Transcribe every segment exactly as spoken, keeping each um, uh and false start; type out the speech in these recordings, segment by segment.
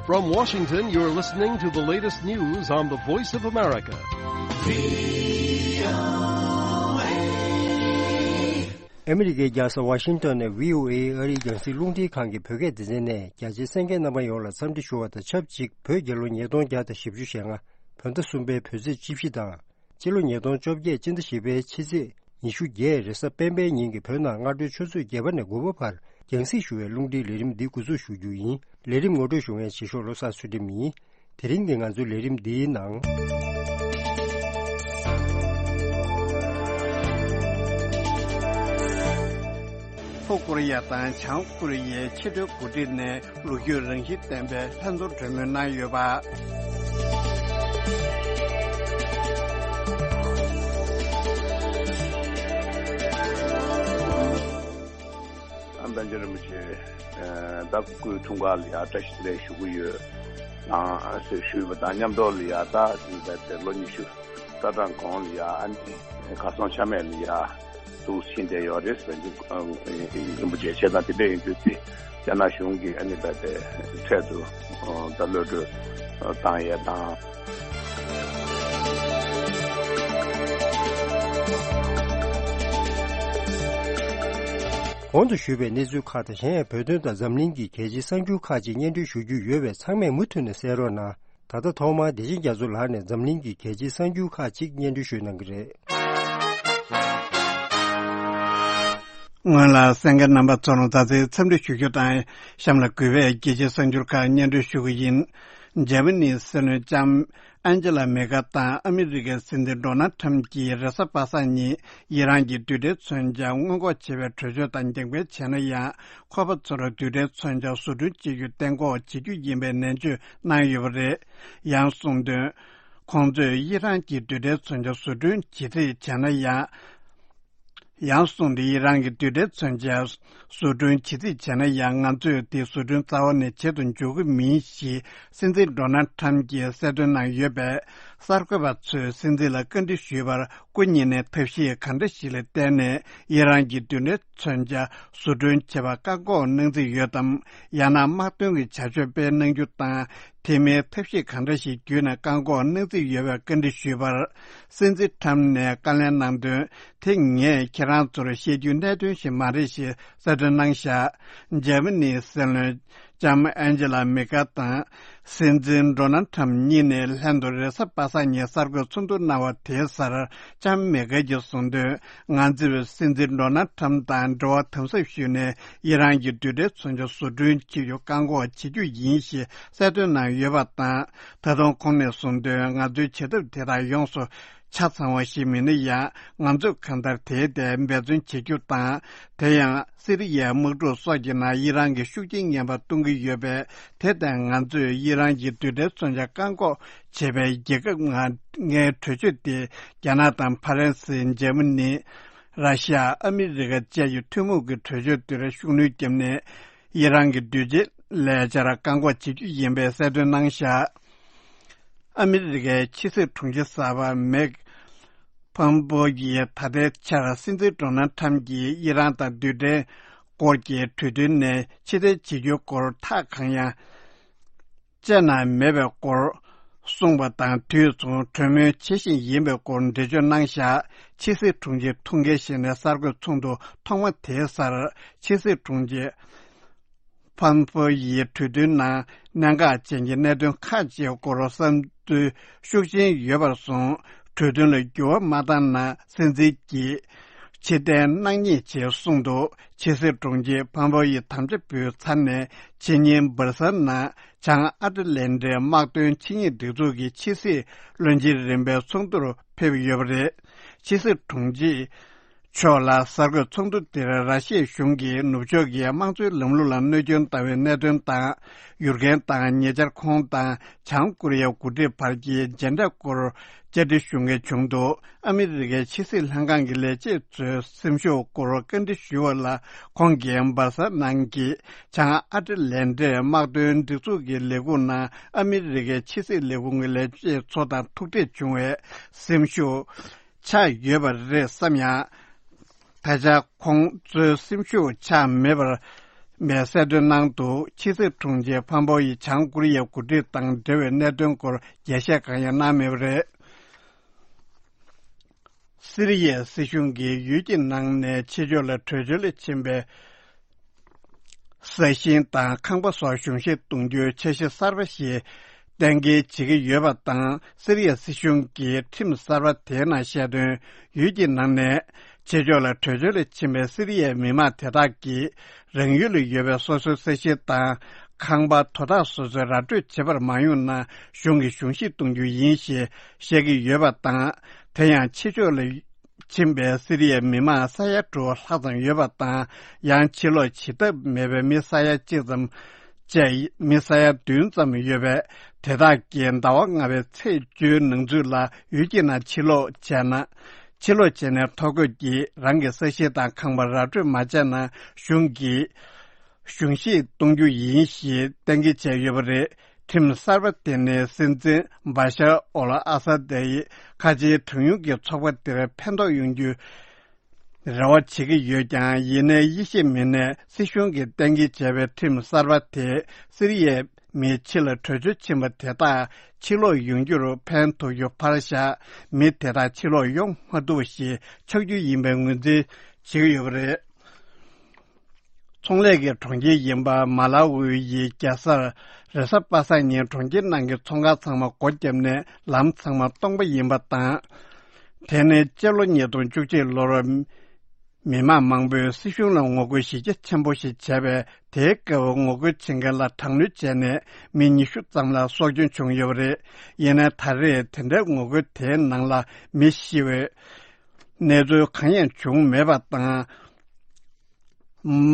From Washington, you're listening to the latest news on the Voice of America. ཨ་མི་རི་ཀའི་རྒྱལ་ས་ཝ་ཤིང་ཏོན་ནས་བྷི་ཨོ་ཨེ་ཨ་རིའི་རྒྱང་སྲིང་རླུང་འཕྲིན་ཁང་གི་བོད་སྐད་སྡེ་ཚན་ནས་རྒྱ་ཆེའི་གསན་མཁན་རྣམ་པ་ཡོངས་ལ་འཚམས་འདྲི་ཞུ་བ་དང་ཆབས་ཅིག་བོད་རྒྱལ་ལོ་ཉིས་སྟོང་བརྒྱ་དང་བཞི་བཅུ་ཞེ་ལྔ། བོད་ཟླ་གསུམ་པའི་བོད་ཚེས་བཅུ་བཞི་དང་། སྤྱི་ལོ་ཉིས་སྟོང་བཅོ་བརྒྱད་སྤྱི་ཟླ་བཞི་པའི་ཕྱི་ཚེས་ཉི་ཤུ་བརྒྱད་རེས་གཟའ་སྤེན་པའི་ཉིན་གྱི་བོད་ནང་སྔ་དྲོའི་ཆུ་ཚོད་བརྒྱད་པ་ནས་དགུ་པ་བར་རྒྱང་སྲིང་ཞུ་བའི་རླུང་འཕྲིན་ལས་རིམ་འདི་འགོ་འཛུགས་ཞུ་རྒྱུ་ཡིན། ལས་རིམ་ངོ་སྤྲོད་ཞུ་མཁན་བྱེད་ཤོག་བློ་བཟང་ཚུལ་ཁྲིམས་ཡིན། དེ་རིང་གི་ང་ཚོའི་ལས་རིམ་འདིའི་ནང་། ལྷོ་ཀོ་རི་ཡ་དང་བྱང་ཀོ་རི་ཡའི་ཕྱི་དོན་འགོ་ཁྲིད་ནས་ལོ་རྒྱུས་རང་བཞིན་ལྡན་པའི་ལྷན་ཚོགས་གྲོས་མོལ་གནང་ཡོད་པ། ཨ་པཎ་ཆེན་རིན་པོ་ཆེ་ད་སྐུའི་འཁྲུངས་སྐར་ལ་ཡང་བཀྲ་ཤིས་བདེ་ལེགས་ཞུ་གི་ཡོད། ཨ་ཟེར་ཞུས་པ་དང་མཉམ་དུ་ལ་ཡང་ད་ལོ་ཉི་ཤུ་རྩ་གྲངས་གོང་ལ་ཡང་ཨ་ནི་ཁ་སང་ཆ་མེད་ལ་ཡང་ཐུགས་ཕྱིན་བསྡད་ཡོད་རེད་ཟེར་གྱི། རིན་པོ་ཆེ་བྱས་ཙང་དེ་འདྲ་ཡིན་དུས་དེ་རྒྱ་ནག་གཞུང་གིས་ཨ་ནི་རྦད་དེ་འཕྲལ་དུ་ད་གློད་གྲོལ་བཏང་ཡས་དང་། གོང་དུ་ཞུས་པའི་གནས་ཚུལ་ཁག་དང་གཞན་ཡང་བོད་དོན་དང་འཛམ་གླིང་གི་གལ་ཆེའི་གསར་འགྱུར་ཁག་ཅིག་སྙན་སྒྲོན་ཞུ་རྒྱུ་ཡོད་པས་ཚང་མས་མུ་མཐུད་ནས་གསན་རོགས་གནང་། ད་ལྟ་ཐོག་མར་བདེ་ཆེན་རྒྱ་མཚོ་ལགས་ནས་འཛམ་གླིང་གི་གལ་ཆེའི་གསར་འགྱུར་ཁག་ཅིག་སྙན་སྒྲོན་ཞུ་གནང་གི་རེད། སྔོན་ལ་གསན་མཁན་རྣམ་པ་ཚོར་ད་ལྟའི་འཚམས་འདྲི་ཞུ་རྒྱུ་དང་གཤམ་ལ་གུས་པས་རྒྱལ་སྤྱིའི་གསར་འགྱུར་ཁག་སྙན་སྒྲོན་ཞུ་གི་ཡིན། འཇར་མ་ནིའི་སྲིད་བློན་ལྕམ་ཨན་ཇེ་ལ་མེ་ཀལ་དང་ཨ་མི་རི་ཀའི་སྲིད་འཛིན་ཌོ་ནལ་ཁྲམ་གྱིས་རེས་གཟའ་པ་སངས་ཉིན་ཨི་རན་གྱི་རྡུལ་ཕྲན་མཚོན་ཆ་སྔོན་འགོག་བྱེད་པའི་གྲོས་ཆོད་དང་རྒྱབ་འགལ་བྱས་ན་ཡང་། ཁོ་པ་ཚོར་རྡུལ་ཕྲན་མཚོན་ཆ་བཟོ་སྐྲུན་བྱེད་རྒྱུ་གཏན་འགོག་བྱེད་རྒྱུ་ཡིན་པའི་ནན་བརྗོད་གནང་ཡོད་པ་རེད། ཡང་གསུངས་དོན། ཁོང་ཚོས་ཨི་རན་གྱི་རྡུལ་ཕྲན་མཚོན་ཆ་བཟོ་སྐྲུན་ཇི་སྲིད་བྱས་ན་ཡང་། ཡང་གསུངས་ཏེ་ཨི་རན་གྱི་རྡུལ་ཕྲན་མཚོན་ཆ་བཟོ་སྐྲུན་ཇི་སྲིད་བྱས་ན་ཡང་ང་ཚོས་དེ་བཟོ་སྐྲུན་རྩ་བ་ནས་བྱེད་དུ་འཇུག་གི་མིན་ཞེས་སྲིད་འཛིན་ཌོ་ནལ་ཁྲམ་གྱིས་གསལ་སྟོན་གནང་ཡོད་པས། གསར་འགོད་པ་ཚོས་སྲིད་འཛིན་ལ་བཀའ་འདྲི་ཞུས་པར། སྐུ་ཉིད་ནས་ཐབས་ཤེས་གང་འདྲ་ཞིག་ལ་བརྟེན་ནས་ཨི་རན་གྱི་རྡུལ་ཕྲན་མཚོན་ཆ་བཟོ་སྐྲུན་བྱེད་པར་བཀག་འགོག་གནང་རྩིས་ཡོད་དམ། ཡང་ན་དམག་དོན་གྱི་བྱ་སྤྱོད་སྤེལ་གནང་རྒྱུ་དང་། དེ་མིན་ཐབས་ཤེས་གང་འདྲ་ཞིག་བརྒྱུད་ནས་བཀག་འགོག་གནང་རྩིས་ཡོད་པའི་བཀའ་འདྲི་ཞུས་པར། སྲིད་འཛིན་ཁྲམ་ནས་བཀའ་ལན་གནང་དོན། དེ་ངས་ཁྱེད་རང་ཚོར་བཤད་རྒྱུའི་གནད་དོན་ཞིག་མ་རེད་ཞེས་གསལ་སྟོན་གནང་བཞག་འཇར་མ་ནིའི་སྲིད་བློན་ལྕམ་ཨན་ཇེ་ལ་མེ་ཀལ་དང་། སྲིད་འཛིན་ཌོ་ནལ་ཁྲམ་གཉིས་ནས་ལྷན་དུ་རེས་གཟའ་པ་སངས་ཉིན་གསར་འགོད་ཚོགས་འདུ་གནང་བ་དེའི་སར་ལྕམ་མེ་ཀལ་གྱིས་གསུངས་དོན། ང་ཚོས་སྲིད་འཛིན་ཌོ་ནལ་ཁྲམ་དང་འབྲེལ་བ་དམ་ཟབ་ཞུས་ནས་ཨི་རན་གྱི་རྡུལ་ཕྲན་མཚོན་ཆ་བཟོ་སྐྲུན་བྱེད་རྒྱུ་བཀག་འགོག་བྱེད་རྒྱུ་ཡིན་ཞེས་གསལ་སྟོན་གནང་ཡོད་པ་དང་། ད་དུང་ཁོང་ནས་གསུངས་དོན། ང་ཚོའི་བྱེད་ཐབས་དེ་དག་ཡོངས་སུ་ཆ་ཚང་བ་ཞིག་མིན་ན་ཡང་། ང་ཚོས་གང་ལྟར་དེའི་ཐད་འབད་བརྩོན་བྱེད་རྒྱུ་དང་། དེ་ཡང་སི་རི་ཡའི་དམག་འཁྲུག་སོགས་ཀྱི་ནང་ཨི་རན་གྱི་ཤུགས་རྐྱེན་ངན་པ་གཏོང་གི་ཡོད་པས། དེ་ལྟར་ང་ཚོས་ཨི་རན་གྱི་རྡུལ་ཕྲན་མཚོན་ཆ་བཀག་འགོག་བྱེད་པའི་རྒྱལ་ཁབ་ལྔའི་གྲོས་ཆོད་དེ་རྒྱ་ནག་དང་ཕ་རན་སི། འཇར་མ་ནི། ར་ཤི་ཡ། ཨ་མི་རི་ཀ་བཅས་ཀྱི་ཐུན་མོང་གི་གྲོས་ཆོད་དེར་ཤུགས་སྣོན་བརྒྱབ་ནས། ཨི་རན་གྱི་རྡུལ་ཕྲན་ལས་འཆར་བཀག་འགོག་བྱེད་རྒྱུ་ཡིན་པའི་གསལ་སྟོན་གནང་བཞག་ཨ་མི་རི་ཀའི་ཕྱི་སྲིད་དྲུང་ཆེ་གསར་པ་མེག་ཕོམ་པོ་ཡིས་ད་ལྟའི་ཆར་སྲིད་འཛིན་ཌོ་ནལ་ཁྲམ་གྱིས་ཨི་རན་དང་རྡུལ་ཕྲན་སྐོར་གྱི་གྲོས་མཐུན་ནས་ཕྱིར་འཐེན་བྱེད་རྒྱུའི་སྐོར་ཐག་གང་ཡང་བཅད་གནང་མེད་པའི་སྐོར་གསུངས་པ་དང་། དུས་མཚུངས་གྲོས་མོལ་བྱེད་བཞིན་ཡིན་པའི་སྐོར་འགྲེལ་བརྗོད་གནང་བཞག་ཕྱི་སྲིད་དྲུང་ཆེ་ཐུགས་འགན་བཞེས་ནས་གསར་འགོད་ཚོགས་འདུ་ཐོག་མ་དེའི་སར་ཕྱི་སྲིད་དྲུང་ཆེ་ཕམ་ཕོ་ཡིས་གྲོས་མཐུན་ནང་གནད་འགག་ཅན་གྱི་གནད་དོན་ཁག་ཅིག་སྐོར་བསམ་ཚུལ་ཤུགས་ཆེན་ཡོད་པར་སོང་། གྲོས་མཐུན་ལ་འགྱུར་བ་མ་བཏང་ན་སྲིད་འཛིན་གྱིས་ཕྱིར་འཐེན་གནང་ཉེན་ཆེ་གསུངས་འདུག་ཕྱི་སྲིད་དྲུང་ཆེ་ཕམ་པོ་ཡིས་དམ་བཅའ་ཕུལ་ཚར་ནས་ཕྱི་ཉིན་སྦར་སལ་ནང་བྱང་ཨ་ཊ་ལན་ཊའི་དམག་དོན་ཆིངས་ཡིག་སྒྲིག་འཛུགས་ཀྱི་ཕྱི་སྲིད་བློན་ཆེན་རིམ་པའི་ཚོགས་འདུར་ཕེབས་ཡོད་པ་རེད། ཕྱི་སྲིད་དྲུང་ཆེ་མཆོག་ལ་གསར་འགོད་ཚོགས་འདུ་དེར་ར་ཤི་ཡའི་གཞུང་གིས་ནུབ་ཕྱོགས་ཀྱི་དམངས་གཙོའི་ལམ་ལུགས་ལ་གནོད་སྐྱོན་བཏང་བའི་གནད་དོན་དང་། ཡུར་རྐྱེན་དང་ཉེ་ཆར་ཁོང་དང་བྱང་ཀོ་རི་ཡའི་འགོ་ཁྲིད་བར་གྱི་མཇལ་འཕྲད་སྐོར་བཅར་འདྲི་ཞུ་མཁན་བྱུང་འདུག་ཨ་མི་རི་ཀའི་ཕྱི་སྲིད་ལྷན་ཁང་གི་ལས་བྱེད་ཚོས་སེམས་ཤུགས་སྐོར་བཀའ་འདྲི་ཞུས་པ་ལ། ཁོང་གིས་སྦར་སལ་ནང་གི་བྱང་ཨ་ཊ་ལན་ཊའི་དམག་དོན་སྒྲིག་འཛུགས་ཀྱི་ལས་ཁུངས་ནང་ཨ་མི་རི་ཀའི་ཕྱི་སྲིད་ལས་ཁུངས་ཀྱི་ལས་བྱེད་ཚོ་དང་ཐུག་འཕྲད་བྱུང་བས་སེམས་ཤུགས་ཆག་ཡོད་པ་རེད་བསམ་ཡང་། ད་ཆ་ཁོང་ཚོའི་སེམས་ཤུགས་ཆག་མེད་པར་ པའི་གསལ་སྟོན་གནང་འདུག་ཕྱི་སྲིད་དྲུང་ཆེ་ཕམ་པོ་ཡིས་བྱང་ཀོ་རི་ཡའི་འགོ་ཁྲིད་དང་འབྲེལ་བའི་གནད་དོན་སྐོར་རྒྱས་བཤད་གང་ཡང་གནང་མེད་པ་རེད། སི་རི་ཡའི་སྲིད་གཞུང་གིས་ཡུལ་གྱི་ནང་ནས་ཕྱི་ཕྱོགས་ལ་བྲོས་བྱོལ་ལ་ཕྱིན་པའི་ས་ཞིང་དང་ཁང་པ་སོགས་གཞུང་བཞེས་གཏོང་རྒྱུའི་འཆར་གཞི་གསར་པ་ཞིག་གཏན་འཁེལ་བྱེད་ཀྱི་ཡོད་པ་དང་། སི་རི་ཡའི་སྲིད་གཞུང་གིས་ཁྲིམས་གསར་པ་དེའི་ནང་བཤད་དོན། ཡུལ་གྱི་ནང་ནས་ཕྱི་ཕྱོགས་ལ་བྲོས་བྱོལ་ལ་ཕྱིན་པའི་སི་རི་ཡའི་མི་མང་དེ་དག་གིས་རང་ཡུལ་ལ་ཡོད་པའི་སོ་སོའི་ས་ཞིང་དང་ཁང་པ་དོ་བདག་སོ་སོས་ར་སྤྲོད་བྱེད་པར་མ་ཡོང་ན། གཞུང་གིས་གཞུང་བཞེས་གཏོང་རྒྱུ་ཡིན་ཞེས་བཤད་ཀྱི་ཡོད་པ་དང་། དེ་ཡང་ཕྱི་ཕྱོགས་ལ་ཕྱིན་པའི་སི་རི་ཡའི་མི་མང་ས་ཡ་དྲུག་ལྷག་ཙམ་ཡོད་པ་དང་། ཡང་ཕྱིར་ལོག་བྱེད་ཐབས་མེད་པའི་མི་ས་ཡ་གཅིག་ཙམ་བཅས་མི་ས་ཡ་བདུན་ཙམ་ཡོད་པས། དེ་དག་གིས་ཟླ་བ་ལྔ་པའི་ཚེས་བཅུའི་ནང་ཚུད་ལ་ཡུལ་གྱི་ནང་ཕྱིར་ལོག་བྱས་ན། ཕྱིར་ལོག་བྱས་ནས་ཐོ་འགོད་ཀྱིས་རང་གི་ས་ཞིང་དང་ཁང་པ་ར་སྤྲོད་མ་བྱས་ན། གཞུང་གིས་གཞུང་བཞེས་གཏོང་རྒྱུ་ཡིན་ཞེས་གཏན་འཁེལ་བྱས་ཡོད་པ་རེད། ཁྲིམས་གསར་པ་དེ་ནི་སྲིད་འཛིན་བྷ་ཤར་ཨོལ་ཨ་ས་དེ་ཡིས་ཁ་ཆེའི་གྲངས་ཉུང་གི་ཚོགས་པ་དེར་ཕན་ཐོགས་ཡོང་རྒྱུའི་རེ་བ་བྱེད་ཀྱི་ཡོད་ཀྱང་། ཡིན་ནའི་དབྱེ་ཞིབ་མི་སྣས་སྲིད་གཞུང་གིས་གཏན་འཁེལ་བྱས་པའི་ཁྲིམས་གསར་པ་དེས་སི་རི་ཡའི་མི་ཕྱི་ལ་བྲོས་བྱོལ་ཕྱིན་པ་དེ་དག་ཕྱིར་ལོག་ཡོང་རྒྱུར་ཕན་ཐོགས་རྒྱུ་ཕར་བཞག་མི་དེ་དག་ཕྱིར་ལོག་ཡོང་མ་ཐུབ་པ་ཞིག་ཆགས་རྒྱུ་ཡིན་པའི་ངོས་འཛིན་བྱེད་ཀྱི་ཡོད་པ་རེད། ཚོང་ལས་ཀྱི་གྲོང་ཁྱེར་ཡིན་པ་མ་ལ་ཝི་ཡི་རྒྱལ་སར་རེ་ས་པ་སངས་ཉིན་གྲོང་ཁྱེར་ནང་གི་ཚོང་ཁང་ཚང་མ་སྒོ་བརྒྱབ་ནས་ལམ་ཚང་མ་སྟོང་པ་ཡིན་པ་དང་། དེ་ནི་སྤྱི་ལོ་ཉིས་སྟོང་བཅུ་གཅིག་ལོར་མི་མང་མང་པོས་སྲིད་གཞུང་ལ་ངོ་རྒོལ་གཞི་རྒྱ་ཆེན་པོ་ཞིག་བྱས་པས། དེའི་སྐབས་ངོ་རྒོལ་བྱེད་མཁན་ལ་དྲག་གནོན་བྱས་ནས་མི་ཉི་ཤུ་ཙམ་ལ་སྲོག་སྐྱོན་བྱུང་ཡོད་པ་རེད། ཡིན་ནའི་ད་རེས་དེ་འདྲའི་ངོ་རྒོལ་དེའི་ནང་ལ་མི་ཤི་བའི་གནས་ཚུལ་གང་ཡང་བྱུང་མེད་པ་དང་།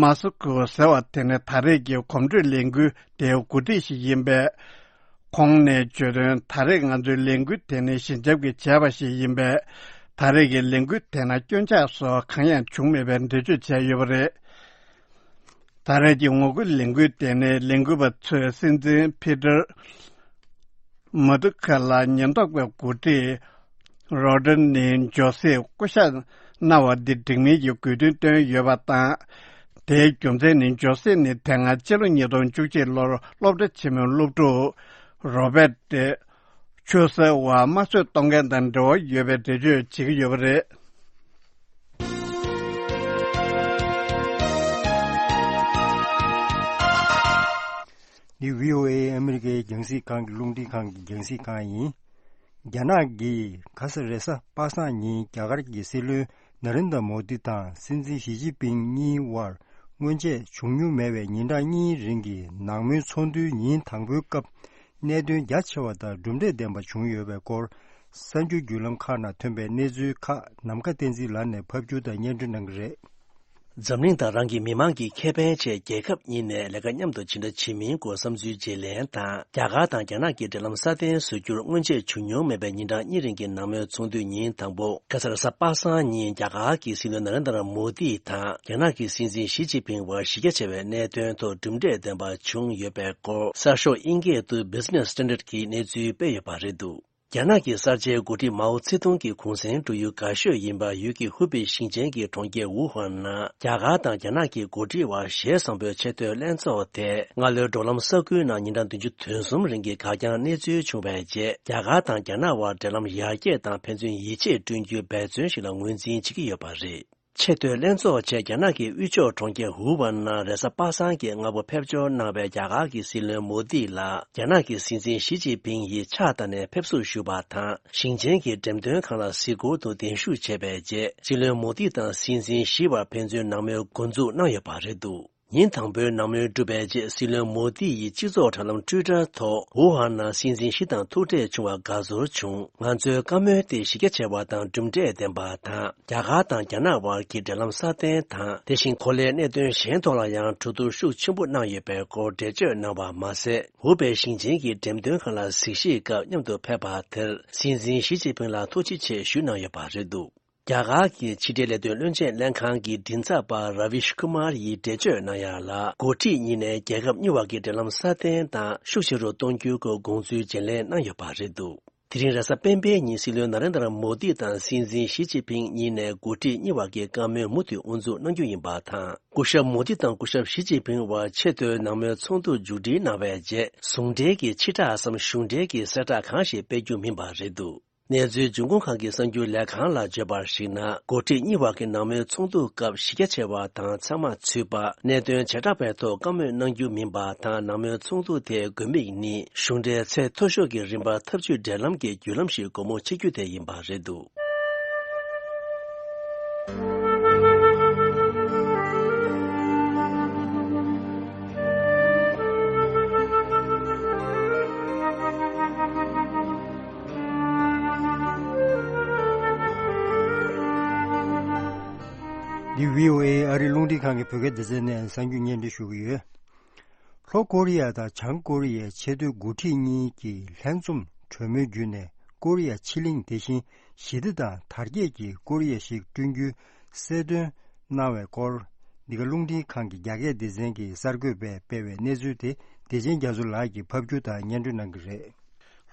མཱ་སི་ཀོ་ཟེར་བ་དེ་ནི་ད་རེས་ཀྱི་གོམ་བགྲོད་ལས་འགུལ་དེའི་འགོ་ཁྲིད་ཞིག་ཡིན་པས། ཁོང་ནས་བརྗོད་དོན། ད་རེས་ང་ཚོའི་ལས་འགུལ་དེ་ནི་ཞི་འཇམ་གྱིས་བྱས་པ་ཞིག་ཡིན་པས། ད་རེས་ཀྱི་ལས་འགུལ་དེ་ན་སྐྱོན་ཆག་སོགས་གང་ཡང་བྱུང་མེད་པའི་འགྲེལ་བརྗོད་བྱས་ཡོད་པ་རེད། ད་རེས་ཀྱི་ངོ་རྒོལ་ལས་འགུལ་དེ་ནི་ལས་འགུལ་བ་ཚོས་སྲིད་འཛིན་ཕི་ཏར་མ་དུ་ཁ་ལ་ཉེན་རྟོག་པའི་འགོ་ཁྲིད་རོ་ཌི་ནི་ཇོ་སེ་བསྐོ་བཞག་གནང་བ་འདི་འགྲིག་མིན་གྱི་དགོས་འདུན་བཏོན་ཡོད་པ་དང་། དེའི་རྒྱུ་མཚན་ནི་ཇོ་སེ་ནི་དེ་སྔ་ཕྱི་ལོ་ཉིས་སྟོང་བཅུ་གཅིག་ལོར་སློབ་གྲྭ་ཆེན་མོའི་སློབ་ཕྲུག་རོ་བེད་ཆུ་ཟ་བ་དམར་གསོད་གཏོང་མཁན་དང་འབྲེལ་བ་ཡོད་པའི་འགྲེལ་བརྗོད་བྱེད་ཀྱི་ཡོད་པ་རེད། འདི་བྷི་ཨོ་ཨེ་ཨ་མི་རི་ཀའི་རྒྱང་སྲིང་ཁང་གི་རླུང་འཕྲིན་ཁང་གི་རྒྱང་སྲིང་ཁང་ཡིན། རྒྱ་ནག་གིས་ག་ས་རེས་གཟའ་པ་སངས་ཉིན་རྒྱ་གར་གྱི་སྲིད་བློན་ན་རེན་དྲ་མོ་དི་དང་སྲིད་འཛིན་ཞི་ཅིན་ཕིང་གཉིས་དབར་སྔོན་ཆད་བྱུང་མྱོང་མེད་པའི་ཉིན་གྲངས་གཉིས་རིང་གི་ནང་མོལ་ཚོགས་འདུའི་ཉིན་དང་པོའི་སྐབས། གནད་དོན་རྒྱ་ཆེ་བ་དང་གྲུབ་འབྲས་ལྡན་པ་བྱུང་ཡོད་པའི་སྐོར། གསར་འགྱུར་བརྒྱུད་ལམ་ཁག་ནང་ཐོན་པའི་གནས་ཚུལ་ཁག་ནམ་མཁའ་བསྟན་འཛིན་ལགས་ནས་ཕབ་སྒྱུར་དང་སྙན་སྒྲོན་གནང་གི་རེད། འཛམ་གླིང་དང་རང་གི་མི་མང་གི་ཁེ་ཕན་ཆེད་རྒྱལ་ཁབ་གཉིས་ནས་ལས་ཀ་མཉམ་དུ་ཇི་འདྲ་བྱེད་མིན་སྐོར་བསམ་ཚུལ་བརྗེ་ལེན་དང་། རྒྱ་གར་དང་རྒྱ་ནག་གི་འབྲེལ་ལམ་སྲ་བརྟན་བཟོ་རྒྱུར་སྔོན་ཆད་བྱུང་མྱོང་མེད་པའི་ཉིན་གྲངས་གཉིས་རིང་གི་ནང་མོལ་ཚོགས་འདུའི་ཉིན་དང་པོ། ཁ་སང་རེས་གཟའ་པ་སངས་ཉིན་རྒྱ་གར་གྱི་སྲིད་བློན་ན་རེན་དྲ་མོ་དི་དང་རྒྱ་ནག་གི་སྲིད་འཛིན་ཞི་ཅིན་ཕིང་དབར་གཞི་རྒྱ་ཆེ་བའི་གནད་དོན་ཐོག་གྲུབ་འབྲས་ལྡན་པ་བྱུང་ཡོད་པའི་སྐོར། གསར་ཤོག་དབྱིན་སྐད་དུ་Business Standard གྱིས་གནས་ཚུལ་སྤེལ་ཡོད་པ་རེད་འདུག་རྒྱ་ནག་གི་གསར་བརྗེའི་འགོ་ཁྲིད་མའོ་ཙེ་ཏུང་གི་གུང་སེང་འགྲོ་ཡུལ་དགའ་ཤོས་ཡིན་པ་ཡུལ་གྱི་ཧུ་པེ་ཞིང་ཆེན་གྱི་གྲོང་ཁྱེར་ཝུ་ཧན་ནང་རྒྱ་གར་དང་རྒྱ་ནག་གི་འགོ་ཁྲིད་དབར་ཞལ་བཟང་པོའི་ཆེས་མཐོའི་ལྷན་ཚོགས་དེ་སྔ་ལོའི་འབྲོག་ལམ་ས་ཁུལ་ནང་ཉིན་གྲངས་བདུན་ཅུ་དོན་གསུམ་རིང་གི་འགག་རྐྱང་གནས་ཚུལ་བྱུང་བའི་རྗེས། རྒྱ་གར་དང་རྒྱ་ནག་དབར་འབྲེལ་ལམ་ཡར་རྒྱས་དང་ཕན་ཚུན་ཡིད་ཆེས་བསྐྲུན་རྒྱུའི་འབད་བརྩོན་ཞིག་ལ་ངོས་འཛིན་བྱེད་ཀྱི་ཡོད་པ་རེད། ཆེས་མཐོའི་ལྷན་ཚོགས་ཆེད་རྒྱ་ནག་གི་དབུས་ཕྱོགས་གྲོང་ཁྱེར་ཧུའུ་ཝན་ནང་རེས་གཟའ་པ་སངས་ཀྱི་སྔ་པོ་ཕེབས་འབྱོར་གནང་བའི་རྒྱ་གར་གྱི་སྲིད་བློན་མོ་དི་ལ་རྒྱ་ནག་གི་སྲིད་འཛིན་ཞི་ཅིན་ཕིང་ཡིས་ཕྱག་བསྟར་ནས་ཕེབས་བསུ་ཞུས་པ་དང་། ཞིང་ཆེན་གྱི་འགྲེམས་སྟོན་ཁང་ལ་གཟིགས་སྐོར་དུ་གདན་ཞུ་བྱས་པའི་རྗེས། སྲིད་བློན་མོ་དི་དང་སྲིད་འཛིན་ཞི་བར་ཕན་ཚུན་ནང་མོལ་འགོ་འཛུགས་གནང་ཡོད་པ་རེད་འདུག་ཉིན་དང་པོའི་ནང་མོལ་གྲུབ་པའི་རྗེས། སྲིད་བློན་མོ་དི་ཡིས་སྤྱི་ཚོགས་དྲ་ལམ་ཊུའི་ཊར་ཐོག་ཝུ་ཧན་ནང་སྲིད་འཛིན་ཞི་དང་ཐུག་འཕྲད་བྱུང་བར་དགའ་ཚོར་བྱུང་། ང་ཚོའི་བཀའ་མོལ་དེ་གཞི་རྒྱ་ཆེ་བ་དང་གྲུབ་འབྲས་ལྡན་པ་དང་། རྒྱ་གར་དང་རྒྱ་ནག་དབར་གྱི་འབྲེལ་ལམ་སྲ་བརྟན་དང་། དེ་བཞིན་གོ་ལའི་གནད་དོན་གཞན་ཐོག་ལ་ཡང་གྲོས་བསྡུར་ཤུགས་ཆེན་པོ་གནང་ཡོད་པའི་སྐོར་འགྲེལ་བརྗོད་གནང་བ་མ་ཟད། ཧུའུ་པེ་ཞིང་ཆེན་གྱི་འགྲེམས་སྟོན་ཁང་ལ་གཟིགས་ཞིབ་སྐབས་མཉམ་དུ་ཕེབས་པ་དེར་སྲིད་འཛིན་ཞི་ཅིན་ཕིང་ལ་ཐུགས་རྗེ་ཆེ་ཞུས་གནང་ཡོད་པ་རེད་འདུག་རྒྱ་གར་གྱི་ཕྱི་འབྲེལ་ལས་དོན་བློན་ཆེན་ལྷན་ཁང་གི་མགྲིན་ཚབ་པ་ར་བིཤ་ཀུ་མར་ཡིས་འགྲེལ་བརྗོད་གནང་ཡ་ལ། འགོ་ཁྲིད་གཉིས་ནས་རྒྱལ་ཁབ་གཉིས་བར་གྱི་འབྲེལ་ལམ་སྲ་བརྟན་དང་ཤུགས་ཆེ་རུ་གཏོང་རྒྱུའི་སྐོར་དགོངས་ཚུལ་བརྗེ་ལེན་གནང་ཡོད་པ་རེད་འདུག་དེ་རིང་རེས་གཟའ་སྤེན་པའི་ཉིན་སྲིད་བློན་ན་རེན་དར་མོ་དི་དང་སྲིད་འཛིན་ཞི་ཅིན་ཕིང་གཉིས་ནས་འགོ་ཁྲིད་གཉིས་བར་གྱི་བཀའ་མོལ་མུ་མཐུད་དབུ་འཛུགས་གནང་རྒྱུ་ཡིན་པ་དང་། སྐུ་ཞབས་མོ་དི་དང་སྐུ་ཞབས་ཞི་ཅིན་ཕིང་བར་ཆེས་མཐོའི་ནང་མོལ་ཚོགས་འདུ་མཇུག་སྒྲིལ་གནང་བའི་རྗེས། ཟུང་འབྲེལ་གྱི་ཕྱིར་བསྒྲགས་སམ་གཞུང་འབྲེལ་གྱི་གསལ་བསྒྲགས་གང་ཞིག་སྤེལ་རྒྱུ་མིན་པ་རེད་འདུག་གནས་ཚུལ་འབྱུང་ཁུངས་ཁང་གི་གསར་འགྱུར་ལས་ཁང་ལ་བརྗོད་པར་གཞིགས་ན། འགོ་ཁྲིད་གཉིས་བར་གྱི་ནང་མོལ་ཚོགས་འདུ་སྐབས་གཞི་རྒྱ་ཆེ་བ་དང་ཚང་མ་ཚུད་པ། གནད་དོན་བྱེ་བྲག་པའི་ཐོག་བཀའ་མོལ་གནང་རྒྱུ་མིན་པ་དང་། ནང་མོལ་ཚོགས་འདུ་དེའི་དགོས་དམིགས་ནི་གཞུང་འབྲེལ་ཚད་མཐོ་ཤོས་ཀྱི་རིམ་པར་ཐབས་ཇུས་འབྲེལ་ལམ་གྱི་བརྒྱུད་ལམ་ཞིག་སྒོ་མོ་ཕྱེ་རྒྱུ་དེ་ཡིན་པ་རེད་འདུག་འདི་བྷི་ཨོ་ཨེ་ཨ་རིའི་རླུང་འཕྲིན་ཁང་གི་བོད་སྐད་སྡེ་ཚན་ནས་གསར་འགྱུར་སྙན་སྒྲོན་ཞུ་གི་ཡོད། ལྷོ་ཀོ་རི་ཡ་དང་བྱང་ཀོ་རི་ཡའི་ཆེས་མཐོའི་འགོ་ཁྲིད་གཉིས་ཀྱི་ལྷན་འཛོམས་གྲོས་མོལ་བརྒྱུད་ནས་ཀོ་རི་ཡ་ཕྱེད་གླིང་དེ་བཞིན་ཞི་བདེ་དང་དར་རྒྱས་ཀྱི་ཀོ་རི་ཡ་ཞིག་བསྐྲུན་རྒྱུའི་གསལ་སྟོན་གནང་བའི་སྐོར། འདི་ག་རླུང་འཕྲིན་ཁང་གི་རྒྱ་སྐད་སྡེ་ཚན་གྱིས་གསར་འགོད་པས་སྤེལ་བའི་གནས་ཚུལ་དེ་བདེ་ཆེན་རྒྱ་མཚོ་ལགས་ཀྱིས་ཕབ་སྒྱུར་དང་སྙན་སྒྲོན་གནང་གི་རེད།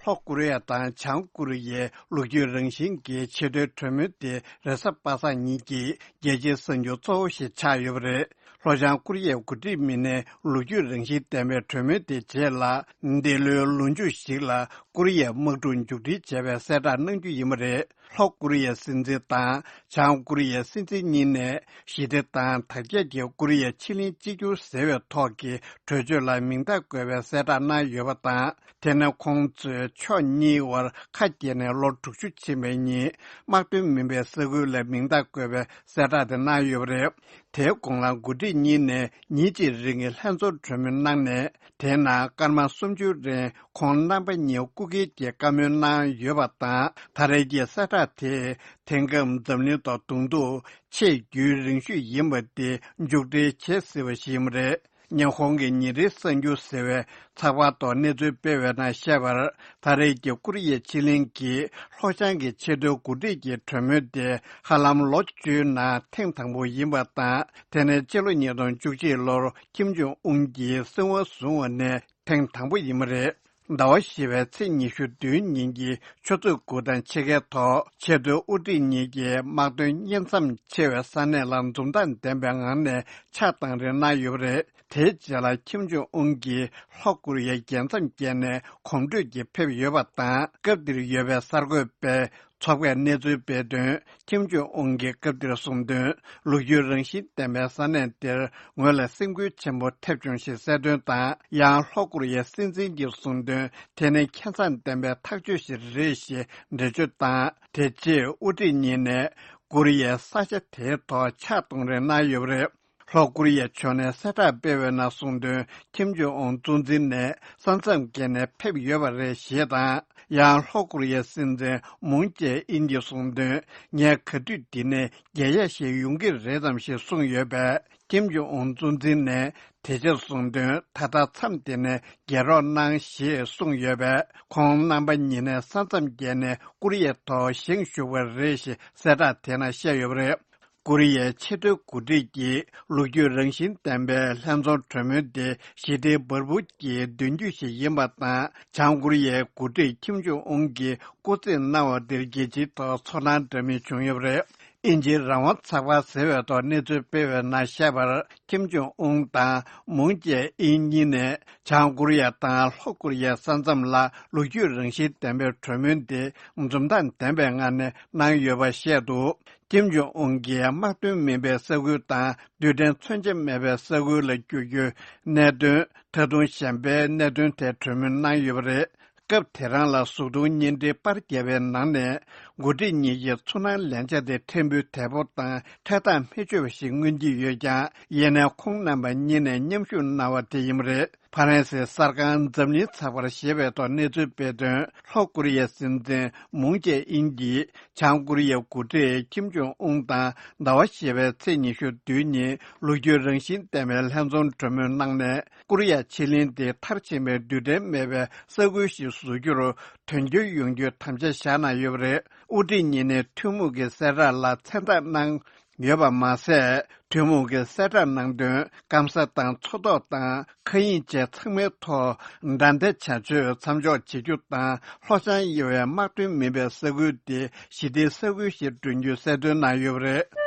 ལྷོ་ཀོ་རི་ཡ་དང་བྱང་ཀོ་རི་ཡའི་ལོ་རྒྱུས་རང་བཞིན་གྱི་ཆེས་མཐོའི་གྲོས་མོལ་དེ་རེས་གཟའ་པ་སངས་ཉིན་གྱི་རྒྱལ་སྤྱིའི་གསར་འགྱུར་གཙོ་བོ་ཞིག་ཆགས་ཡོད་པ་རེད། ལྷོ་བྱང་ཀོ་རི་ཡའི་འགོ་ཁྲིད་མི་སྣའི་ལོ་རྒྱུས་རང་བཞིན་ལྡན་པའི་གྲོས་མོལ་དེ་རྗེས་ལ། འདི་ལོའི་ལོ་མཇུག་ཞིག་ལ་ཀོ་རི་ཡའི་དམག་འཁྲུག་མཇུག་སྒྲིལ་བྱས་པའི་གསལ་བསྒྲགས་གནང་རྒྱུ་ཡིན་པ་རེད། ལྷོ་ཀོ་རི་ཡའི་སྲིད་འཛིན་དང་བྱང་ཀོ་རི་ཡའི་སྲིད་འཛིན་གཉིས་ནས་ཞི་བདེ་དང་དར་རྒྱས་ཀྱི་ཀོ་རི་ཡ་ཕྱེད་གླིང་གཅིག་གྱུར་ཟེར་བའི་ཐོག་གི་གྲོས་ཆོད་ལ་མིང་རྟགས་བཀོད་པའི་གསལ་བསྒྲགས་གནང་ཡོད་པ་དང་། དེ་ནི་ཁོང་ཚོས་ཕྱོགས་གཉིས་བར་ཁ་གྱེས་ནས་ལོ་དྲུག་ཅུ་ཕྱིན་པའི་ཉིན། དམག་དོན་མིན་པའི་ས་ཁུལ་ལ་མིང་རྟགས་བཀོད་པའི་གསལ་བསྒྲགས་དེ་གནང་ཡོད་པ་རེད། དེའི་གོང་ལ་འགོ་ཁྲིད་གཉིས་ནས་ཉིན་གཅིག་རིང་གི་ལྷན་ཚོགས་གྲོས་མོལ་གནང་ནས། དེའི་ནང་སྐར་མ་སུམ་ཅུ་རིང་ཁོང་རྣམ་པ་གཉིས་སྐུ་སྒེར་གྱི་བཀའ་མོལ་གནང་ཡོད་པ་དང་། ད་རེས་ཀྱི་གསལ་བསྒྲགས་དེ་དེང་སྐབས་འཛམ་གླིང་ཐོག་གདོང་ཐུག་ཆེས་རྒྱུན་རིང་ཤོས་ཡིན་པ་དེ་མཇུག་སྒྲིལ་བྱེད་སྲིད་པ་ཞིག་ཡིན་པ་རེད། ཉི་ཧོང་གི་ཉིན་རེའི་གསར་འགྱུར་ཟེར་བའི་ཚགས་པར་ཐོག་གནས་ཚུལ་སྤེལ་བའི་ནང་བཤད་པར། ད་རེས་ཀྱི་ཀོ་རི་ཡའི་ཕྱེད་གླིང་གི་ལྷོ་བྱང་གི་ཆེས་མཐོའི་འགོ་ཁྲིད་ཀྱི་གྲོས་མོལ་དེ་ཧ་ལམ་ལོ་བཅུའི་ནང་ཐེངས་དང་པོ་ཡིན་པ་དང་། དེ་ནི་སྤྱི་ལོ་ཉིས་སྟོང་བཅུ་གཅིག་ལོར་ཁྱིམ་ཅུང་ཨུན་གྱིས་སྲིད་དབང་བཟུང་བ་ནས་ཐེངས་དང་པོ་ཡིན་པ་རེད། ཟླ་བ་བཞི་པའི་ཚེས་ཉི་ཤུ་བདུན་ཉིན་གྱི་ཆུ་ཚོད་དགུ་དང་ཕྱེད་ཀའི་ཐོག་ཆེས་མཐོའི་དབུ་ཁྲིད་གཉིས་ཀྱིས་དམག་དོན་གཉེན་མཚམས་ཆེ་བའི་ས་གནས་ལ་འཛུམ་མདངས་ལྡན་པའི་ངང་ནས་ཕྱག་དང་རེས་གནང་ཡོད་པ་རེད། དེའི་རྗེས་ལ་ཁྱིམ་ཅུང་ཨུན་གྱིས་ལྷོ་ཀོ་རི་ཡའི་རྒྱལ་མཚམས་བརྒལ་ནས་གོམ་བགྲོད་ཀྱིས་ཕེབས་ཡོད་པ་དང་། སྐབས་དེར་ཡོད་པའི་གསར་འགོད་པས་ཚོགས་པས་གནས་ཚུལ་སྤེལ་དོན། ཁྱིམ་ཅུང་ཨུན་གྱིས་སྐབས་དེར་གསུངས་དོན། ལོ་རྒྱུས་རང་བཞིན་ལྡན་པའི་ས་གནས་དེར་ངོས་ལ་སེམས་འགུལ་ཆེན་པོ་ཐེབས་བྱུང་ཞེས་གསལ་དོན་དང་། ཡང་ལྷོ་ཀོ་རི་ཡའི་སྲིད་འཛིན་གྱིས་གསུངས་དོན། དེ་ནི་ཁྱད་མཚར་ལྡན་པའི་ཐག་གཅོད་ཞིག་རེད་ཞེས་འགྲེལ་བརྗོད་དང་། དེ་རྗེས་དབུ་ཁྲིད་གཉིས་ནས་ཀོ་རི་ཡའི་ས་ཆ་དེའི་ཐོག་ཕྱག་གཏོང་རེས་གནང་ཡོད་པ་རེད། ལྷོ་ཀོ་རི་ཡའི་ཕྱོགས་ནས་གསལ་བསྒྲགས་སྤེལ་བའི་ནང་གསུངས་དོན། ཁྱིམ་ཅུང་ཨུན་གཙོ་འཛིན་ནས་ས་མཚམས་བརྒལ་ནས་ཕེབས་ཡོད་པ་རེད་ཞེས་དང་། ཡང་ལྷོ་ཀོ་རི་ཡའི་སྲིད་འཛིན་མུན་ཅེ་ཨིན་གྱིས་གསུངས་དོན། ངས་ག་དུས་འདི་ནས་རྒྱལ་ཡ་ཞིག་ཡོང་གི་རེད་དམ་ཞེས་གསུངས་ཡོད་པས། ཁྱིམ་ཅུང་ཨུན་གཙོ་འཛིན་ནས་དེ་ཕྱིར་གསུངས་དོན། ད་ལྟ་མཚམས་འདི་ནས་རྒྱལ་རོགས་གནང་ཞེས་གསུངས་ཡོད་པས། ཁོང་རྣམ་པ་གཉིས་ནས་ས་མཚམས་བརྒལ་ནས་ཀོ་རི་ཡའི་ཐོག་བཞེངས་བཞུགས་པ་རེད་ཞེས་གསལ་བསྒྲགས་དེ་ནང་བཤད་ཡོད་པ་རེད། ཀོ་རི་ཡའི་ཆེས་མཐོའི་འགོ་ཁྲིད་ཀྱི་ལོ་རྒྱུས་རང་བཞིན་ལྡན་པའི་ལྷན་འཛོམས་གྲོས་མོལ་དེ་ཞི་བདེའི་འབར་འབུར་གྱི་མདུན་སྐྱོད་ཞིག་ཡིན་པ་དང་། བྱང་ཀོ་རི་ཡའི་འགོ་ཁྲིད་ཁྱིམ་ཅུང་ཨུན་གྱིས་སྐུ་རྩེད་གནང་བ་འདིར་རྒྱལ་སྤྱིའི་ཐོག་ཚོར་སྣང་འདྲ་མིན་བྱུང་ཡོད་པ་རེད། དབྱིན་ཇིའི་རང་དབང་ཚགས་པར་ཟེར་བའི་ཐོག་གནས་ཚུལ་སྤེལ་བའི་ནང་བཤད་པར། ཁྱིམ་ཅུང་ཨུན་དང་མུན་ཅེ་ཨིན་གཉིས་ནས་བྱང་ཀོ་རི་ཡ་དང་ལྷོ་ཀོ་རི་ཡའི་ས་མཚམས་ལ་ལོ་རྒྱུས་རང་བཞིན་ལྡན་པའི་གྲོས་མོལ་འདི་འཛུམ་མདངས་ལྡན་པའི་ངང་ནས་གནང་ཡོད་པ་བཤད་འདུག་ཁྱིམ་ཅུང་ཨུན་གྱིས་དམག་དོན་མིན་པའི་ས་ཁུལ་དང་རྡུལ་ཕྲན་མཚོན་ཆ་མེད་པའི་ས་ཁུལ་ལ་བསྒྱུར་རྒྱུའི་གནད་དོན། ད་དུང་གཞན་པའི་གནད་དོན་ཐད་གྲོས་མོལ་གནང་ཡོད་པ་རེད། སྐབས་དེ་རང་ལ་གཟུགས་མཐོང་བརྙན་འཕྲིན་པར་བརྒྱབ་པའི་ནང་ནས། འགོ་ཁྲིད་གཉིས་ཀྱི་ཚོར་སྣང་ལེན་བྱ་དེ་ཕྲན་བུ་དལ་པོ་དང་འཕྲལ་ཐག་མི་ཆོད་པ་ཞིག་མངོན་གྱི་ཡོད་ཀྱང་། ཡིན་ནའི་ཁོང་རྣམ་པ་གཉིས་ནས་མཉམ་ཞུགས་གནང་བ་དེ་ཡིན་པ་རེད། ཧྥ་རན་སིའི་གསར་ཁང་འཛམ་གླིང་ཚགས་པར་ཞེས་པའི་ཐོག་གནས་ཚུལ་སྤེལ་དོན། ལྷོ་ཀོ་རི་ཡའི་སྲིད་འཛིན་མུན་ཅེ་ཨིན་གྱིས་བྱང་ཀོ་རི་ཡའི་འགོ་ཁྲིད་ཁྱིམ་ཅུང་ཨུན་དང་ཟླ་བ་བཞི་པའི་ཚེས་ཉི་ཤུ་བདུན་ཉིན་ལོ་རྒྱུས་རང་བཞིན་ལྡན་པའི་ལྷན་འཛོམས་གྲོས་མོལ་གནང་ནས། ཀོ་རི་ཡ་ཕྱེད་གླིང་དེ་མཐར་ཕྱིན་པའི་རྡུལ་ཕྲན་མེད་པའི་ས་ཁུལ་ཞིག་བཟོ་རྒྱུར་དོན་འཁྱོལ་ཡོང་རྒྱུའི་དམ་བཅའ་བཞག་གནང་ཡོད་པ་རེད། དབུ་ཁྲིད་གཉིས་ནས་ཐུན་མོང་གི་གསལ་བསྒྲགས་ལ་མཚན་རྟགས་གནང་ ཡོད་པ་མ་ཟད། ཐུན་མོང་གི་གསལ་བསྒྲགས་ནང་དོན། སྐམ་ས་དང་མཚོ་ཐོག་དང་མཁའ་དབྱིངས་བཅས་ཚང་མའི་ཐོག་སྒྲ་འདེད་བྱ་སྤྱོད་མཚམས་འཇོག་བྱེད་རྒྱུ་དང་། ལྷོ་བྱང་དབྱེ་བའི་དམག་དོན་མིན་པའི་ས་ཁུལ་དེ་ཞི་བདེའི་ས་ཁུལ་ཞིག་བསྐྲུན་རྒྱུའི་གསལ་སྟོན་གནང་ཡོད་པ་རེད།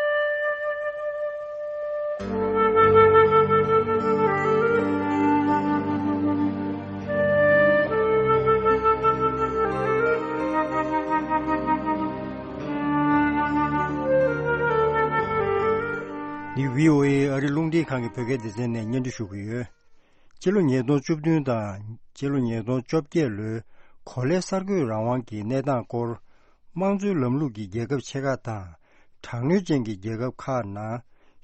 འདི་བྷི་ཨོ་ཨེ་ཨ་རི་རླུང་འཕྲིན་ཁང་གི་བོད་སྐད་སྡེ་ཚན་ནས་སྙན་སྒྲོན་ཞུ་གི་ཡོད། སྤྱི་ལོ་ཉིས་སྟོང་བཅུ་བདུན་དང་སྤྱི་ལོ་ཉིས་སྟོང་བཅོ་བརྒྱད་ལོའི་གོ་ལའི་གསར་འགོད་རང་དབང་གི་གནས་སྟངས་སྐོར། དམངས་གཙོའི་ལམ་ལུགས་ཀྱི་རྒྱལ་ཁབ་ཆེ་ཁག་དང་། དྲག་གནོན་ཅན་གྱི་རྒྱལ་ཁབ་ཁག་ནང་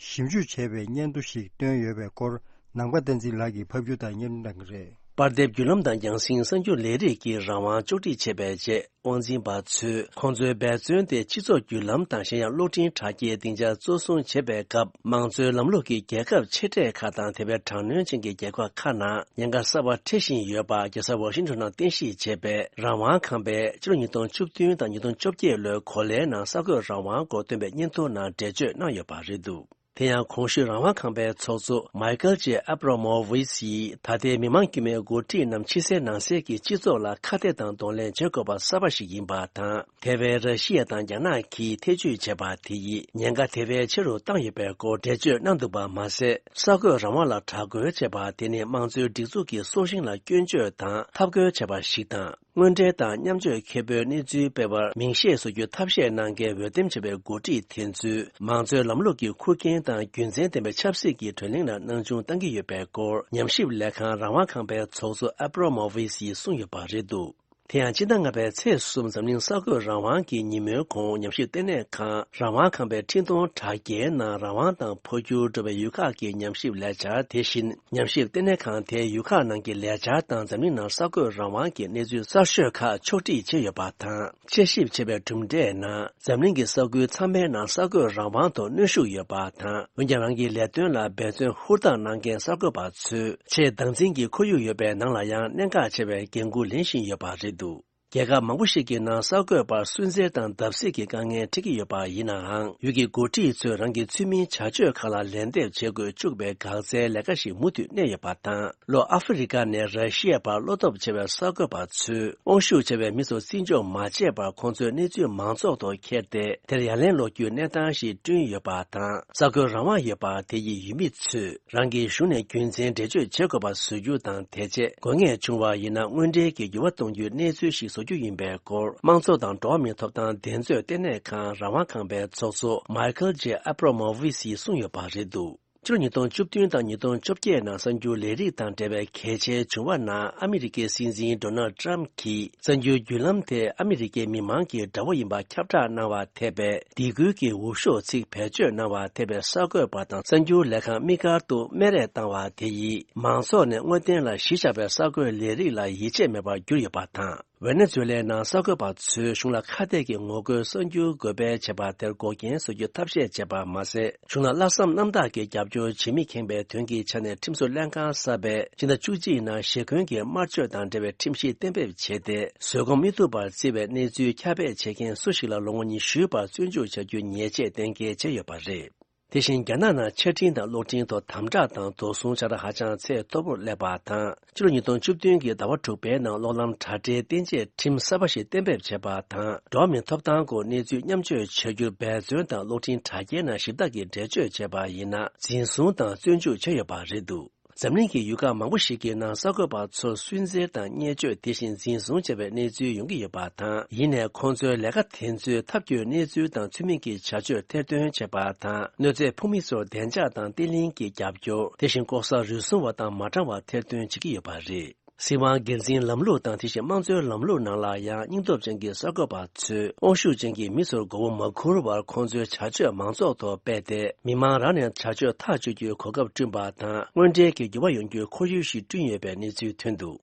ཞིབ་འཇུག་བྱས་པའི་སྙན་ཐོ་ཞིག་བཏོན་ཡོད་པའི་སྐོར། ནམ་མཁའ་བསྟན་འཛིན་ལགས་ཀྱིས་ཕབ་སྒྱུར་དང་སྙན་སྒྲོན་གནང་གི་རེད། པར་དེབ་བརྒྱུད་ལམ་དང་རྒྱང་སྲིང་གསར་འགྱུར་ལས་རིགས་ཀྱི་རང་དབང་གཅོག་སྒྲིག་བྱས་པའི་རྗེས། དབང་འཛིན་པ་ཚོས་ཁོང་ཚོའི་འབད་བརྩོན་དེ་སྤྱི་ཚོགས་བརྒྱུད་ལམ་དང་གཞན་ཡང་གློག་འཕྲིན་དྲ་རྒྱའི་སྡིངས་ཆར་གཙོ་བཟུང་བྱེད་པའི་སྐབས། དམངས་གཙོའི་ལམ་ལུགས་ཀྱི་རྒྱལ་ཁབ་ཆེ་གྲས་ཁག་དང་། དེ་བས་དྲག་གནོན་ཅན་གྱི་རྒྱལ་ཁབ་ཁག་ནང་ཉེན་ཁ་གསར་པ་འཕྲད་བཞིན་ཡོད་པ། རྒྱལ་ས་ཝ་ཤིང་ཊོན་ནང་རྟེན་གཞི་བྱས་པའི་རང་དབང་ཁང་པས་ཕྱི་ལོ་ཉིས་སྟོང་བཅུ་བདུན་དང་ཉིས་སྟོང་བཅོ་བརྒྱད་ལོའི་གོ་ལའི་ནང་གསར་འགོད་རང་དབང་སྐོར་བཏོན་པའི་སྙན་ཐོ་ནང་འགྲེལ་བརྗོད་གནང་ཡོད་པ་རེད་འདུག་དེ་ཡང་གོང་ཞུས་རང་དབང་ཁང་པའི་ཚོགས་གཙོ་མའི་ཀལ་ཇེ་ཨབ་ར་མོ་ཝི་ཆི་ཡིས། ད་ལྟའི་མི་མང་དཀྱུས་མའི་འགོ་ཁྲིད་རྣམས་ཕྱི་གསལ་ནང་གསལ་གྱི་སྤྱི་ཚོགས་ལ་ཁ་གཏད་དང་གདོང་ལེན་བྱེད་དགོས་པ་གསར་པ་ཞིག་ཡིན་པ་དང་། དེ་བས་ར་ཤི་ཡ་དང་རྒྱ་ནག་གིས་ཐེ་བྱུས་བྱས་པ་དེ་ཡིས་ཉེན་ཁ་དེ་བས་ཆེ་རུ་བཏང་ཡོད་པའི་སྐོར་འགྲེལ་བརྗོད་གནང་འདུག་པ་མ་ཟད། གསར་འགོད་རང་དབང་ལ་དྲག་རྒོལ་བྱས་པ་དེ་ནི་དམངས་གཙོའི་སྒྲིག་འཛུགས་ཀྱི་སྲོག་ཤིང་ལ་སྐྱོན་བརྗོད་དང་འཐབ་རྒོལ་བྱས་པ་ཞིག་དང་། དངོས་འབྲེལ་དང་མཉམ་སྤྱོད་ཁེ་པོའི་གནས་ཚུལ་སྤེལ་བར་མིང་ཤས་བཟོ་རྒྱུ་ཐབས་ཤེས་གནང་མཁན་འོས་འདེམས་བྱས་པའི་འགོ་ཁྲིད་དེ་ཚོས་མང་གཙོའི་ལམ་ལུགས་ཀྱི་ཁུར་འཁྱེར་དང་རྒྱུ་མཚན་ལྡན་པའི་ཆབ་སྲིད་ཀྱི་བགྲོ་གླེང་ལ་སྣང་ཆུང་བཏང་གི་ཡོད་པའི་སྐོར་ཉམས་ཞིབ་ལས་ཁང་རང་དབང་ཁང་པའི་ཚོགས་གཙོ་ཨབ་ར་མོ་ཝི་སིས་གསུངས་ཡོད་པ་རེད་འདུག་དེ་ཡང་སྤྱི་ཟླ་ལྔ་པའི་ཚེས་གསུམ་འཛམ་གླིང་གསར་འགོད་རང་དབང་གི་ཉིན་མོའི་གོང་ཉམས་ཞིབ་ལྟེ་གནས་ཁང་རང་དབང་ཁང་པའི་འཕྲིན་གཏོང་དྲ་རྒྱའི་ནང་རང་དབང་དང་འཕོ་འགྱུར་འགྲོ་བའི་ཡུལ་ཁག་གི་ཉམས་ཞིབ་ལས་འཆར། དེ་བཞིན་ཉམས་ཞིབ་ལྟེ་གནས་ཁང་དེའི་ཡུལ་ཁག་ནང་གི་ལས་འཆར་དང་འཛམ་གླིང་ནང་གསར་འགོད་རང་དབང་གི་གནས་ཚུལ་གསར་ཤོས་ཁག་ཕྱོགས་སྒྲིག་བྱས་ཡོད་པ་དང་། དཔྱད་ཞིབ་བྱས་པའི་གྲུབ་འབྲས་ནང་། འཛམ་གླིང་གི་ས་ཁུལ་ཚང་མའི་ནང་གསར་འགོད་རང་དབང་ཐོག་གནོན་ཤུགས་ཡོད་པ་དང་། འོན་ཀྱང་། རང་གི་ལས་དོན་ལ་འབད་བརྩོན་ཧུར་ཐག་གནང་མཁན་གསར་འགོད་པ་ཚོས་ཆེས་བདག་འཛིན་གྱི་ཁོར་ཡུག་ཡོད་པའི་ནང་ལ་ཡང་གནད་འགག་ཆེ་བའི་འགན་འཁུར་ལེན་བཞིན་ཡོད་པ་རེད་འདུག་རྒྱལ་ཁབ་མང་པོ་ཞིག་གི་ནང་གསར་འགོད་པར་སུན་གཙེར་དང་བརྡབ་གསིག་གི་དཀའ་ངལ་འཕྲད་ཀྱི་ཡོད་པ་ཡིན་ནའང་། ཡུལ་གྱི་འགོ་ཁྲིད་ཚོས་རང་གི་ཚུལ་མིན་བྱ་སྤྱོད་ཁག་ལ་ལན་འདེབས་བྱེད་དགོས་བཅུག་པའི་འགག་རྩའི་ལས་ཀ་ཞིག་མུ་མཐུད་གནས་ཡོད་པ་དང་། ལྷོ་ཨ་ཧྥེ་རི་ཀ་ནས་ར་ཤི་ཡའི་བར་བློ་སྟོབས་ཆེ་བའི་གསར་འགོད་པ་ཚོས་དབང་ཤུགས་ཆེ་བའི་མི་ཚོར་བརྩི་འཇོག་མ་བྱས་པར་ཁོང་ཚོའི་གནས་ཚུལ་མང་ཚོགས་ཐོག་འཁྱེར་ཏེ། དེར་ཡ་ལན་སློག་རྒྱུའི་གནས་སྟངས་ཤིག་བསྐྲུན་ཡོད་པ་དང་། གསར་འགོད་རང་དབང་ཡོད་པ་དེ་ཡི་ཡུལ་མི་ཚོས། རང་གི་གཞུང་ནས་རྒྱུ་མཚན་འགྲེལ་བརྗོད་བྱེད་དགོས་པ་བཟོ་རྒྱུ་དང་། དེ་རྗེས་དགོས་ངེས་བྱུང་བ་ཡིན་ན། དངོས་འབྲེལ་གྱི་འགྱུར་བ་གཏོང་རྒྱུའི་གནས་ཚུལ་ཞིག་བཟོ་རྒྱུ་ཡིན་པའི་སྐོར། དམངས་གཙོ་དང་འགྲོ་བ་མིའི་ཐོབ་ཐང་འགྲན་རྩོད་ལྟེ་གནས་ཁང་རང་དབང་ཁང་པའི་ཚོགས་གཙོ་མའི་ཀལ་ཇེ་ཨབ་ར་མོ་ཝི་སིས་གསུངས་ཡོད་པ་རེད་འདུག་ཕྱི་ལོ་ཉིས་སྟོང་བཅུ་བདུན་དང་ཉིས་སྟོང་བཅོ་བརྒྱད་ནང་གསར་འགྱུར་ལས་རིགས་དང་འབྲེལ་བའི་གལ་ཆེའི་བྱུང་བ་ནང་། ཨ་མི་རི་ཀའི་སྲིད་འཛིན་ཌོ་ནལ་ཌི་ཊརམ་ཕི་གྱིས། གསར་འགྱུར་བརྒྱུད་ལམ་དེ་ཨ་མི་རི་ཀའི་མི་མང་གི་དགྲ་བོ་ཡིན་པ་ཁྱབ་བསྒྲགས་གནང་བ་ཐེ་བའི་སྡིགས་སྐུལ་གྱི་འུབ་ཤོག་ཚིག་བེད་སྤྱོད་གནང་བ་ཐེ་བའི་གསར་འགོད་པ་དང་གསར་འགྱུར་ལས་ཁང་དམིགས་བཀར་དུ་སྨད་རེས་བཏང་བ་དེ་ཡིས། མང་ཚོགས་ནས་དངོས་བསྟན་ལ་གཞི་བཞག་པའི་གསར་འགོད་ལས་རིགས་ལ་ཡིད་ཆེས་མེད་པར་གྱུར་ཡོད་པ་དང་། ཝེ་ནེ་ཛུ་ལའི་ནང་གསར་འགོད་པ་ཚོས་གཞུང་ལ་ཁ་གཏད་ཀྱི་ངོ་རྒོལ་གསར་འགྱུར་འགོད་སྤེལ་བྱས་པ་དེར་འགོག་རྐྱེན་བཟོ་རྒྱུ་ཐབས་ཤེས་བྱས་པ་མ་ཟད། གཞུང་ལ་ལྷག་བསམ་རྣམ་དག་གིས་རྒྱབ་སྐྱོར་བྱེད་མི་ཁེངས་པའི་དོན་གྱི་ཆ་ནས། ཁྲིམས་བཟོ་ལྷན་ཁང་གསར་པས་སྤྱི་ཟླ་བཅུ་གཅིག་ནང་ཞེ་འཁོན་གྱི་དམར་མཆོད་དང་འབྲེལ་བའི་ཁྲིམས་གཞི་གཏན་འབེབས་བྱས་ཏེ། བཟོད་སྒོམ་མི་ཐུབ་པར་བརྩི་བའི་གནས་ཚུལ་ཁྱབ་སྤེལ་བྱེད་མཁན་སུ་ཞིག་ལ་ལོ་ངོ་ཉི་ཤུའི་བར་བཙོན་འཇུག་བྱ་རྒྱུའི་ཉེས་ཆད་གཏན་འཁེལ་བྱས་ཡོད་པ་རེད། དེ་བཞིན། རྒྱ་ནག་ནང་ཆ་འཕྲིན་དང་གློག་འཕྲིན་ཐོག་དམ་དྲག་དང་དོགས་ཟོན་ཆགས་སྟངས་ཧ་ཅང་ཚད་མཐོ་པོར་སླེབས་པ་དང་། ཕྱི་ལོ་ཉིས་སྟོང་བཅུ་བདུན་གྱི་ཟླ་བ་དྲུག་པའི་ནང་། གློག་ལམ་དྲ་སྦྲེལ་བརྟན་གཞིར་ཁྲིམས་གསར་པ་ཞིག་གཏན་འབེབས་བྱས་པ་དང་། འགྲོ་བ་མིའི་ཐོབ་ཐང་སྐོར་གནས་ཚུལ་མཉམ་སྤྱོད་བྱ་རྒྱུར་འབད་བརྩོན་དང་། གློག་འཕྲིན་དྲ་རྒྱའི་ནང་ཞིབ་ཚགས་ཀྱིས་འགྲེལ་བརྗོད་བྱས་པ་ཡིན་ན། འཛིན་བཟུང་དང་བཙོན་འཇུག་བྱས་ཡོད་པ་རེད་འདུག་འཛམ་གླིང་གི་ཡུལ་ཁག་མང་པོ་ཞིག་གི་ནང་། གསར་འགོད་པ་ཚོར་སུན་གཙེར་དང་བརྙས་བཅོས། དེ་བཞིན་འཛིན་བཟུང་བྱས་པའི་གནས་ཚུལ་ཡོང་གི་ཡོད་པ་དང་། ཡིན་ནའི། ཁོང་ཚོའི་ལས་ཀ་དེ་ཚོས་ཐབས་སྐྱོའི་གནས་ཚུལ་དང་ཚུལ་མིན་གྱི་བྱ་སྤྱོད་ཐེར་འདོན་བྱས་པ་དང་། གནོད་འཚེ་ཕོག་མི་ཚོར་བདེ་འཇགས་དང་བརྟན་ལྷིང་གི་རྒྱབ་སྐྱོར། དེ་བཞིན་ལྐོག་ཟ་རུལ་སུངས་པ་དང་མ་འདྲ་བ་ཐེར་འདོན་བྱེད་ཀྱི་ཡོད་པ་རེད། སྲིད་དབང་སྒེར་འཛིན་ལམ་ལུགས་དང་། དེ་བཞིན་དམངས་གཙོའི་ལམ་ལུགས་ནང་ལ་ཡང་། སྙིང་སྟོབས་ཅན་གྱི་གསར་འགོད་པ་ཚོས་དབང་ཤུགས་ཅན་གྱི་མི་ཚོར་མགོ་བོ་མ་འཁུར་བར། ཁོང་ཚོའི་བྱ་སྤྱོད་མང་ཚོགས་ཐོག་སྤེལ་ཏེ། མི་མང་རང་ནས་བྱ་སྤྱོད་ཐག་གཅོད་རྒྱུའི་གོ་སྐབས་བསྐྲུན་པ་དང་། དངོས་འབྲེལ་གྱི་འགྱུར་བ་ཡོང་རྒྱུའི་ཁོར་ཡུག་ཞིག་བསྐྲུན་ཡོད་པའི་གནས་ཚུལ་ཐོན་འདུག་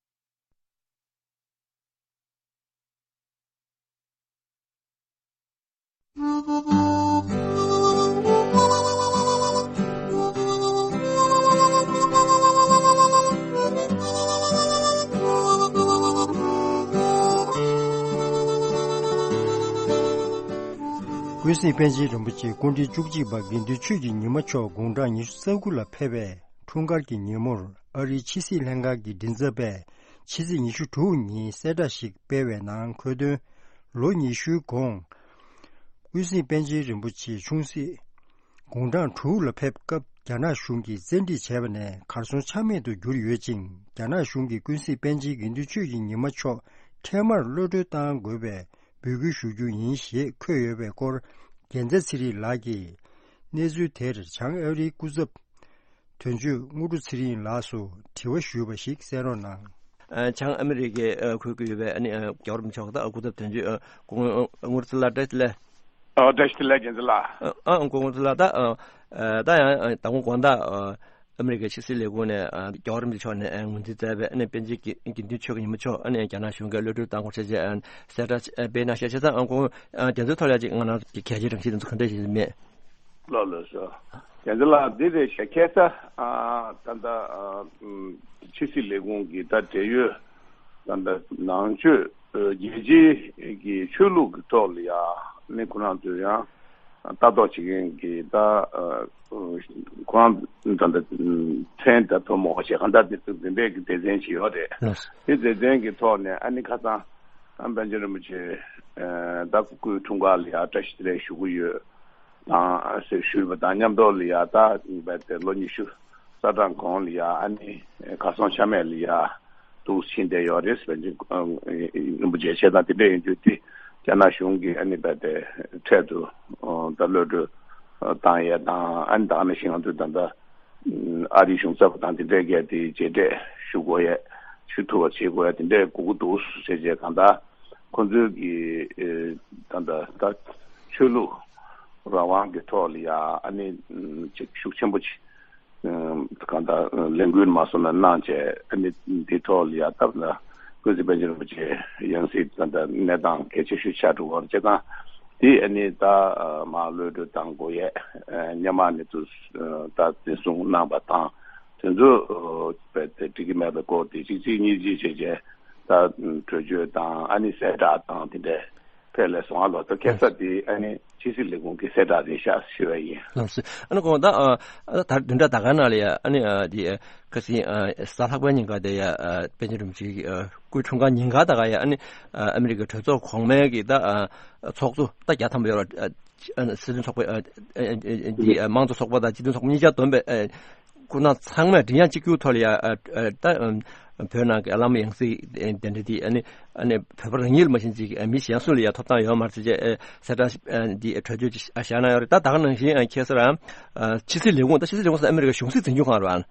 ཀུན་ ཀུན་གཟིགས་པཎ་ཆེན་རིན་པོ་ཆེ་སྐུ་ཕྲེང་བཅུ་གཅིག་པ་དགེ་འདུན་ཆོས་ཀྱི་ཉི་མ་མཆོག་དགུང་གྲངས་ཉི་ཤུ་རྩ་དགུ་ལ་ཕེབས་པའི་འཁྲུངས་སྐར་གྱི་ཉིན་མོར། ཨ་རིའི་ཕྱི་སྲིད་ལྷན་ཁང་གི་མགྲིན་ཚབ་པས་ཕྱི་ཚེས་ཉི་ཤུ་དྲུག་ཉིན་གསལ་བསྒྲགས་ཤིག་སྤེལ་བའི་ནང་འཁོད་དོན། ལོ་ཉི་ཤུའི་གོང་། ཀུན་གཟིགས་པཎ་ཆེན་རིན་པོ་ཆེ་ཆུང་སྲིད་དགུང་གྲངས་དྲུག་ལ་ཕེབས་སྐབས། རྒྱ་ནག་གཞུང་གིས་བཙན་ཁྲིད་བྱས་པ་ནས་གར་སོང་ཆ་མེད་དུ་གྱུར་ཡོད་ཅིང་། རྒྱ་ནག་གཞུང་གིས་ཀུན་གཟིགས་པཎ་ཆེན་དགེ་འདུན་ཆོས་ཀྱི་ཉི་མ་མཆོག་འཕྲལ་མར་གློད་གྲོལ་གཏང་དགོས་པའི་འབོད་སྐུལ་ཞུ་རྒྱུ་ཡིན་ཞེས་འཁོད་ཡོད་པའི་སྐོར། རྒྱལ་མཚན་ཚེ་རིང་ལགས་ཀྱིས་གནས་ཚུལ་དེར་བྱང་ཨ་རིའི་སྐུ་ཚབ་དོན་གཅོད་དངོས་གྲུབ་ཚེ་རིང་ལགས་སུ་དྲི་བ་ཞུས་པ་ཞིག་གསན་རོགས་གནང་། ཨ། བྱང་ཨ་མི་རི་ཀའི་ཨ་ཁུལ་དུ་ཡོད་པའི་ཨ་ནི་ཨ་རྒྱལ་བ་རིན་པོ་ཆེ་ད་སྐུ་ཚབ་དོན་གཅོད་ཨ་སྐུ་ངོ་དངོས་གྲུབ་ཚེ་རིང་ལགས། བཀྲ་ཤིས་བདེ་ལེགས། ཨ། བཀྲ་ཤིས་བདེ་ལེགས་རྒྱལ་མཚན་ལགས། ཨ། ཨ། སྐུ་ངོ་ཚེ་རིང་ལགས། ད་ཨ་ད་ཡང་ཨ་ད་དགོང་དགོང་དག་ཨ་ཨ་མི་རི་ཀའི་ཕྱི་སྲིད་ལས་ཁུངས་ནས་ཨ་རྒྱལ་བ་རིན་པོ་ཆེ་མཆོག་ནས་ཨ་ངོས་འཛིན་མཛད་པའི་ཨ་ནི་པཎ་ཆེན་དགེ་དགེ་འདུན་ཆོས་ཀྱི་ཉི་མ་མཆོག་ཨ་ནི་རྒྱ་ནག་གཞུང་གིས་གློད་གྲོལ་བཏང་དགོས་ཞེས་བྱས་ཨ་གསལ་བསྒྲགས་ཨ་སྤེལ་གནང་ཤག་བྱས་ཙང་ཨ་ཁོང་ཨ་དེ་ཚོའི་ཐོག་ལ་ཅིག་ང་རང་གི་གལ་ཆེའི་རང་བཞིན་དེ་ཚོ་ག་འདྲ་ཞིག་མེད། ལགས་ལགས་སོ། རྒྱལ་མཚན་ལགས། འདི་རེད་ཤག་ཁ་སང་ཨ་ད་ལྟ་ཨ་ཕྱི་སྲིད་ལས་ཁུངས་ཀྱི་ད་འབྲེལ་ཡོད་ད་ལྟ་ནང་ཆོས་ཨ་རྒྱལ་སྤྱིའི་གི་ཆོས་ལུགས་ཀྱི་ཐོག་ལ་ཡ་ནི་ཁོ་རང་ཚོས་ཡང་ལྟ་རྟོག་བྱེད་མཁན་གྱི་ད་ཨ་ཁོ་རང་ད་ལྟ་ཕྲན་ད་ཕོ་མོ་ཞེས་གང་ལྟར་དེ་ཚོ་འདི་འདྲས་ཀྱི་སྡེ་ཚན་ཞིག་ཡོད་རེད། ལགས་སོ། དེ་སྡེ་ཚན་གྱི་ཐོག་ནས་ཨ་ནི་ཁ་སང་ཨ་པཎ་ཆེན་རིན་པོ་ཆེ་ཨ་ད་སྐུའི་འཁྲུངས་སྐར་ལ་ཡ་བཀྲ་ཤིས་བདེ་ལེགས་ཞུ་གི་ཡོད། དང་ཞུས་པ་དང་མཉམ་དུ་ལ་ཡ་ད་རྦད་དེ་ལོ་ཉི་ཤུ་རྩ་གྲངས་གོང་ལ་ཡ་ཨ་ནི་གར་སོང་ཆ་མེད་ལ་ཡ་འདུག་ཕྱིན་བསྡད་ཡོད་རེད་ཟེར་གྱི། རིན་པོ་ཆེ་བྱས་ཙང་དེ་འདྲ་ཡིན་དུས་དེ་རྒྱ་ནག་གཞུང་གིས་ཨ་ནི་རྦད་དེ་འཕྲལ་དུ་ད་གློད་གྲོལ་བཏང་ཡས་དང་། ཨ་ནི་ད་ག་ནང་བཞིན་ང་ཚོས་ད་ལྟ་ཨ་རིའི་གཞུང་ཚབ་དང་དེ་འདྲས་བརྒྱུད་དེ་མཇལ་འཕྲད་ཞུ་དགོས་ཡས་ཞུ་ཐུབ་པ་བྱེད་དགོས་ཡས་དེ་འདྲས་དགོས་ཀྱི་འདུག་ཟེར་བྱས་གང་ལྟར། ཁོང་ཚོའི་གི་ཨེ་ད་ལྟ་ད་ཆོས་ལུགས་རང་དབང་གི་ཐོག་ལ་ཡ་ཨ་ནི་ཅིག་ཤུགས་ཆེན་པོ་ཅིག་གང་ལྟར་ལས་འགུལ་མ་སོང་ན་གནང་བྱས། ཨ་ནི་འདི་ཐོག་ལ་ཡ་ད་ལྟ་ཀུན་གཟིགས་པཎ་ཆེན་རིན་པོ་ཆེ་ཡང་སྲིད་ད་ལྟ་གནས་སྟངས་གལ་ཆེ་ཤོས་ཆགས་འགྲོ་བ་རེད། བྱས་ཙང་འདི་ཨ་ནི་ད་མར་གློད་གྲོལ་གཏང་དགོས་ཡས་སྔོན་མ་ནས་དུ་ད་འཛིན་བཟུང་གནང་པ་དང་། དེ་ཚོ་རྦད་དེ་འགྲིག་གི་མེད་པའི་སྐོར་དེ་གཅིག་གཅིག་གཉིས་གཅིག་བྱས་བྱས་ད་གྲོས་ཆོད་དང་ཨ་ནི་གསལ་བསྒྲགས་དང་དེ་འདྲས་ཕེབས་ལས་སོང་ཨ་ལོ། ད་ཁ་སང་དེ་ཨ་ནི་ཕྱི་སྲིད་ལས་ཁུངས་ཀྱི་གསལ་བསྒྲགས་རེད་ཤག་ཞུ་བ་ཡིན། ལགས་སོ། ཨ་ནི་དགོང་དག་ཨ་ད་བདུན་ཕྲག་ད་ག་ནང་ལ་ཡ་ཨ་ནི་ཨ་དེ་ཁ་སང་ཨ་གཟའ་ལྷག་པའི་ཉིན་ཀ་དེ་ཡ་ཨ་པཎ་ཆེན་རིན་པོ་ཆེ་གི་ཨ་སྐུའི་འཁྲུངས་སྐར་ཉིན་ཀ་ད་ག་ཡ་ཨ་ནི་ཨ་ཨ་མི་རི་ཀའི་གྲོས་ཚོགས་གོང་མའི་གི་ད་ཨ་ཚོགས་གཙོ་ད་བརྒྱ་ཐམ་པ་ཡོད་ར། ཨ་སྲིད་དོན་ཚོགས་པའི་ཨ་ཨ་ཨ་འདི་ཨ་དམངས་གཙོ་ཚོགས་པ་དང་སྤྱི་མཐུན་ཚོགས་པ་གཉིས་ཆར་བསྡོམས་པའི་ཨ་སྐུ་ན་ཚང་མས་མགྲིན་དབྱངས་གཅིག་གྱུར་ཐོག་ལ་ཡ་ཨ་ཨ་ད་ཨ་བོད་ནང་གི་ཨ་བླ་མ་ཡང་སྲིད་ཨ་དེ་འདྲ་དེ་ཨ་ནི་ཨ་ནི་བོད་པ་རང་ཉིད་ལ་མ་ཤེས་ཅིག་ཨ་མི་གཞན་སུ་ལ་ཡ་ཐོབ་ཐང་ཡོད་མ་རེད་ཟེར་བྱས་ཨ་གསལ་བསྒྲགས་ཨ་འདི་གྲོས་ཆོད་ཅིག་ཨ་བཞག་གནང་ཡོད་རེད། ད་ད་ག་ནང་བཞིན་ཨ་ཁ་སང་རང་ཨ་ཕྱི་སྲིད་ལས་ཁུངས། ད་ཕྱི་སྲིད་ལས་ཁུངས་ཟེར་ཨ་མི་རི་ཀའི་གཞུང་སྲིད་འཛིན་སྐྱོང་ཁང་རེད་པ།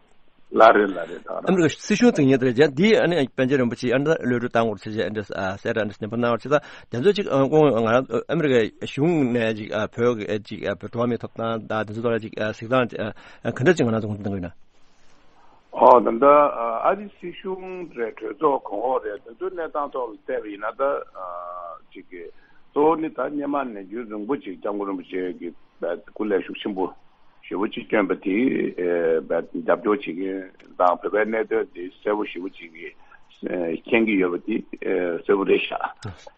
ལགས་རེད་ལགས་རེད། ད་ཨ་མི་རི་ཀ་སྲིད་གཞུང་འཛིན་མཁན་དེ་རེད། འདི་ཨ་ནི་པཎ་ཆེན་རིན་པོ་ཆེ་ཨ་ནི་ད་གློད་གྲོལ་བཏང་དགོས་རེད་ཟེར་བྱས་ཨ་འདྲ་ཨ་གསལ་བསྒྲགས་འདྲ་ནན་པོ་གནང་བ་རེད། ད་དེ་ཚོ་ཅིག་ཨ་ཁོང་ང་རང་ཨ་མི་རི་ཀའི་གཞུང་ནས་ཅིག་ཨ་བོད་ཀྱི་ཨ་ཅིག་ཨ་བོད་འགྲོ་བ་མིའི་ཐོབ་ཐང་དང་དེ་ཚོ་ཐོག་ལ་ཅིག་ཨ་གཟིགས་སྟངས་ཅིག་ཨ་ག་འདྲ་ཅིག་ང་རང་ཚོ་ངོས་འཛིན་གཏོང་གི་ཡོད་ན། ཨོ་ད་ལྟ་ཨ་ཨ་རི་སྲིད་གཞུང་རེད། གྲོས་ཚོགས་གོང་འོག་རེད། དེ་ཚོའི་གནས་སྟངས་ཐོག་ལ་བལྟས་པ་ཡིན་ན་ད་ཨ་ཅིག་གི་གཙོ་བོ་ནི་ད་སྔོན་མ་ནས་རྒྱུན་རིང་པོ་ཅིག་སྐྱབས་མགོན་རིན་པོ་ཆེ་གི་སྐུ་ལས་ཤུགས་ཆེན་པོ་ཞེ་པོ་ཅིག་བསྐྱོན་པ་དེ་ཨེ་རྒྱབ་སྐྱོར་བྱེད་མཁན་དང་བོད་པའི་གནད་དོན་དེ་གསལ་པོ་ཞེ་པོ་ཅིག་གིས་ཨེ་མཁྱེན་གྱི་ཡོད་པ་དེ་ཨེ་གསལ་པོ་རེད་ཤག་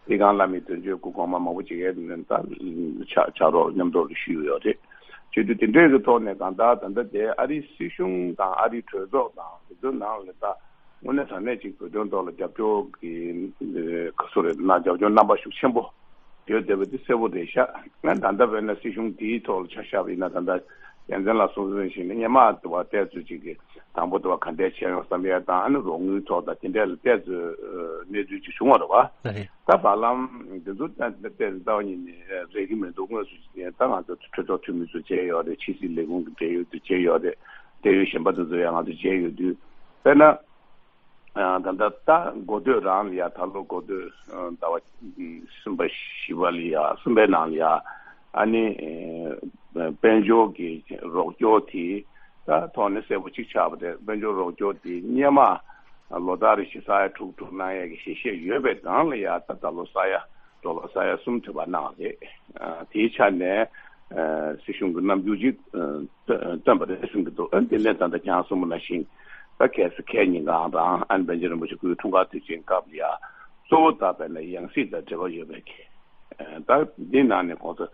དེ་སྒང་བླ་མའི་དོན་གཅོད་སྐུ་གོང་མ་མང་པོ་ཅིག་གིས་ད་ཕྱག་ཕྱག་རོགས་མཉམ་དུ་ཞུས་ཡོད་རེད། བྱེད་དུས་དེ་འདྲའི་གི་ཐོག་ནས་གང་ལྟར་ད་ལྟ་དེ་ཨ་རིའི་སྲིད་གཞུང་དང་ཨ་རིའི་གྲོས་ཚོགས་དང་དེ་ཚོའི་ནང་ལ་ད་དངོས་གནས་དྲང་གནས་ཅིག་བོད་དོན་ཐོག་ལ་རྒྱབ་སྐྱོར་གྱི་ག་ཚོད་རེད་ན་རྒྱབ་སྐྱོར་རྣམ་པ་ཤུགས་ཆེན་པོ་ཡོད་བསྡད་པ་དེ་གསལ་པོ་རེད་ཤག་ང་ད་ལྟ་བས་ན་སྲིད་གཞུང་འདིའི་ཐོག་ལ་ཆ་བཞག་པ་ཡིན་ན་ད་ལྟ་རྒྱལ་མཚན་ལགས་གསུངས་ཚུལ་བཞིན་སྔོན་མ་དུ་བ་ཏོག་ཙམ་ཅིག་གི་དང་པོ་དུ་བ་ག་འདྲས་བྱས་ཡོང་བསམ་ཡས་དང་ཨ་ནི་རོགས་དངུལ་ཐོག་དང་དེ་འདྲས་ལ་ཏོག་ཙམ་གནས་ཚུལ་ཅིག་བྱུང་བ་རེད་བ། ད་བར་ལམ་འདི་ཚོ་ཏོག་ཙམ་རྩ་བ་ཉིད་ནས་རེག་གི་མི་འདུག་དངོས་སུ་ད་ང་ཚོ་གྲོས་ཚོགས་འཐུས་མི་ཚོ་མཇལ་ཡོད་རེད། ཕྱི་སྲིད་ལས་ཁུངས་ཀྱི་འབྲེལ་ཡོད་དུ་མཇལ་ཡོད་རེད། འབྲེལ་ཡོད་གཞན་པ་དེ་ཚོ་ཡང་ང་ཚོ་མཇལ་ཡོད་དུས་དཔེར་ན། ཨ་ད་ལྟ་ད་འགོ་སྟོད་རང་ལ་ཡ་ད་ལོ་འགོ་སྟོད་ཨ་ཟླ་བ་གསུམ་པ་བཞི་པ་ལ་ཡ་གསུམ་པའི་ནང་ལ་ཡ་ཨ་ནི་ཨ་དཔལ་འབྱོར་གྱི་རོགས་སྐྱོར་དེ་ད་ཐོག་ནས་གསལ་པོ་གཅིག་ཆགས་པ་རེད། དཔལ་འབྱོར་རོགས་སྐྱོར་དེ་སྔོན་མ་ལོ་ལྟར་རེ་བཞིན་ས་ཡ་དྲུག་དྲུག་གནང་ཡས་ཀྱི་ཞལ་བཞེས་ཡོད་པའི་སྒང་ལ་ཡ་ད་ད་ལོ་ས་ཡ་ཌོ་ལར་ས་ཡ་གསུམ་ཐོན་པ་གནང་བ་རེད། ཨ་དེའི་ཆ་ནས་ཨ་སྲིད་གཞུང་གི་རྣམ་འགྱུར་ཅིག་ཨ་སྟོན་པ་རེད་གསུང་གི་འདུག་ཨ་དེ་ནས་ད་ལྟ་ཁྱེད་རང་གསུངས་པ་ནང་བཞིན་ད་གལ་སྲིད་ཁས་ཉིན་གང་རང་ཨ་ནི་པཎ་ཆེན་རིན་པོ་ཆེ་སྐུའི་འཁྲུངས་སྐར་དུས་ཆེན་སྐབས་ལ་ཡ་གཙོ་བོ་ད་དཔེར་ན་ཡང་སྲིད་དང་འབྲེལ་བ་ཡོད་པའི་གི་ཨ་ད་འདི་ནང་ནས་ཁོང་ཚོ་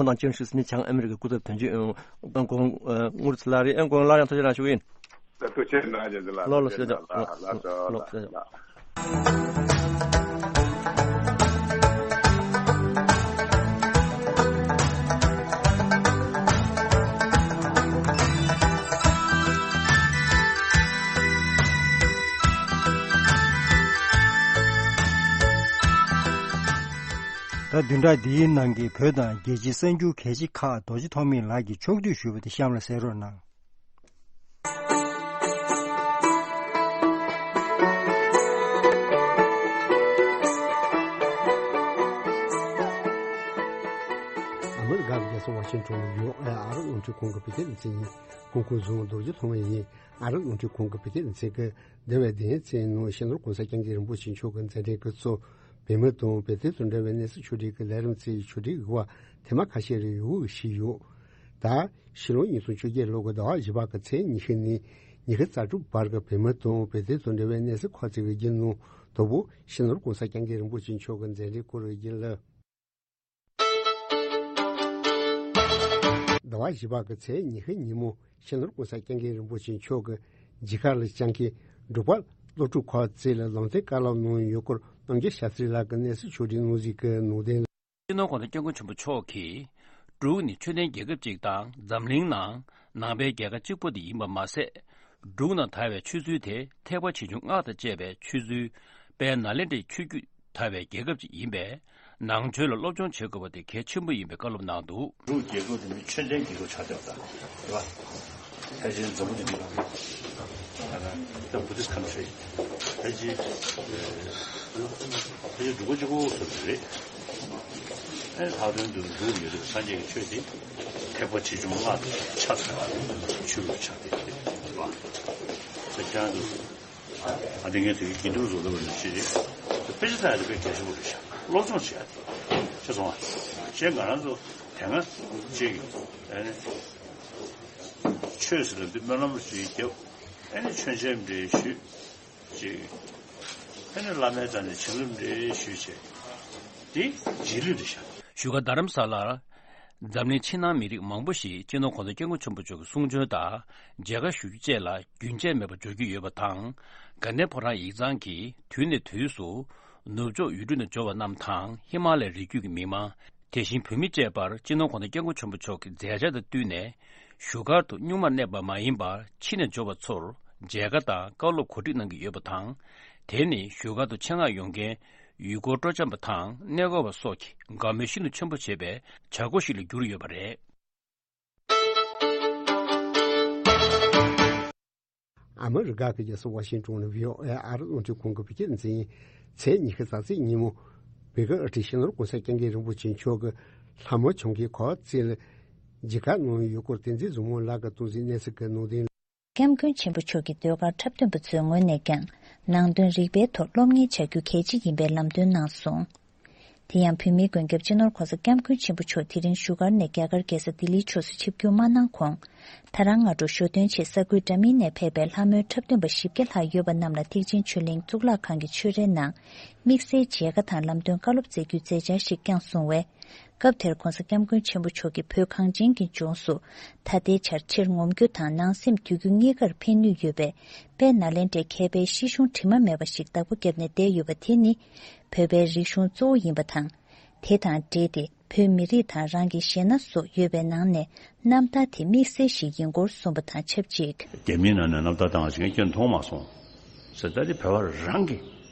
ཁོང་དང་བཅར་ཞུ་ཟིན་ནས་བྱང་ཨ་མི་རི་ཀའི་སྐུ་ཚབ་དོན་གཅོད་ཨང་གོང་ངུར་ཚེ་ལགས་རེད། ཨང་གོང་ལགས་ཡང་ཐུགས་རྗེ་གནང་ཞུ་གི་ཡིན། ཐུགས་རྗེ་གནང་རྒྱལ་ལ། ལོ་ལོ་ཤ་ཇག་ལོ་ལོ་ལོ་ཤ་ཇག། ད་བདུན་ཕྲག་འདིའི་ནང་གི་བོད་དང་རྒྱལ་སྤྱིའི་གསར་འགྱུར་གལ་ཆེ་ཁག་རྡོ་རྗེ་ཐོགས་མེད་ལགས་ཀྱིས་ཕྱོགས་བསྡུས་ཞུས་པ་དེ་གཤམ་ལ་གསན་རོགས་གནང་། རྒྱལ་ས་ཝ་ཤིང་ཊོན་ཡོད། ཨ་རི་རླུང་འཕྲིན་ཁང་གི་བོད་སྐད་སྡེ་ཚན་ཡིན། ཁོང་ཁོང་བཟུང་རྡོ་རྗེ་ཐོགས་མེད་ཡིན། ཨ་རི་རླུང་འཕྲིན་ཁང་གི་བོད་སྐད་སྡེ་ཚན་གྱི་འདས་པའི་སྡེ་ཚན་ནང་སྤྱི་ནོར་༸གོང་ས་༸སྐྱབས་མགོན་རིན་པོ་ཆེ་མཆོག་གི་མཛད་འཕྲིན་སྐུ་ཚབ་བོད་མི་དང་བོད་དོན་དང་འབྲེལ་བའི་གནས་ཚུལ་ཕྱོགས་བསྒྲིགས་ཀྱི་ལས་རིམ་གཙོ་བོའི་ཕྱོགས་བསྒྲིགས་ཡོད་པ་ཐེངས་མ་ཁ་ཤས་རེ་ཡོད་ཞིག་ཡོད། ད་ཕྱི་ལོ་ཉིས་སྟོང་བཅོ་བརྒྱད་ལོ་གི་ཟླ་བ་བཞི་པ་གི་ཚེས་ཉི་ཤུ་ནས་ཉི་ཤུ་རྩ་དྲུག་བར་གྱི་བོད་མི་དང་བོད་དོན་དང་འབྲེལ་བའི་གནས་ཚུལ་ཁག་ཅིག་གི་རྒྱུན་ནང་དང་པོ་སྤྱི་ནོར་༸གོང་ས་༸སྐྱབས་མགོན་རིན་པོ་ཆེ་མཆོག་གི་མཛད་འཕྲིན་སྐོར་བའི་རྒྱུན་ལ། ཟླ་བ་བཞི་པ་གི་ཚེས་ཉི་ཤུ་ཉིན་མོ་སྤྱི་ནོར་༸གོང་ས་༸སྐྱབས་མགོན་རིན་པོ་ཆེ་མཆོག་གིས་མཇལ་ཁ་ལ་བཅར་མཁན་འབྲུག་པ་སློབ་ཕྲུག་ཁག་ཅིག་ལ་ལམ་སྟོན་བཀའ་སློབ་གནང་ཡོད་སྐོར་རྣམ་རྒྱལ་ཤཱ་སྟྲི་ལགས་ཀྱིས་གནས་ཚུལ་ཕྱོགས་བསྒྲིགས་གནང་གཟིགས་ཀྱི་ནང་དོན། སྤྱི་ནོར་༸གོང་ས་༸སྐྱབས་མགོན་ཆེན་པོ་མཆོག་གིས། འབྲུག་ནི་ཆོས་ལྡན་རྒྱལ་ཁབ་ཅིག་དང་འཛམ་གླིང་ནང་ནང་པའི་རྒྱལ་ཁབ་གཅིག་པོ་དེ་ཡིན་པ་མ་ཟད། འབྲུག་ནང་དར་བའི་ཆོས་ཚུལ་དེ་ཐེག་པ་ཆེ་ཆུང་སྔགས་དང་བཅས་པའི་ཆོས་ཚུལ་དཔལ་ནཱ་ལེནྡྲའི་ཆོས་བརྒྱུད་དར་བའི་རྒྱལ་ཁབ་ཅིག་ཡིན་པས། ནང་ཆོས་ལ་སློབ་སྦྱོང་བྱེད་དགོས་པ་དེ་གལ་ཆེན་པོ་ཡིན་པའི་བཀའ་སློབ་གནང་འདུག་འབྲུག་རྒྱལ་ཁབ་དེ་ནི་ཆོས་ལྡན་རྒྱལ་ཁབ་ཆགས་བསྡད་པ་དང་། རེད་པ། ཕལ་ཆེར་འཛམ་བུ་གླིང་འདི་ལ། ད་ལྟ་Buddhist country། ཕལ་ཆེར། ཕལ་ཆེར་འབྲུག་པ་གཅིག་པོ་ཙམ་རེད། ཨེ་ལྷག་དོན་དུ་འབྲུག་ཡོད་དུས་སངས་རྒྱས་ཀྱི་ཆོས་དེ་ཐེག་པ་ཆེ་ཆུང་ལྔ་དང་ཆ་ཚང་བའི་ཆོས་ལུགས་ཆགས་བསྡད་ཡོད་རེད་པ། ད་ཁྱེད་རང་ཚོ། ཨ་དེ་ངས་དེ་གི་དགེ་འདུན་བཟོ་འདོད་པ་ནི་ཅི་རེད། དཔེ་ཆ་ལྟ་ཡ་དེ་དཔེ་གལ་ཆེན་པོ་རེད་ཤག་སློབ་སྦྱོང་བྱེད་ཡ་དེ། ཤེས་སོང་ང་། ཞེས་ང་རང་ཚོ་དེ་སྔ་ཅིག་ཨ་ནི་ཆོས་ཟེར་ལ་འདི་སྨོན་ལམ་ཅིག་བརྒྱབ། ཨ་ནི་མཆོད་མཇལ་འདྲ་ཞུས་ཅིག་ཨ་ནི་བླ་མའི་རྩ་ནས་བྱིན་རླབས་འདྲ་ཞུས་བྱས། དེ་རྗེས་ལུས་རེད་ཤག་བཞུགས་སྒར་རྡ་རམ་ས་ལར། འཛམ་གླིང་ཕྱི་ནང་མི་རིགས་མང་པོ་ཞིག་སྤྱི་ནོར་༸གོང་ས་༸སྐྱབས་མགོན་ཆེན་པོ་མཆོག་གི་གསུང་ཆོས་དང་མཇལ་ཁ་ཞུ་རྒྱུ་བཅས་ལ་རྒྱུན་ཆད་མེད་པར་འབྱོར་གྱི་ཡོད་པ་དང་། དགའ་ལྡན་ཕོ་བྲང་ཡིག་ཚང་གིས་དུས་ནས་དུས་སུ་ནུབ་ཕྱོགས་ཡུལ་གྲུ་ནས་འབྱོར་བ་རྣམས་དང་ཧི་མ་ལའི་རི་རྒྱུད་ཀྱི་མི་མང་། དེ་བཞིན་བོད་མི་བཅས་པར་སྤྱི་ནོར་༸གོང་ས་༸སྐྱབས་མགོན་ཆེན་པོ་མཆོག་གི་མཛད་འཆར་དང་བསྟུན་ནས་བཞུགས་སྒར་དུ་སྨྱུག་མར་གནས་པ་མ་ཡིན་པར་ཕྱི་ནས་འབྱོར་བ་ཚོར་མཇལ་ཁ་དང་བཀའ་སློབ་གོ་སྒྲིག་གནང་གི་ཡོད་པ་དང་། དེ་ནི་བཞུགས་སྒར་དུ་ཆེད་མངགས་ཡོང་མཁན། ཡུལ་སྐོར་སྤྲོ་འཆམ་པ་དང་གནས་སྐོར་བ་སོགས་ཀྱི་དགའ་མོས་ཤིན་ཏུ་ཆེན་པོ་བྱེད་པའི་བྱ་སྒོ་ཞིག་ལ་གྱུར་ཡོད་པ་རེད། ཨ་མི་རི་ཀ་གི་རྒྱལ་ས་ཝ་ཤིང་ཊོན་ནས་བྷི་ཨོ་ཨེ་ཨ་རི་རླུང་འཕྲིན་ཁང་གི་བོད་སྐད་སྡེ་ཚན་ཡིན། ཚེས་ཉི་ཤུ་རྩ་གཅིག་ཉིན་མོ། བོད་ཀྱི་ཨ་ཁྲིད་སྤྱི་ནོར་༸གོང་ས་༸སྐྱབས་མགོན་རིན་པོ་ཆེ་མཆོག་གི་ལྷ་མོ་བྱུང་མཁན་ཁག་ཅིག་ལ་མཇལ་ཁ་གནང་ཡོད་སྐོར་བསྟན་འཛིན་བཟང་མོ་ལགས་ཀྱིས་གཏོང་གཟིགས་གནས་ཚུལ་གྱི་ནང་དོན། སྐྱབས་མགོན་ཆེན་པོ་མཆོག་གི་ཟློས་གར་འཁྲབ་སྟོན་པ་ཚོའི་ངོས་ནས་ཀྱང་ནང་དོན་རིག་པའི་ཐོག་སློབ་གཉེར་བྱ་རྒྱུ་གལ་ཆེ་ཡིན་པའི་ལམ་སྟོན་གནང་སོང་། དེ་ཡང་བོད་མིའི་མགོན་སྐྱབས་སྤྱི་ནོར་༸གོང་ས་༸སྐྱབས་མགོན་ཆེན་པོ་མཆོག་དེ་རིང་བཞུགས་སྒར་ནས་རྒྱ་གར་རྒྱལ་ས་ལྡི་ལིའི་ཕྱོགས་སུ་ཆིབས་བསྒྱུར་མ་གནང་གོང་། ད་རང་སྔ་དྲོ་ཞོ་སྟོན་ཆེད་ས་ཁུལ་འདྲ་མིན་ནས་ཕེབས་པའི་ལྷ་མོའི་འཁྲབ་སྟོན་པ་བཞི་བརྒྱ་ལྷག་ཡོད་པ་རྣམས་ལ་ཐེག་ཆེན་ཆོས་གླིང་གཙུག་ལག་ཁང་གི་ཆོས་རའི་ནང་དམིགས་བསལ་མཇལ་ཁ་དང་ལམ་སྟོན་བཀའ་སློབ་སྩལ་རྒྱུའི་མཛད་འཆར་ཞིག་བསྐྱངས་སོང་བས། སྐབས་དེར་༸གོང་ས་༸སྐྱབས་མགོན་ཆེན་པོ་མཆོག་གིས་བོད་གངས་ཅན་གྱི་ལྗོངས་སུ་ད་ལྟའི་ཆར་ཕྱིར་ངོམ་རྒྱུ་དང་ནང་སེམས་དུས་རྒྱུན་གཉིས་ཀར་ཕན་ནུས་ཡོད་པའི་དཔལ་ནཱ་ལེནྡྲའི་མཁས་པའི་ཤེས་གཞུང་དྲི་མ་མེད་པ་ཞིག་བདག་པོ་བརྒྱབ་ནས་བསྡད་ཡོད་པ་དེ་ནི་བོད་པའི་རིག་གཞུང་གཙོ་བོ་ཡིན་པ་དང་། དེ་དང་འབྲེལ་ཏེ་བོད་མི་རིགས་དང་རང་གི་གཞས་སྣ་སོགས་ཡོད་པའི་ནང་ནས་རྣམ་ཐར་དེ་དམིགས་བསལ་ཞིག་ཡིན་སྐོར་གསུངས་པ་དང་ཆབས་ཅིག་རྒྱ་མིའི་ནང་ནས་རྣམ་ཐར་བཏང་བ་ཞིག་ངས་ཁྱོན་མཐོང་མ་སོང་ཟེར། ད་དེ་བོད་པ་རང་གི་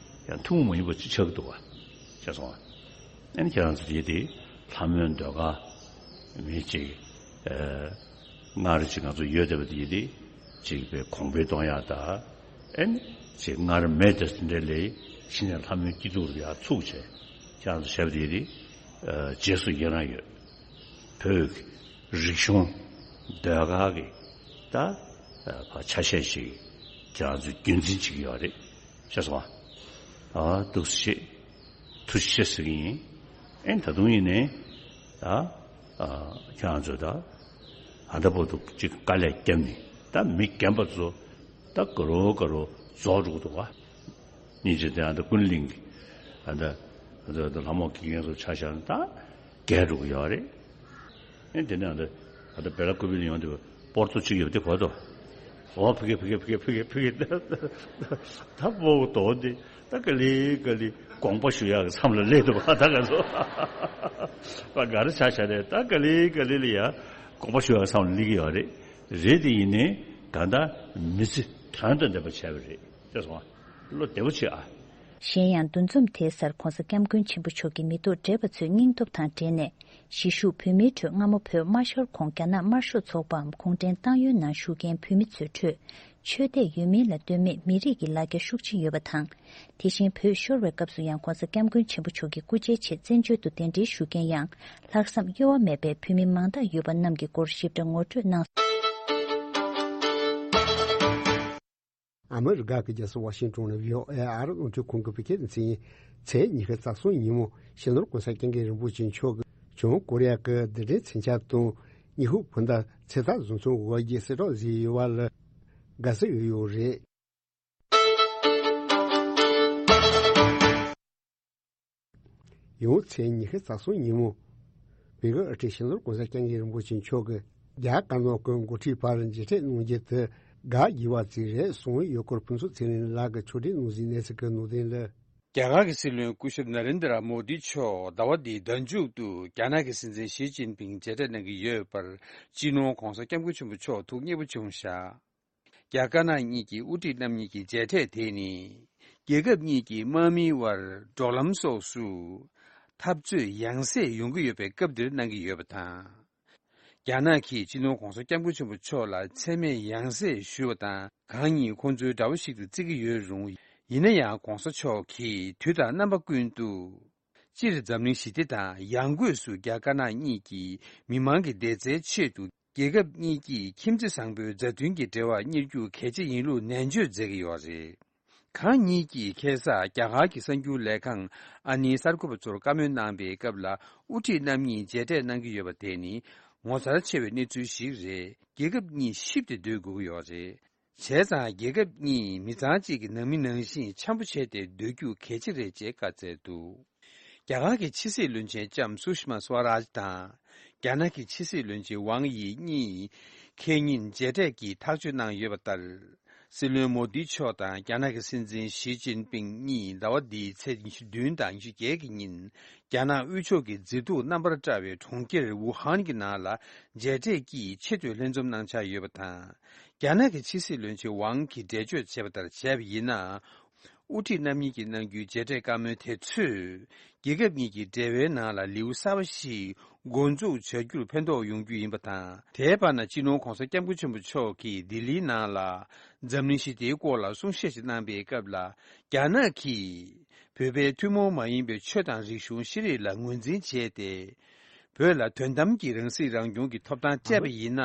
ཡང་ཐུན་མོང་མ་ཡིན་པ་ཅིག་ཆགས་ཀྱི་འདུག་བ། ཤེས་སོང་ཨ། ཨ་ནི་ཁྱེད་རང་ཚོ་ཡིད་དེ་ལྷ་མོའི་ཟློས་གར་མི་གཅིག་ཨ། སྔར་གཅིག་ང་ཚོ་ཡོད་བསྡད་པ་དེ་ཡིད་དེ་གཅིག་པའི་གོང་འཕེལ་གཏོང་ཡག་དང་། ཨ་ནི་གཅིག་སྔར་མེད་དེ་འདྲ་ལས་ཕྱི་ནས་ལྷ་མོའི་སྐྱིད་སྡུག་ལ་ཡར་ཚུགས་བྱས་ཁྱེད་རང་ཚོ་བྱས་པ་དེ་ཡིད་དེ་ཨ། རྗེས་སུ་ཡི་རང་ཡོད། བོད་ཀྱི་རིག་གཞུང་ཟློས་གར་གྱི་ད་ཨ། ཕ་ཆ་ཤས་ཤིག་ཁྱེད་རང་ཚོ་རྒྱུན་འཛིན་བྱེད་ཀྱི་ཡོད་རེད། ཤེས་སོང་ཨ། ཨ་ཐུགས་རྗེ་ཆེ། ཐུགས་རྗེ་ཆེ་ཟེར་གྱི་ཡིན། ཨེ་ད་དུང་ཡིན་ནའི་ད་ཨ་ཁྱེད་རང་ཚོ་ད་ཨ་ད་བར་དུ་གཅིག་དཀའ་ལས་བརྒྱབ་ནས་ད་མི་རྒན་པ་ཚོ་ད་དགའ་རོགས་དགའ་རོགས་རྫོགས་འགྲོ་གི་འདུག་ག་སྙིང་རྗེ། དེ་ཨ་ད་ཀུན་གླིང་གི་ཨ་ད་ཨ་ད་ལྷ་མོ་དགེ་རྒན་ཚོ་ཆ་བཞག་ན་ད་རྒས་འགྲོ་གི་ཡོད་རེད། ཨེ་དེ་ནས་ཨ་ད་ཨ་ད་བེ་ལ་ཀུ་པི་ལ་ཡོང་དུས་པོར་ཏོ་གཅིག་ཡོད་པ་དེ་གོ་ཏོ། ཨོ་ཕི་གེ་ཕི་གེ་ཕི་གེ་ཕི་གེ་ཕི་གེ་ད་པོ་ཏོ་འདི་ད་ག་ལེ་ག་ལེ་དགོངས་པ་ཞུ་ཡག་གི་མཚམས་ལ་སླེབས་འདུག་བ། ད་ག་ཚོ་པ་ག་རེ་ཆ་བཞག་རེད། ད་ག་ལེ་ག་ལེ་ལ་ཡ་དགོངས་པ་ཞུ་ཡག་གི་མཚམས་ལ་སླེབས་ཀྱི་ཡོད་རེད། རེད་དེ་ཡིན་ནའི་ད་ལྟ་མི་ཚེ་དོན་དང་ལྡན་པ་བྱས་པ་རེད། ཤེས་སོང་ཨ། བློ་བདེ་པོ་བྱེད་ཨ། གཞན་ཡང་འདུ་འཛོམས་དེའི་སར་༧གོང་ས་༧སྐྱབས་མགོན་ཆེན་པོ་མཆོག་གིས་མི་ཐོག་བགྲེས་པ་ཚོའི་སྙིང་སྟོབས་དང་འབྲེལ་ནས་གཞིས་བཞུགས་བོད་མིའི་ཁྲོད་སྔ་མོ་བོད་དམར་ཤོར་གོང་རྒྱ་ནག་དམར་ཤོག་ཚོགས་པའམ་གུང་ཁྲན་ཏང་ཡོན་ནང་བཞུགས་མཁན་བོད་མི་ཚོའི་ཁྲོད་ཆོས་དད་ཡོད་མིན་ལ་ལྟོས་མེད་མི་རིགས་ཀྱི་ལ་རྒྱ་ཤུགས་ཆེ་ཡོད་པ་དང་། དེ་བཞིན་བོད་ཤོར་བའི་སྐབས་སུ་ཡང་༧གོང་ས་༧སྐྱབས་མགོན་ཆེན་པོ་མཆོག་གི་སྐུ་ཕྱྭའི་ཆེད་བཙན་བྱོལ་དུ་གདན་འདྲེན་ཞུ་མཁན་ཡང་ལྷག་བསམ་གཡོ་བ་མེད་པའི་བོད་མི་མང་དག་ཡོད་པ་རྣམས་ཀྱི་སྐོར་ཞིབ་ཕྲ་ངོ་སྤྲོད་གནང་སོང་། ཨ་མི་རི་ཀ་གི་རྒྱལ་ས་ཝ་ཤིང་ཏོན་ནས་བྷི་ཨོ་ཨེ་ཨ་རི་རླུང་འཕྲིན་ཁང་གི་བོད་སྐད་སྡེ་ཚན་ཡིན། ཚེས་ཉི་ཤུ་རྩ་གསུམ་ཉིན་མོ་སྤྱི་ནོར་༧གོང་ས་༧སྐྱབས་མགོན་རིན་པོ་ཆེ་མཆོག་གིས་བྱང་ཀོ་རི་ཡ་གི་རྡུལ་ཕྲན་མཚོན་ཆ་དང་ཉི་ཧོང་བོད་ཟླ་ཚེས་རྟགས་བཟོ་ཚོང་འོག་གི་གསལ་བསྒྲགས་བཟོས་ཡོད་པ་ལ་དགའ་བསུ་ཡོད་ཡོད་རེད། ཡང་ཚེས་ཉི་ཤུ་རྩ་གསུམ་ཉིན་མོ། བོད་ཀྱི་དབུ་ཁྲིད་སྤྱི་ནོར་༧གོང་ས་༧སྐྱབས་མགོན་རིན་པོ་ཆེ་མཆོག་གིས་རྒྱ་དཀར་ནག་གི་འགོ་ཁྲིད་བར་མཇལ་འཕྲད་གནང་རྒྱུ་དེ་དགའ་བགྱི་བ་ཅིག་རེད་གསུངས་ཡོད་སྐོར་ཕུན་ཚོགས་ཚེ་རིང་ལགས་ཀྱིས་ཕྱོགས་སྒྲིག་གནང་ཟིན་གནས་ཚུལ་གྱི་ནང་དོན་ལ། རྒྱ་གར་གྱི་སྲིད་བློན་སྐུ་ཞབས་ན་རེན་དྲ་མོ་དི་མཆོག་ཟླ་བ་འདིའི་ཟླ་མཇུག་ཏུ་རྒྱ་ནག་གི་སྲིད་འཛིན་ཞི་ཅིན་ཕིང་མཇལ་འཕྲད་གནང་གི་ཡོད་པར་སྤྱི་ནོར་༧གོང་ས་༧སྐྱབས་མགོན་ཆེན་པོ་མཆོག་ཐུགས་མཉེས་པོ་བྱུང་བཞག་རྒྱ་དཀར་ནག་གཉིས་ཀྱི་དབུ་ཁྲིད་རྣམ་གཉིས་ཀྱི་མཇལ་འཕྲད་དེ་ནི། རྒྱལ་ཁབ་གཉིས་ཀྱི་དམག་མིའི་དབར་འབྲོག་ལམ་སོགས་སུ་འཐབ་རྩོད་ཡང་སེ་ཡོང་གི་ཡོད་པའི་སྐབས་འདིར་གནང་གི་ཡོད་པ་དང་། རྒྱ་ནག་གིས་སྤྱི་ནོར་༧གོང་ས་༧སྐྱབས་མགོན་ཆེན་པོ་མཆོག་ལ་མཚན་སྨད་ཡང་སེ་ཞུས་པ་དང་། གང་ཉིད་ཁོང་ཚོའི་དགྲ་བོ་ཞིག་ཏུ་བརྩི་གི་ཡོད་རུང་། ཡིན་ན་ཡང་༧གོང་ས་མཆོག་གིས་དུས་དང་རྣམ་པ་ཀུན་ཏུ། སྤྱིར་འཛམ་གླིང་ཞི་བདེ་དང་ཡང་སྒོས་སུ་རྒྱ་དཀར་ནག་གཉིས་ཀྱི་མི་མང་གི་བདེ་རྩའི་ཆེད་དུ་རྒྱལ་ཁབ་གཉིས་ཀྱིས་ཁྱིམ་མཚེས་བཟང་པོའི་མཛའ་མཐུན་གྱི་འབྲེལ་བ་གཉེར་རྒྱུ་གལ་ཆེ་ཡིན་ལུགས་ནན་བརྗོད་མཛད་ཀྱི་ཡོད་རེད། གང་ཉིད་ཀྱིས་ཁ་སང་རྒྱ་གར་གྱི་གསར་འགྱུར་ལས་ཁང་ཨ་ནིའི་གསར་འགོད་པ་ཚོར་བཀའ་མོལ་གནང་པའི་སྐབས་ལ་དབུ་ཁྲིད་རྣམ་གཉིས་མཇལ་འཕྲད་གནང་གི་ཡོད་པ་དེ་ནི་ངོ་མཚར་ཆེ་བའི་གནས་ཚུལ་ཞིག་རེད། རྒྱལ་ཁབ་གཉིས་གཤིབ་སྟེ་སྡོད་དགོས་ཀྱི་ཡོད་རེད། བྱས་ཙང་རྒྱལ་ཁབ་གཉིས་མི་ཚང་གཅིག་གི་ནང་མི་ནང་བཞིན་འཆམ་པོ་བྱས་ཏེ་སྡོད་རྒྱུ་གལ་ཆེ་རེད་ཅེས་བཀའ་སྩལ་འདུག་རྒྱ་གར་གྱི་ཕྱི་སྲིད་བློན་ཆེན་ལྕམ་སུ་ཤི་མ་སུ་ཝ་རཱཇ་དང་། རྒྱ་ནག་གི་ཕྱི་སྲིད་བློན་ཆེན་ཝང་དབྱི་གཉིས་ཁེ་ཉིན་མཇལ་འཕྲད་ཀྱི་ཐག་གཅོད་གནང་ཡོད་པ་ལྟར། སྲིད་བློན་མོ་དི་མཆོག་དང་རྒྱ་ནག་གི་སྲིད་འཛིན་ཞི་ཅིན་ཕིང་གཉིས་ཟླ་བ་འདིའི་ཚེས་ཉི་ཤུ་བདུན་དང་ཉི་ཤུ་བརྒྱད་ཀྱི་ཉིན། རྒྱ་ནག་དབུས་ཕྱོགས་ཀྱི་མཛེས་སྡུག་རྣམ་པར་བཀྲ་བའི་གྲོང་ཁྱེར་ཝུ་ཧན་གྱི་ནང་ལ་མཇལ་འཕྲད་ཀྱིས་ཆེས་མཐོའི་ལྷན་འཛོམས་གནང་འཆར་ཡོད་པ་དང་། རྒྱ་ནག་གི་ཕྱི་སྲིད་བློན་ཆེན་ཝང་གིས་འགྲེལ་བརྗོད་བྱས་པ་ལྟར་བྱས་པ་ཡིན་ན། དབུ་ཁྲིད་རྣམ་གཉིས་ཀྱིས་གནང་རྒྱུའི་མཇལ་འཕྲད་བཀའ་མོལ་དེ་ཚོས། རྒྱལ་ཁབ་གཉིས་ཀྱི་འབྲེལ་བའི་ནང་ལ་ལེའུ་གསར་པ་ཞིག་འགོ་འཛུགས་བྱ་རྒྱུར་ཕན་ཐོགས་ཡོང་རྒྱུ་ཡིན་པ་དང་། དེའི་བར་ན་སྤྱི་ནོར་༧གོང་ས་༧སྐྱབས་མགོན་ཆེན་པོ་མཆོག་གིས་ལྡི་ལིའི་ནང་ལ། འཛམ་གླིང་ཞི་བདེའི་སྐོར་ལ་གསུང་བཤད་ཅིག་གནང་པའི་སྐབས་ལ། རྒྱ་ནག་གིས། བོད་པའི་ཐུན་མོང་མ་ཡིན་པའི་ཆོས་དང་རིག་གཞུང་ཤེས་རིག་ལ་ངོས་འཛིན་བྱས་ཏེ། བོད་ལ་དོན་དམ་གྱི་རང་སྲིད་རང་སྐྱོང་གི་ཐོབ་ཐང་སྤྲད་པ་ཡིན་ན།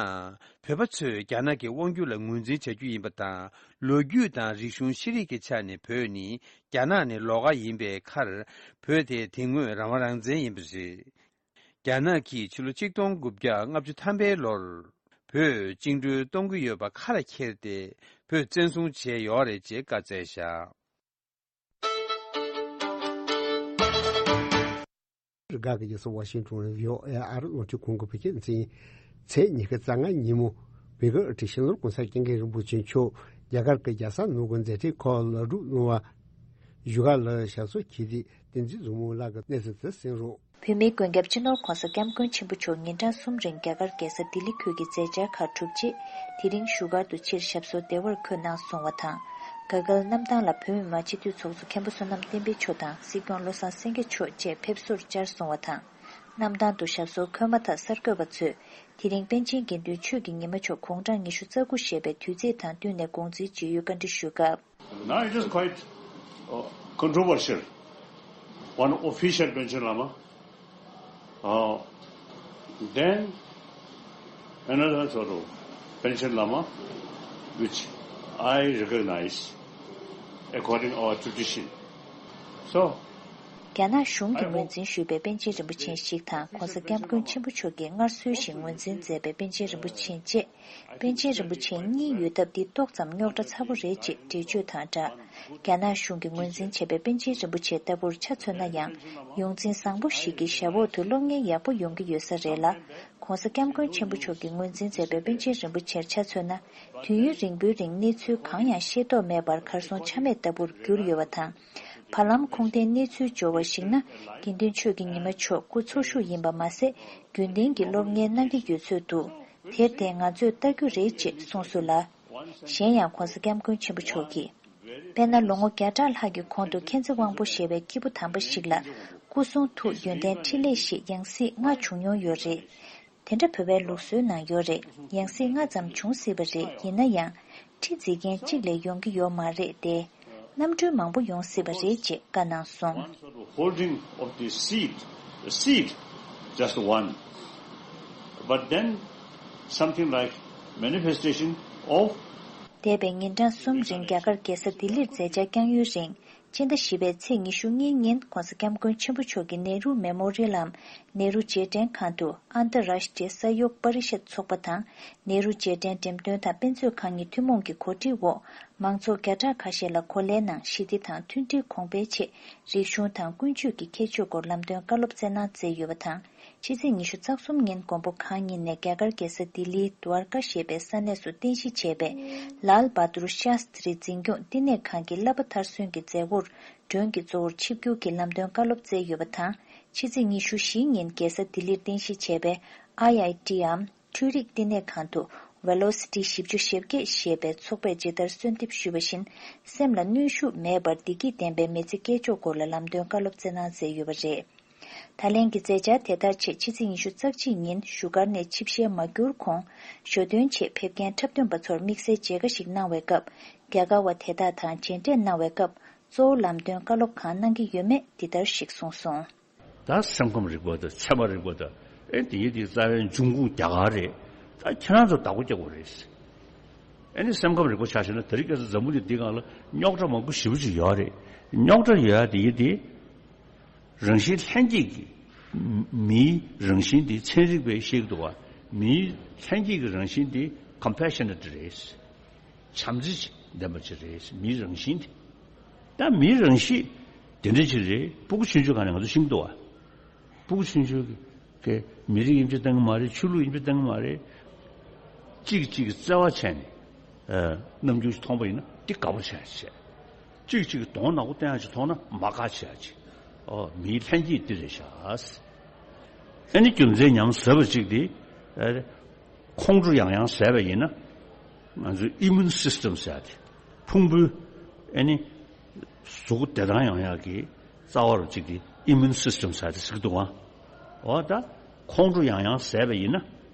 བོད་པ་ཚོས་རྒྱ་ནག་གི་དབང་སྒྱུར་ལ་ངོས་འཛིན་བྱ་རྒྱུ་ཡིན་པ་དང་། ལོ་རྒྱུས་དང་རིག་གཞུང་ཤེས་རིག་གི་ཆ་ནས་བོད་ནི་རྒྱ་ནག་ནས་ལོགས་ཀ་ཡིན་པའི་ཁར། བོད་དེ་དེ་སྔོན་རང་དབང་རང་བཙན་ཡིན་པ་རེད། རྒྱ་ནག་གིས་ཕྱི་ལོ་ཆིག་སྟོང་དགུ་བརྒྱ་ལྔ་བཅུ་ཐམ་པའི་ལོར། བོད་བཅིངས་འགྲོལ་གཏོང་གི་ཡོད་པ་ཁ་ལ་འཁྱེར་ཏེ། བོད་བཙན་བཟུང་བྱས་ཡོད་རེད་ཅེས་བཀའ་སྩལ་བཞག་རི་ག་གི་རྒྱལ་ས་ཝ་ཤིང་ཊོན་ནས་བྷི་ཨོ་ཨེ་ཨ་རི་རླུང་འཕྲིན་ཁང་གི་བོད་སྐད་སྡེ་ཚན་ཡིན། ཚེས་ཉི་ཤུ་རྩ་ལྔ་ཉིན་མོ་བོད་ཀྱི་དབུ་ཁྲིད་སྤྱི་ནོར་༧གོང་ས་༧སྐྱབས་མགོན་རིན་པོ་ཆེ་མཆོག་རྒྱ་གར་གྱི་རྒྱལ་ས་ནང་གི་མཛད་འཕྲིན་ཁག་ལ་རྒྱ་གར་གྱི་རྒྱལ་ས་ནང་གི་མཛད་འཕྲིན་ཁག་ལ་གྲུབ་གནང་བ། བཞུགས་སྒར་ལ་ཞབས་སོར་འཁྱེར་ཏེ་བསྟན་འཛིན་བཟང་མོ་ལགས་ཀྱིས་གནས་ཚུལ་དེ་གསན་རོགས། བོད་མིའི་མགོན་སྐྱབས་སྤྱི་ནོར་༧གོང་ས་༧སྐྱབས་མགོན་ཆེན་པོ་མཆོག་ཉིན་གྲངས་གསུམ་རིང་རྒྱ་གར་རྒྱལ་ས་ལྡི་ལི་ཁུལ་གྱི་མཛད་འཆར་ཁག་གྲུབ་རྗེས། དེ་རིང་བཞུགས་སྒར་དུ་ཕྱིར་ཞབས་སོར་བདེ་བར་འཁོད་གནང་སོང་བ་དང་། དགའ་སྐལ་གནམ་ཐང་ལ་བོད་མི་མང་སྤྱི་འཐུས་ཚོགས་གཙོ་མཁན་པོ་བསོད་ནམས་བསྟན་འཕེལ་མཆོག་དང་སྲིད་སྐྱོང་བློ་བཟང་སེང་གེ་མཆོག་བཅས་ཕེབས་བསུར་བཅར་སོང་བ་དང་། གནམ་ཐང་དུ་ཞབས་སོར་འཁོད་མ་ཐག་གསར་འགོད་པ་ཚོས་དེ་རིང་པཎ་ཆེན་དགེ་འདུན་ཆོས་ཀྱི་ཉི་མ་མཆོག་དགུང་གྲངས་ཉི་ཤུ་རྩ་དགུ་བཞེས་པའི་དུས་ཚིགས་དང་བསྟུན་ནས་དགོངས་རྩིས་བྱེད་ཡུལ་བཀའ་འདྲི་ཞུས་སྐབས། Now it is quite, uh, controversial. One official Panchen Lama, uh, then another sort of Panchen Lama, which I recognize according our tradition. So, རྒྱ་ནག་གཞུང་གིས་ངོས་འཛིན་ཞུས་པའི་པཎ་ཆེན་རིན་པོ་ཆེ་ཞིག་དང་༧གོང་ས་༧སྐྱབས་མགོན་ཆེན་པོ་མཆོག་གིས་སྔར་སྲོལ་བཞིན་ངོས་འཛིན་མཛད་པའི་པཎ་ཆེན་རིན་པོ་ཆེ་བཅས། པཎ་ཆེན་རིན་པོ་ཆེ་གཉིས་ཡོད་སྟབས་འདི་ཏོག་ཙམ་རྙོག་དྲ་ཚ་པོ་རེད་ཅེས་འགྲེལ་བརྗོད་དང་སྦྲགས། རྒྱ་ནག་གཞུང་གིས་ངོས་འཛིན་བྱས་པའི་པཎ་ཆེན་རིན་པོ་ཆེ་ལྟ་བུར་ཆ་མཚོན་ན་ཡང་། ཡོངས་འཛིན་བཟང་པོ་ཞིག་གི་ཞབས་འོག་ཏུ་སློབ་གཉེར་ཡག་པོ་ཡོང་གི་ཡོད་ས་རེད་ལ། ༧གོང་ས་༧སྐྱབས་མགོན་ཆེན་པོ་མཆོག་གིས་ངོས་འཛིན་མཛད་པའི་པཎ་ཆེན་རིན་པོ་ཆེར་ཆ་མཚོན་ན། དུས་ཡུན་རིང་པོའི་རིང་གནས་ཚུལ་གང་ཡང་ཤེས་རྟོགས་མེད་པར་གར་སོང་ཆ་མེད་ལྟ་བུར་གྱུར་ཡོད་པ་དང་། བར་ལམ་ཁུངས་ལྡན་གནས་ཚུལ་འབྱོར་བར་གཞིགས་ན། དགེ་འདུན་ཆོས་ཀྱི་ཉི་མ་མཆོག་སྐུ་འཚོ་བཞུགས་ཡིན་པ་མ་ཟད། རྒྱུན་ལྡན་གྱི་སློབ་གཉེར་གནང་གི་ཡོད་ཚོད་འདུག་དེར་བརྟེན་ང་ཚོས་ལྟ་རྒྱུ་རེད་ཅེས་གསུངས་སོང་ལ། གཞན་ཡང་༧གོང་ས་༧སྐྱབས་མགོན་ཆེན་པོ་མཆོག་གིས། དཔེར་ན། ལོ་ངོ་བརྒྱ་ཕྲག་ལྷག་གི་གོང་དུ་མཁྱེན་བརྩེ་དབང་པོ་ཞེས་པའི་སྐྱེས་བུ་དམ་པ་ཞིག་ལ། སྐུ་གསུང་ཐུགས་ཡོན་ཏན་ཕྲིན་ལས་ཞེས་ཡང་སྲིད་ལྔ་བྱུང་མྱོང་ཡོད་རེད། དེ་འདྲ་བོད་པའི་ལུགས་སྲོལ་ནང་ཡོད་རེད། ཡང་སྲིད་ལྔ་ཙམ་འབྱུང་སྲིད་པ་རེད། ཡིན་ན་ཡང་། ཁྲི་འཛིན་མཁན་གཅིག་ལས་ཡོང་གི་ཡོད་མ་རེད་དེ། རྣམ་གྲོལ་མང་པོ་ཡོང་སྲིད་པ་རེད་ཅེས་བཀའ་གནང་སོང་། One sort of holding of the seat, the seat, just one. But then something like manifestation of འདས་པའི་ཉིན་གྲངས་གསུམ་རིང་རྒྱ་གར་རྒྱལ་ས་ལྡི་ལིར་མཛད་འཆར་བསྐྱངས་ཡུན་རིང་། སྤྱི་ཟླ་བཞི་པའི་ཚེས་ཉི་ཤུ་གཉིས་ཉིན་༸གོང་ས་༸སྐྱབས་མགོན་ཆེན་པོ་མཆོག་གིས་ནེ་རུ་མེ་མོ་རི་ཡལ་ནམ་ནེ་རུ་རྗེས་དྲན་ཁང་དུ་ཨན་ཏི་རཱ་ཤི་ཏྲི་ཡ་ས་ཡོག་པ་རི་ཤད་ཚོགས་པ་དང་། ནེ་རུ་རྗེས་དྲན་འགྲེམས་སྟོན་དང་དཔེ་མཛོད་ཁང་གཉིས་ཐུན་མོང་གི་གོ་སྒྲིག་འོག་མང་ཚོགས་བརྒྱ་ཕྲག་ཁ་ཤས་ལ་གོ་ལའི་ནང་ཞི་བདེ་དང་མཐུན་སྒྲིལ་གོང་འཕེལ་ཆེད་རིག་གཞུང་དང་ཀུན་སྤྱོད་ཀྱི་ཁྱད་ཆོས་སྐོར་ལམ་སྟོན་བཀའ་སློབ་སྩལ་གནང་མཛད་ཡོད་པ་དང་། ཕྱི་ཚེས་ཉི་ཤུ་རྩ་གསུམ་ཉིན་མགོན་པོ་གང་ཉིད་ནས་རྒྱ་གར་རྒྱལ་ས་ལྡི་ལིའི་དུ་ཨར་ཀ་ཞེས་པའི་ས་གནས་སུ་རྟེན་གཞི་བྱས་པའི་ལཱལ་བྷ་དུར་ཤཱསྟྲི་འཛིན་སྐྱོང་བསྟི་གནས་ཁང་གི་བསླབ་པ་མཐར་སོན་གྱི་མཛད་སྒོར་མགྲོན་གྱི་གཙོ་བོར་ཆིབས་བསྒྱུར་གྱི་ལམ་སྟོན་བཀའ་སློབ་སྩལ་ཡོད་པ་དང་། ཕྱི་ཚེས་ཉི་ཤུ་བཞི་ཉིན་རྒྱལ་ས་ལྡི་ལིར་རྟེན་གཞི་བྱས་པའི་ཨའི་ཨའི་ཊིའམ་འཕྲུལ་རིག་བསྟི་གནས་ཁང་དུ་ཝེ་ལོ་སི་ཊི་བཞི་བཅུ་ཞེ་བརྒྱད་ཞེས་པའི་ཚོགས་པས་ཇི་ལྟར་གསོལ་འདེབས་ཞུས་པ་བཞིན། སེམས་ལ་གནོན་ཤུགས་མེད་པར་བདེ་སྐྱིད་ལྡན་པའི་མི་ཚེ་སྐྱེལ་ཕྱོགས་སྐོར་ལ་ལམ་སྟོན་བཀའ་སློབ་སྩལ་གནང་མཛད་ཡོད་པ་རེད། ད་ལན་གྱི་མཛད་འཆར་དེ་དག་ཆེད་ཕྱི་ཚེས་ཉི་ཤུ་རྩ་གཅིག་ཉིན་བཞུགས་སྒར་ནས་ཆིབས་ཞལ་མ་བསྒྱུར་གོང་། ཞོ་སྟོན་ཆེད་ཕེབས་མཁན་འཁྲབ་སྟོན་པ་ཚོར་དམིགས་བསལ་མཇལ་ཁ་ཞིག་གནང་བའི་སྐབས། རྒྱ་གར་བ་དེ་དག་དང་མཇལ་འཕྲད་གནང་བའི་སྐབས། གཙོ་བོ་ལམ་སྟོན་བཀའ་སློབ་གང་གནང་གི་ཡོད་མེད་འདི་ལྟར་ཞིག་གསུངས་སོང་། ད་སེམས་ཁམས་རིག་པ་དང་ཚད་མ་རིག་པ་དང་། ཨེ་དེ་ཡི་དེའི་རྩ་བའི་འབྱུང་ཁུངས་རྒྱ་གར་རེད། ད་ཁྱེད་རང་ཚོ་བདག་པོ་རྒྱག་དགོས་རེད། ཨེ་ནི་སེམས་ཁམས་རིག་པ་ཆ་བཞག་ན་དེ་རིང་ཁ་སང་འཛམ་བུ་གླིང་འདི་སྒང་ལ་རྙོག་དྲ་མང་པོ་ཞེ་པོ་ཅིག་ཡོད་རེད། རྙོག་དྲ་ཡོད་ཡ་དེ་ཡི་དེ། རང་བཞིན་ལྷན་སྐྱེས་ཀྱི། མིའི་རང་བཞིན་དེ་ཚན་རིག་པས་བཤད་ཀྱི་འདུག་བ། མིའི་ལྷན་སྐྱེས་ཀྱི་རང་བཞིན་དེ་ཀམ་པེ་ཤ་ནེ་ཊི་རེད། བྱམས་བརྩེ་ལྡན་པ་ཅིག་རེད། མིའི་རང་བཞིན་དེ། ད་མིའི་རང་གཤིས་དེ་འདྲ་ཅིག་རེད། སྤུ་གུ་ཆུང་ཆུང་སྒང་ནས་ང་ཚོ་ཤེས་ཀྱི་འདུག་བ། སྤུ་གུ་ཆུང་ཆུང་གི་མི་རིགས་དབྱེ་འབྱེད་བཏང་གི་མ་རེད། ཆོས་ལུགས་དབྱེ་འབྱེད་བཏང་གི་མ་རེད། གཅིག་གིས་གཅིག་གི་བརྩེ་བ་བྱས་ནས། ཨ། རྣམ་འགྱུར་ཞིག་མཐོང་པ་ཡིན་ན་དེ་དགའ་པོ་བྱས་བྱས། གཅིག་གིས་གཅིག་གི་གདོང་ནག་པོ་བསྟན་ཡག་ཅིག་མཐོང་ན་མ་དགའ་བྱས་ཡག་ཅིག་ཨོ། མིའི་ལྷན་སྐྱེས་འདི་རེད་ཤག་ཨ་ནི་རྒྱུ་མཚན་ཉམས་ཟབ་པ་གཅིག་དེ། ཨ། ཁོང་ཁྲོ་ཡང་ཡང་ཟ་བ་ཡིན་ན། ང་ཚོའི་ཨི་མུན་སིས་ཊམ་ཟེར་ཡག་དེ། ཕུང་པོའི། ཨ་ནི། གཟུགས་པོ་བདེ་ཐང་ཡོང་ཡག་གི་རྩ་བ་རུ་གཅིག་དེ་ཨི་མུན་སིས་ཊམ་ཟེར་ཡག་དེ་ཟེར་གྱི་འདུག་ཨ། འོ་ད། ཁོང་ཁྲོ་ཡང་ཡང་ཟ་བ་ཡིན་ན།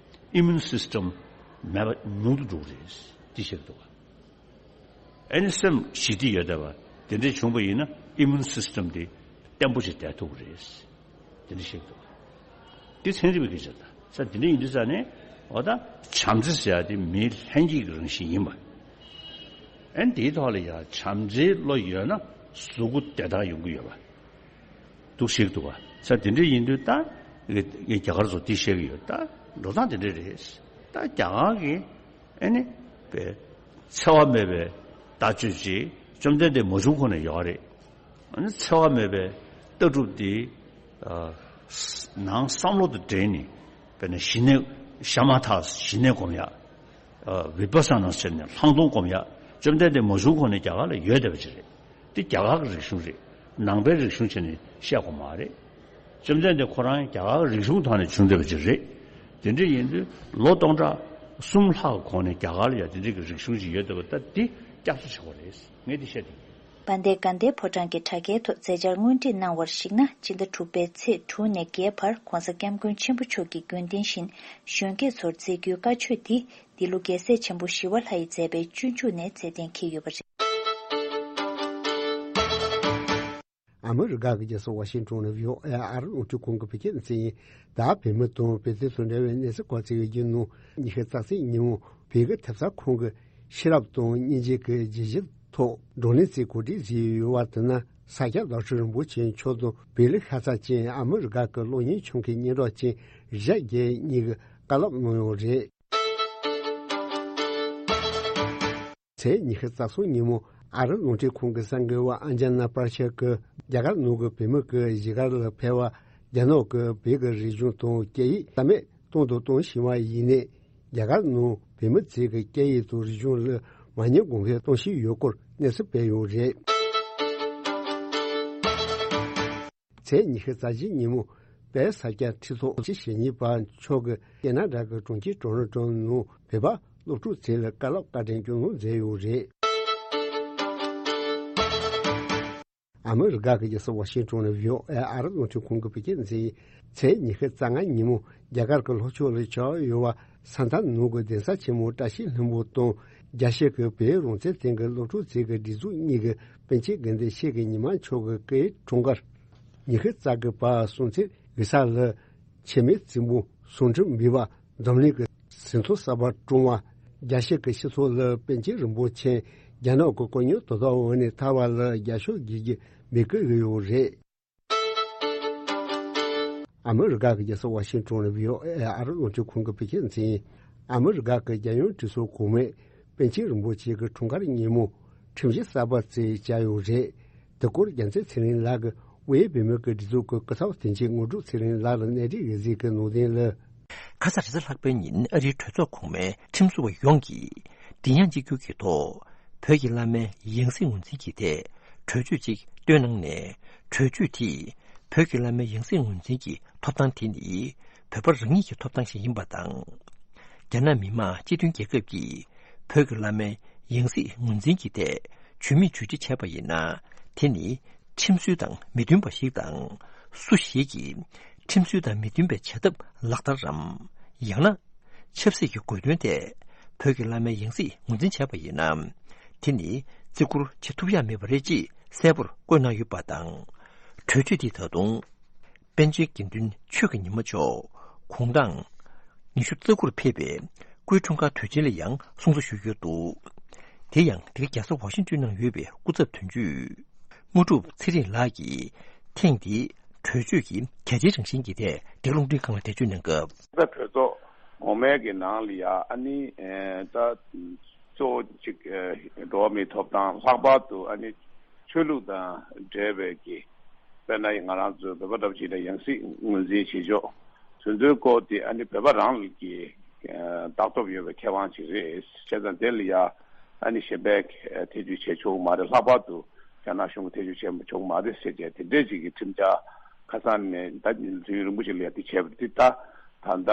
ཨི་མུན་སིས་ཊམ་མེད་པ་ཉུང་དུ་འགྲོ་གི་རེད། དེ་བཤད་འདུག་ག་ཨ་ནི་སེམས་ཞི་བདེ་ཡོད་བསྡད་པ་དེ་འདྲ་བྱུང་བ་ཡིན་ན་ཨི་མུན་སིས་ཊམ་དེ་བརྟན་པོ་ཞིག་བསྡད་ཐུབ་ཀྱི་རེད། དེ་འདྲ་བཤད་འདུག་ག་དེ་ཚན་རིག་པའི་སྐད་ཆ་དང་ས་དེ་འདྲ་ཡིན་དུས་ཙང་ནས། འོ་ད། བྱམས་བརྩེ་ཟེར་ཡག་དེ་མིའི་ལྷན་སྐྱེས་ཀྱི་རང་བཞིན་ཡིན་པ། ཨ་ནི་དེའི་ཐོག་ལ་ཡང་བྱམས་བརྩེའི་བློ་ཡོད་ན་གཟུགས་པོ་བདེ་ཐང་ཡོང་གི་ཡོད་པ། འདུག་ཤེས་ཀྱི་འདུག་ག་ས་དེ་འདྲ་ཡིན་དུས་ད། ངས་རྒྱ་གར་ཚོ་དེ་བཤད་ཀྱི་ཡོད། ད་འགྲོ་སྟངས་དེ་འདྲ་རེད། ད་རྒྱ་གར་གྱི། ཨ་ནི། པའི། འཚེ་བ་མེད་པའི་ལྟ་སྤྱོད་ཅིག་བཅོམ་ལྡན་འདས་མ་བྱུང་གོང་ནས་ཡོད་རེད། ཨ་ནི་འཚེ་བ་མེད་པའི་ལྟ་གྲུབ་དེ། ཨ། ནང་བསམ་བློ་དང་འབྲེལ་ནས། དཔེར་ན་ཞི་གནས། ཤ་མ་ཐག་ཞི་གནས་སྒོམ་ཡག་ཨ། བི་པ་ས་ན་ཟེར་ནས་ལྷག་མཐོང་སྒོམ་ཡག་བཅོམ་ལྡན་འདས་མ་བྱུང་གོང་ནས་རྒྱ་གར་ལ་ཡོད་བསྡད་པ་ཅིག་རེད། འདི་རྒྱ་གར་གྱི་རིག་གཞུང་རེད། ནང་པའི་རིག་གཞུང་བྱས་ནས་བཤད་དགོས་མ་རེད། བཅོམ་ལྡན་འདས་ཁོ་རང་རྒྱ་གར་གྱི་རིག་གཞུང་ཐོག་ནས་བྱུང་བསྡད་པ་ཅིག་རེད། དེ་འདྲ་ཡིན་དུས་ལོ་སྟོང་ཕྲག་གསུམ་ལྷག་གོང་ནས་རྒྱ་གར་ལ་ཡང་དེ་འདྲ་གི་རིག་གཞུང་ཅིག་ཡོད་བསྡད་པ། ད་འདི་སྐྱབས་སུ་ཆེ་བ་རེད། ངས་འདི་བཤད་དེ། དཔལ་ལྡན་དགའ་ལྡན་ཕོ་བྲང་གི་དྲ་རྒྱའི་ཐོག་མཛད་འཆར་དངོས་བྲིས་གནང་བར་གཞིགས་ན། སྤྱི་ཟླ་དྲུག་པའི་ཚེས་དྲུག་ནས་བརྒྱད་བར་༸གོང་ས་༸སྐྱབས་མགོན་ཆེན་པོ་མཆོག་གི་དགོན་སྡེ་བཞིན་གཞོན་སྐྱེས་ཚོར་མཛད་རྒྱུའི་བཀའ་ཆོས་འདི། འདི་ལོ་རྒྱལ་སྲས་ཆེན་པོ་ཞི་བ་ལྷ་ཡིས་མཛད་པའི་སྤྱོད་འཇུག་ནས་མཛད་གཏན་འཁེལ་ཡོད་པ་རེད། ཨ་མི་རི་ཀ་གི་རྒྱལ་ས་ཝ་ཤིང་ཏོན་ནས་བྷི་ཨོ་ཨེ་ཨ་རི་རླུང་འཕྲིན་ཁང་གི་བོད་སྐད་སྡེ་ཚན་ཡིན། ད་བོད་མི་དང་བོད་དོན་དང་འབྲེལ་བའི་གནས་ཚུལ་སྐོར་བརྩི་བའི་རྒྱུན་ནོར་ཉི་ཤུ་རྩ་གཅིག་ཉིན་མོ་བོད་ཀྱི་ཐེབས་རྩ་ཁང་གི་ཤེས་རབ་དང་སྙིང་རྗེ་གི་བརྗོད་གཞིའི་ཐོག་བགྲོ་གླེང་ཚིག་གོ་སྒྲིག་བྱས་ཡོད་པ་དེ་ནི་ས་སྐྱ་བདག་ཆོས་རིན་པོ་ཆེ་མཆོག་དང་བོད་ལ་ཤ་ཚ་ཅན་ཨ་མི་རི་ཀ་གི་གློག་བརྙན་ཆུང་ཁའི་སྙན་གྲགས་ཅན་གཞི་བརྒྱད་གཉིས་ཀྱིས་བཀའ་སློབ་གནང་ཡོད་རེད། ཚེས་ཉི་ཤུ་རྩ་གསུམ་ཉིན་མོ་ཨ་རི་རླུང་འཕྲིན་ཁང་གི་གསར་འགོད་པ་ཨན་ཇ་ན་པར་ཆལ་གྱིས་རྒྱ་གར་ནང་གི་བོད་མི་གིས་གཞིས་སྒར་ལ་ཕེབས་པར་རྒྱ་ནག་གིས་བོད་ཀྱི་རིག་གཞུང་དང་སྐད་ཡིག་རྩ་མེད་གཏོང་དང་གཏོང་བཞིན་པ་ཡིན་ནའི། རྒྱ་གར་ནང་བོད་མི་ཚོས་ཀྱི་སྐད་ཡིག་དང་རིག་གཞུང་ལ་མ་ཉེས་གོང་འཕེལ་གཏོང་བཞིན་ཡོད་སྐོར་གནས་ཚུལ་སྤེལ་ཡོད་རེད། ཚེས་ཉི་ཤུ་རྩ་བཞི་ཉིན་མོ་དཔལ་ས་སྐྱ་ཁྲི་ཐོག་སྤྱི་ཞེ་གཉིས་པ་མཆོག་གིས་ཀེ་ན་ཌ་གི་གྲོང་ཁྱེར་ཊོ་རོན་ཊོ་ནང་བོད་པ་སློབ་ཕྲུག་ཚོ་ལ་བཀའ་སློབ་བཀའ་དྲིན་སྐྱོན་གནང་མཛད་ཡོད་རེད། ཨ་མི་རི་ཀ་གི་རྒྱལ་ས་ཝ་ཤིང་ཊོན་ནས་བྷི་ཨོ་ཨེ་ཨ་རི་རླུང་འཕྲིན་ཁང་གིས་བོད་སྐད་མཛད། ཚེས་ཉི་ཤུ་རྩ་ལྔ་ཉིན་མོ་རྒྱ་གར་གྱི་ལྷོ་ཕྱོགས་ལ་ཆགས་ཡོད་པ་ས་མཐའ་ནང་གི་གདན་ས་ཆེན་མོ་བཀྲ་ཤིས་ལྷུན་པོ་དང་རྒྱལ་སྤྱི་གི་བོད་རང་བཙན་ལྡན་གྱི་སློབ་ཕྲུག་ཚོའི་སྒྲིག་འཛུགས་གཉིས་ཀྱི་པཎ་ཆེན་དགེ་འདུན་ཆོས་ཀྱི་ཉི་མ་མཆོག་གི་སྐུའི་འཁྲུངས་སྐར་ཉི་ཤུ་རྩ་དགུ་པ་སོང་ཚེ་གེ་སར་ལ་འཆི་མེད་རྩེ་མོ་གསུང་འཕྲིན་འབུལ་བ། འཛམ་གླིང་གི་ཟིན་ཐོ་གསར་པ་བསྐྲུན་པ། རྒྱལ་སྤྱི་གི་སྤྱི་ཚོགས་ལ་པཎ་ཆེན་རིན་པོ་ཆེ་རྒྱ་ནག་གི་དཀོན་གཉེར་དོ་བདག་འོག་ནས་ཐར་བ་ལ་རྒྱབ་སྐྱོར་བྱེད་ཀྱི་མི་སྐུ་ཡོད་རེད། ཨ་མི་རི་ཀ་གི་རྒྱལ་ས་ཝ་ཤིང་ཊོན་ནས་བྷི་ཨོ་ཨེ་ཨ་རི་རླུང་འཕྲིན་ཁང་གིས་བོད་སྐད་མཛད། ཨ་མི་རི་ཀ་གི་རྒྱལ་ཡོངས་གྲོས་ཚོགས་གོང་མས་པཎ་ཆེན་རིན་པོ་ཆེ་གི་འཁྲུངས་སྐར་ཉིན་མོ་ཁྲིམས་གཞི་གསར་པ་བརྩི་བྱས་ཡོད་རེད། དེ་སྐོར་རྒྱལ་མཚན་ཚེ་རིང་ལགས་ཀྱིས་དབུས་བོད་མི་གི་སྒྲིག་འཛུགས་ཀྱི་སྐུ་ཚབ་དོན་གཅོད་དངོས་གྲུབ་ཚེ་རིང་ལགས་ལ་གནས་འདྲི་ཡོད་ཟིག་གི་ནང་དོན་ལ། ཁ་ས་རེས་གཟའ་ལྷག་པའི་ཉིན་ཨ་རིའི་གྲོས་ཚོགས་གོང་མའི་ཁྲིམས་བཟོ་བ་ཡོངས་ཀྱིས་མགྲིན་དབྱངས་གཅིག་གྱུར་གྱི་ཐོག་བོད་ཀྱི་བླ་མའི་ཡང་སྲིད་ངོས་འཛིན་གྱི་ཐད་གྲོས་ཆོད་ཅིག་བཏོན་གནང་ནས། གྲོས་ཆོད་དེས་བོད་ཀྱི་བླ་མའི་ཡང་སྲིད་ངོས་འཛིན་གྱི་ཐོབ་ཐང་དེ་ནི་བོད་པ་རང་ཉིད་ཀྱི་ཐོབ་ཐང་ཞིག་ཡིན་པ་དང་། རྒྱ་ནག་མི་དམངས་སྤྱི་མཐུན་རྒྱལ་ཁབ་ཀྱིས་བོད་ཀྱི་བླ་མའི་ཡང་སྲིད་ངོས་འཛིན་གྱི་ཐད་ཇུས་མེད་ཇུས་སྒྲིག་བྱས་པ་ཡིན་ན། དེ་ནི་ཁྲིམས་སྲོལ་དང་མི་མཐུན་པ་ཞིག་དང་། སུ་ཞིག་གིས་ཁྲིམས་སྲོལ་དང་མི་མཐུན་པའི་བྱ་ཐབས་ལག་བསྟར་རམ། ཡང་ན། ཆབ་སྲིད་ཀྱི་དགོས་དོན་ཐད་བོད་ཀྱི་བླ་མའི་ཡང་སྲིད་ངོས་འཛིན་བྱས་པ་ཡིན་ན། དེ་ནི་བརྩི་བཀུར་བྱེད་ཐུབ་ཡ་མེད་པ་རེད་ཅེས་གསལ་པོར་བཀོད་གནང་ཡོད་པ་དང་། གྲོས་ཆོད་འདི་ད་དུང་། པཎ་ཆེན་དགེ་འདུན་ཆོས་ཀྱི་ཉི་མ་མཆོག་དགུང་གྲངས་ཉི་ཤུ་རྩ་དགུར་ཕེབས་པའི་སྐུའི་འཁྲུངས་སྐར་དུས་ཆེན་ལ་ཡང་སྲུང་བརྩི་ཞུས་ཡོད་འདུག་དེ་ཡང་འདི་ག་རྒྱལ་ས་ཝ་ཤིང་ཊོན་ནང་ཡོད་པའི་སྐུ་ཚབ་དོན་གཅོད་དངོས་གྲུབ་ཚེ་རིང་ལགས་ཀྱིས་ཐེངས་འདིའི་གྲོས་ཆོད་ཀྱི་གལ་ཆེའི་རང་བཞིན་གྱི་ཐད་འདི་ག་རླུང་འཕྲིན་ཁང་ལ་འགྲེལ་བརྗོད་གནང་སྐབས། ད་གྲོས་ཚོགས་གོང་མའི་གི་ནང་ལ་ཡ་ཨ་ནི་ད། གཙོ་བོ་གཅིག་འགྲོ་བ་མིའི་ཐོབ་ཐང་ལྷག་པར་དུ་ཨ་ནི་ཆོས་ལུགས་དང་འབྲེལ་བའི་གི་དཔེར་ན་ང་རང་ཚོའི་བོད་པ་འདྲ་པོ་ཅིག་ལ་ཡང་སྲིད་ངོས་འཛིན་བྱེད་ཕྱོགས་དེ་ཚོའི་སྐོར་དེ་ཨ་ནི་བོད་པ་རང་ལ་གི་ལྟག་ཐོབ་ཡོད་པའི་ཁེ་དབང་ཅིག་རེད། བྱས་ཙང་དེ་ལ་ཡ་ཨ་ནི་གཞན་པས་ཐེ་བྱུས་བྱེད་ཆོག་མ་རེད། ལྷག་པར་དུ་རྒྱ་ནག་གཞུང་གིས་ཐེ་བྱུས་བྱེད་ཆོག་མ་རེད་ཟེར་བྱས་དེ་འདྲས་ཅིག་གི་ཁྲིམས་འཆར་ཁ་སང་ནས་ད་དུས་ཡུན་རིང་པོ་ཞིག་ལ་ཡ་དེ་བྱས་པ་དེ་ད་ད་ལྟ་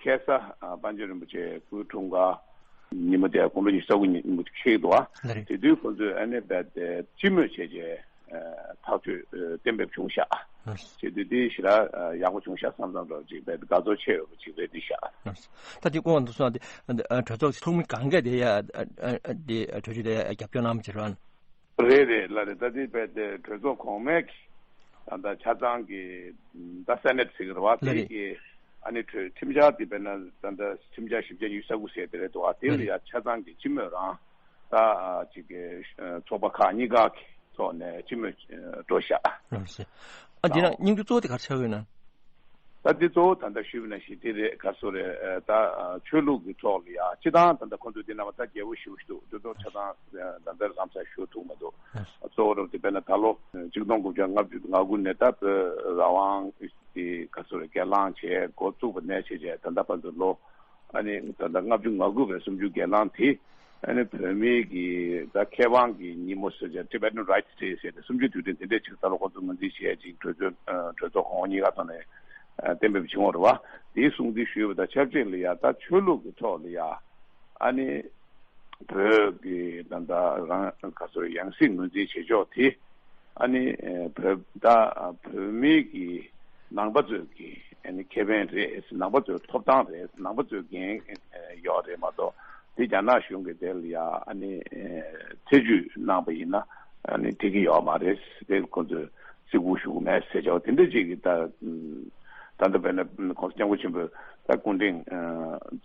ཁ་སང་པཎ་ཆེན་རིན་པོ་ཆེ་སྐུའི་འཁྲུངས་སྐར། ཉིན་མོ་དེ་དགུང་ལོ་ཉི་ཤུ་རྩ་དགུ་ཉིན་མོ་ཁེལ་འདུག་ཨ། ལགས་རེད། དེ་དུས་ཁོ་ཚོས་ཨ་ནི་རྦད་དེ་སྤྱི་མོས་བྱས་རྗེས་ཐག་གཅོད་གཏན་འབེབས་བྱུང་ཤག་ཨ། བྱེད་དུས་དེ་ཞེ་དྲག་ཡག་པོ་བྱུང་ཤག་བསམ་བསམ་འདྲ་ཅིག་རྦད་དེ་དགའ་ཚོར་ཆེ་ཡོད་པ་ཅིག་རེད་འདི་ཤག་ཨ། ད་དེ་སྐོར་འདུག་སོང་ཨ། དེ་གྲོས་ཚོགས་ཚོགས་མི་གང་ག་དེ་ཡ་དེ་གྲོས་ཆོད་དེ་རྒྱབ་སྐྱོར་གནང་བ་ཅིག་རེད། རེད་རེད་ལགས་རེད། ད་དེ་རྦད་དེ་གྲོས་ཚོགས་གོང་མའི་ད་ལྟ་ཆ་ཚང་གི་ད་སེ་ནེ་ཊི་ཟེར་གི་རེད་བ། ལགས་རེད། དེ་གི་ཨ་ནི་གྲོས་ཁྲིམས་འཆར་དེ་དཔེར་ན་ད་ལྟ་ཁྲིམས་འཆར་བཞི་བརྒྱ་ཉི་ཤུ་རྩ་དགུ་ཟེར་དེ་རེད་འདུག་ཨ། དེ་ལ་ཡ་ཆ་ཚང་གི་སྤྱི་མོས་རང་ད་ཅིག་གི་ཚོགས་པ་ཁག་གཉིས་ཀ་གི་ཐོག་ནས་སྤྱི་མོས་འགྲོ་ཤག་ཨ། དེ་ན་སྙིང་བསྡུས་གཙོ་བོ་དེ་ག་རེ་ཆགས་ཡོད་ན། ད་དེ་གཙོ་བོ་ད་ལྟ་ཞུས་པ་ནང་བཞིན་དེ་རེད། ག་རེ་ཟེར་དགོས་རེད། ད་ཆོས་ལུགས་ཀྱི་ཐོག་ལ་ཡ་སྤྱི་བཏང་ད་ལྟ་ཁོང་ཚོས་དེ་ནང་བ་ད་རྒྱལ་པོ་ཞེ་པོ་ཞིག་འདུག་དེ་ཚོ་ཆ་ཚང་ད་ལྟ་རང་ས་ཞུ་ཐུབ་མ་འདུག་གཙོ་བོ་རུ་དེ་དཔེར་ན་ད་ལོ་ཆིག་སྟོང་དགུ་བརྒྱ་ལྔ་བཅུ་ང་དགུ་ནས་ད་བོད་རང་དབང་དེ་ག་རེ་ཟེར་དགོས་རེད། སྒེར་ལངས་བྱས་འགོ་བཙུགས་པ་ནས་བྱས་བྱས་ད་ལྟ་བར་དུ་ལོ་ཨ་ནི་ད་ལྟ་ལྔ་བཅུ་ང་དགུ་བའི་གསུམ་བཅུ་སྒེར་ལངས་དེ་ཨ་ནི་བོད་མིའི་གི་ད་ཁེ་དབང་གི་ཉིན་མོ་ཟེར་བྱས་Tibetan Rights Day ཟེར་ཏེ་གསུམ་བཅུའི་དུས་དྲན་དེ་འདྲས་ཅིག་ད་ལོ་ཁོང་ཚོ་ངོས་འཛིན་བྱས་ཅིག་གྲོས་ཚོགས་གྲོས་ཚོགས་གོང་འོག་གཉིས་ཀ་ཐོག་ནས་གཏན་འབེབས་བྱུང་བ་རེད་བ། དེའི་སྲུང་བརྩི་ཞུས་པ་དང་ཆབས་ཅིག་ལ་ཡ་ད་ཆོས་ལུགས་ཀྱི་ཐོག་ལ་ཡ་ཨ་ནི་བོད་ཀྱི་ད་ལྟ་རང་ག་ཚོད་ཡང་སྲིད་ངོས་འཛིན་བྱེད་ཕྱོགས་དེ་ཨ་ནི་བོད་ད་བོད་མི་གི་ནང་པ་ཚོས་ཀྱི་ཨ་ནི་ཁེ་ཕན་རེད། ནང་པ་ཚོའི་ཐོབ་ཐང་རེད། ནང་པ་ཚོའི་འགན་ཡོད་རེད་མ་གཏོགས་དེ་རྒྱ་ནག་གཞུང་གིས་དེ་ལ་ཡ་ཨ་ནི་ཐེ་བྱུས་གནང་པ་ཡིན་ན་ཨ་ནི་འགྲིག་གི་ཡོད་མ་རེད། དེ་ཁོ་ཚོས་བརྩི་བཀུར་ཞུ་གི་མེད་ཟེར་ཆོག་དེ་འདྲ་ཅིག་གི་ད་ད་ལྟ་བས་ན་༸གོང་ས་༸སྐྱབས་མགོན་ཆེན་པོས་ད་སྐུ་ཕྲེང་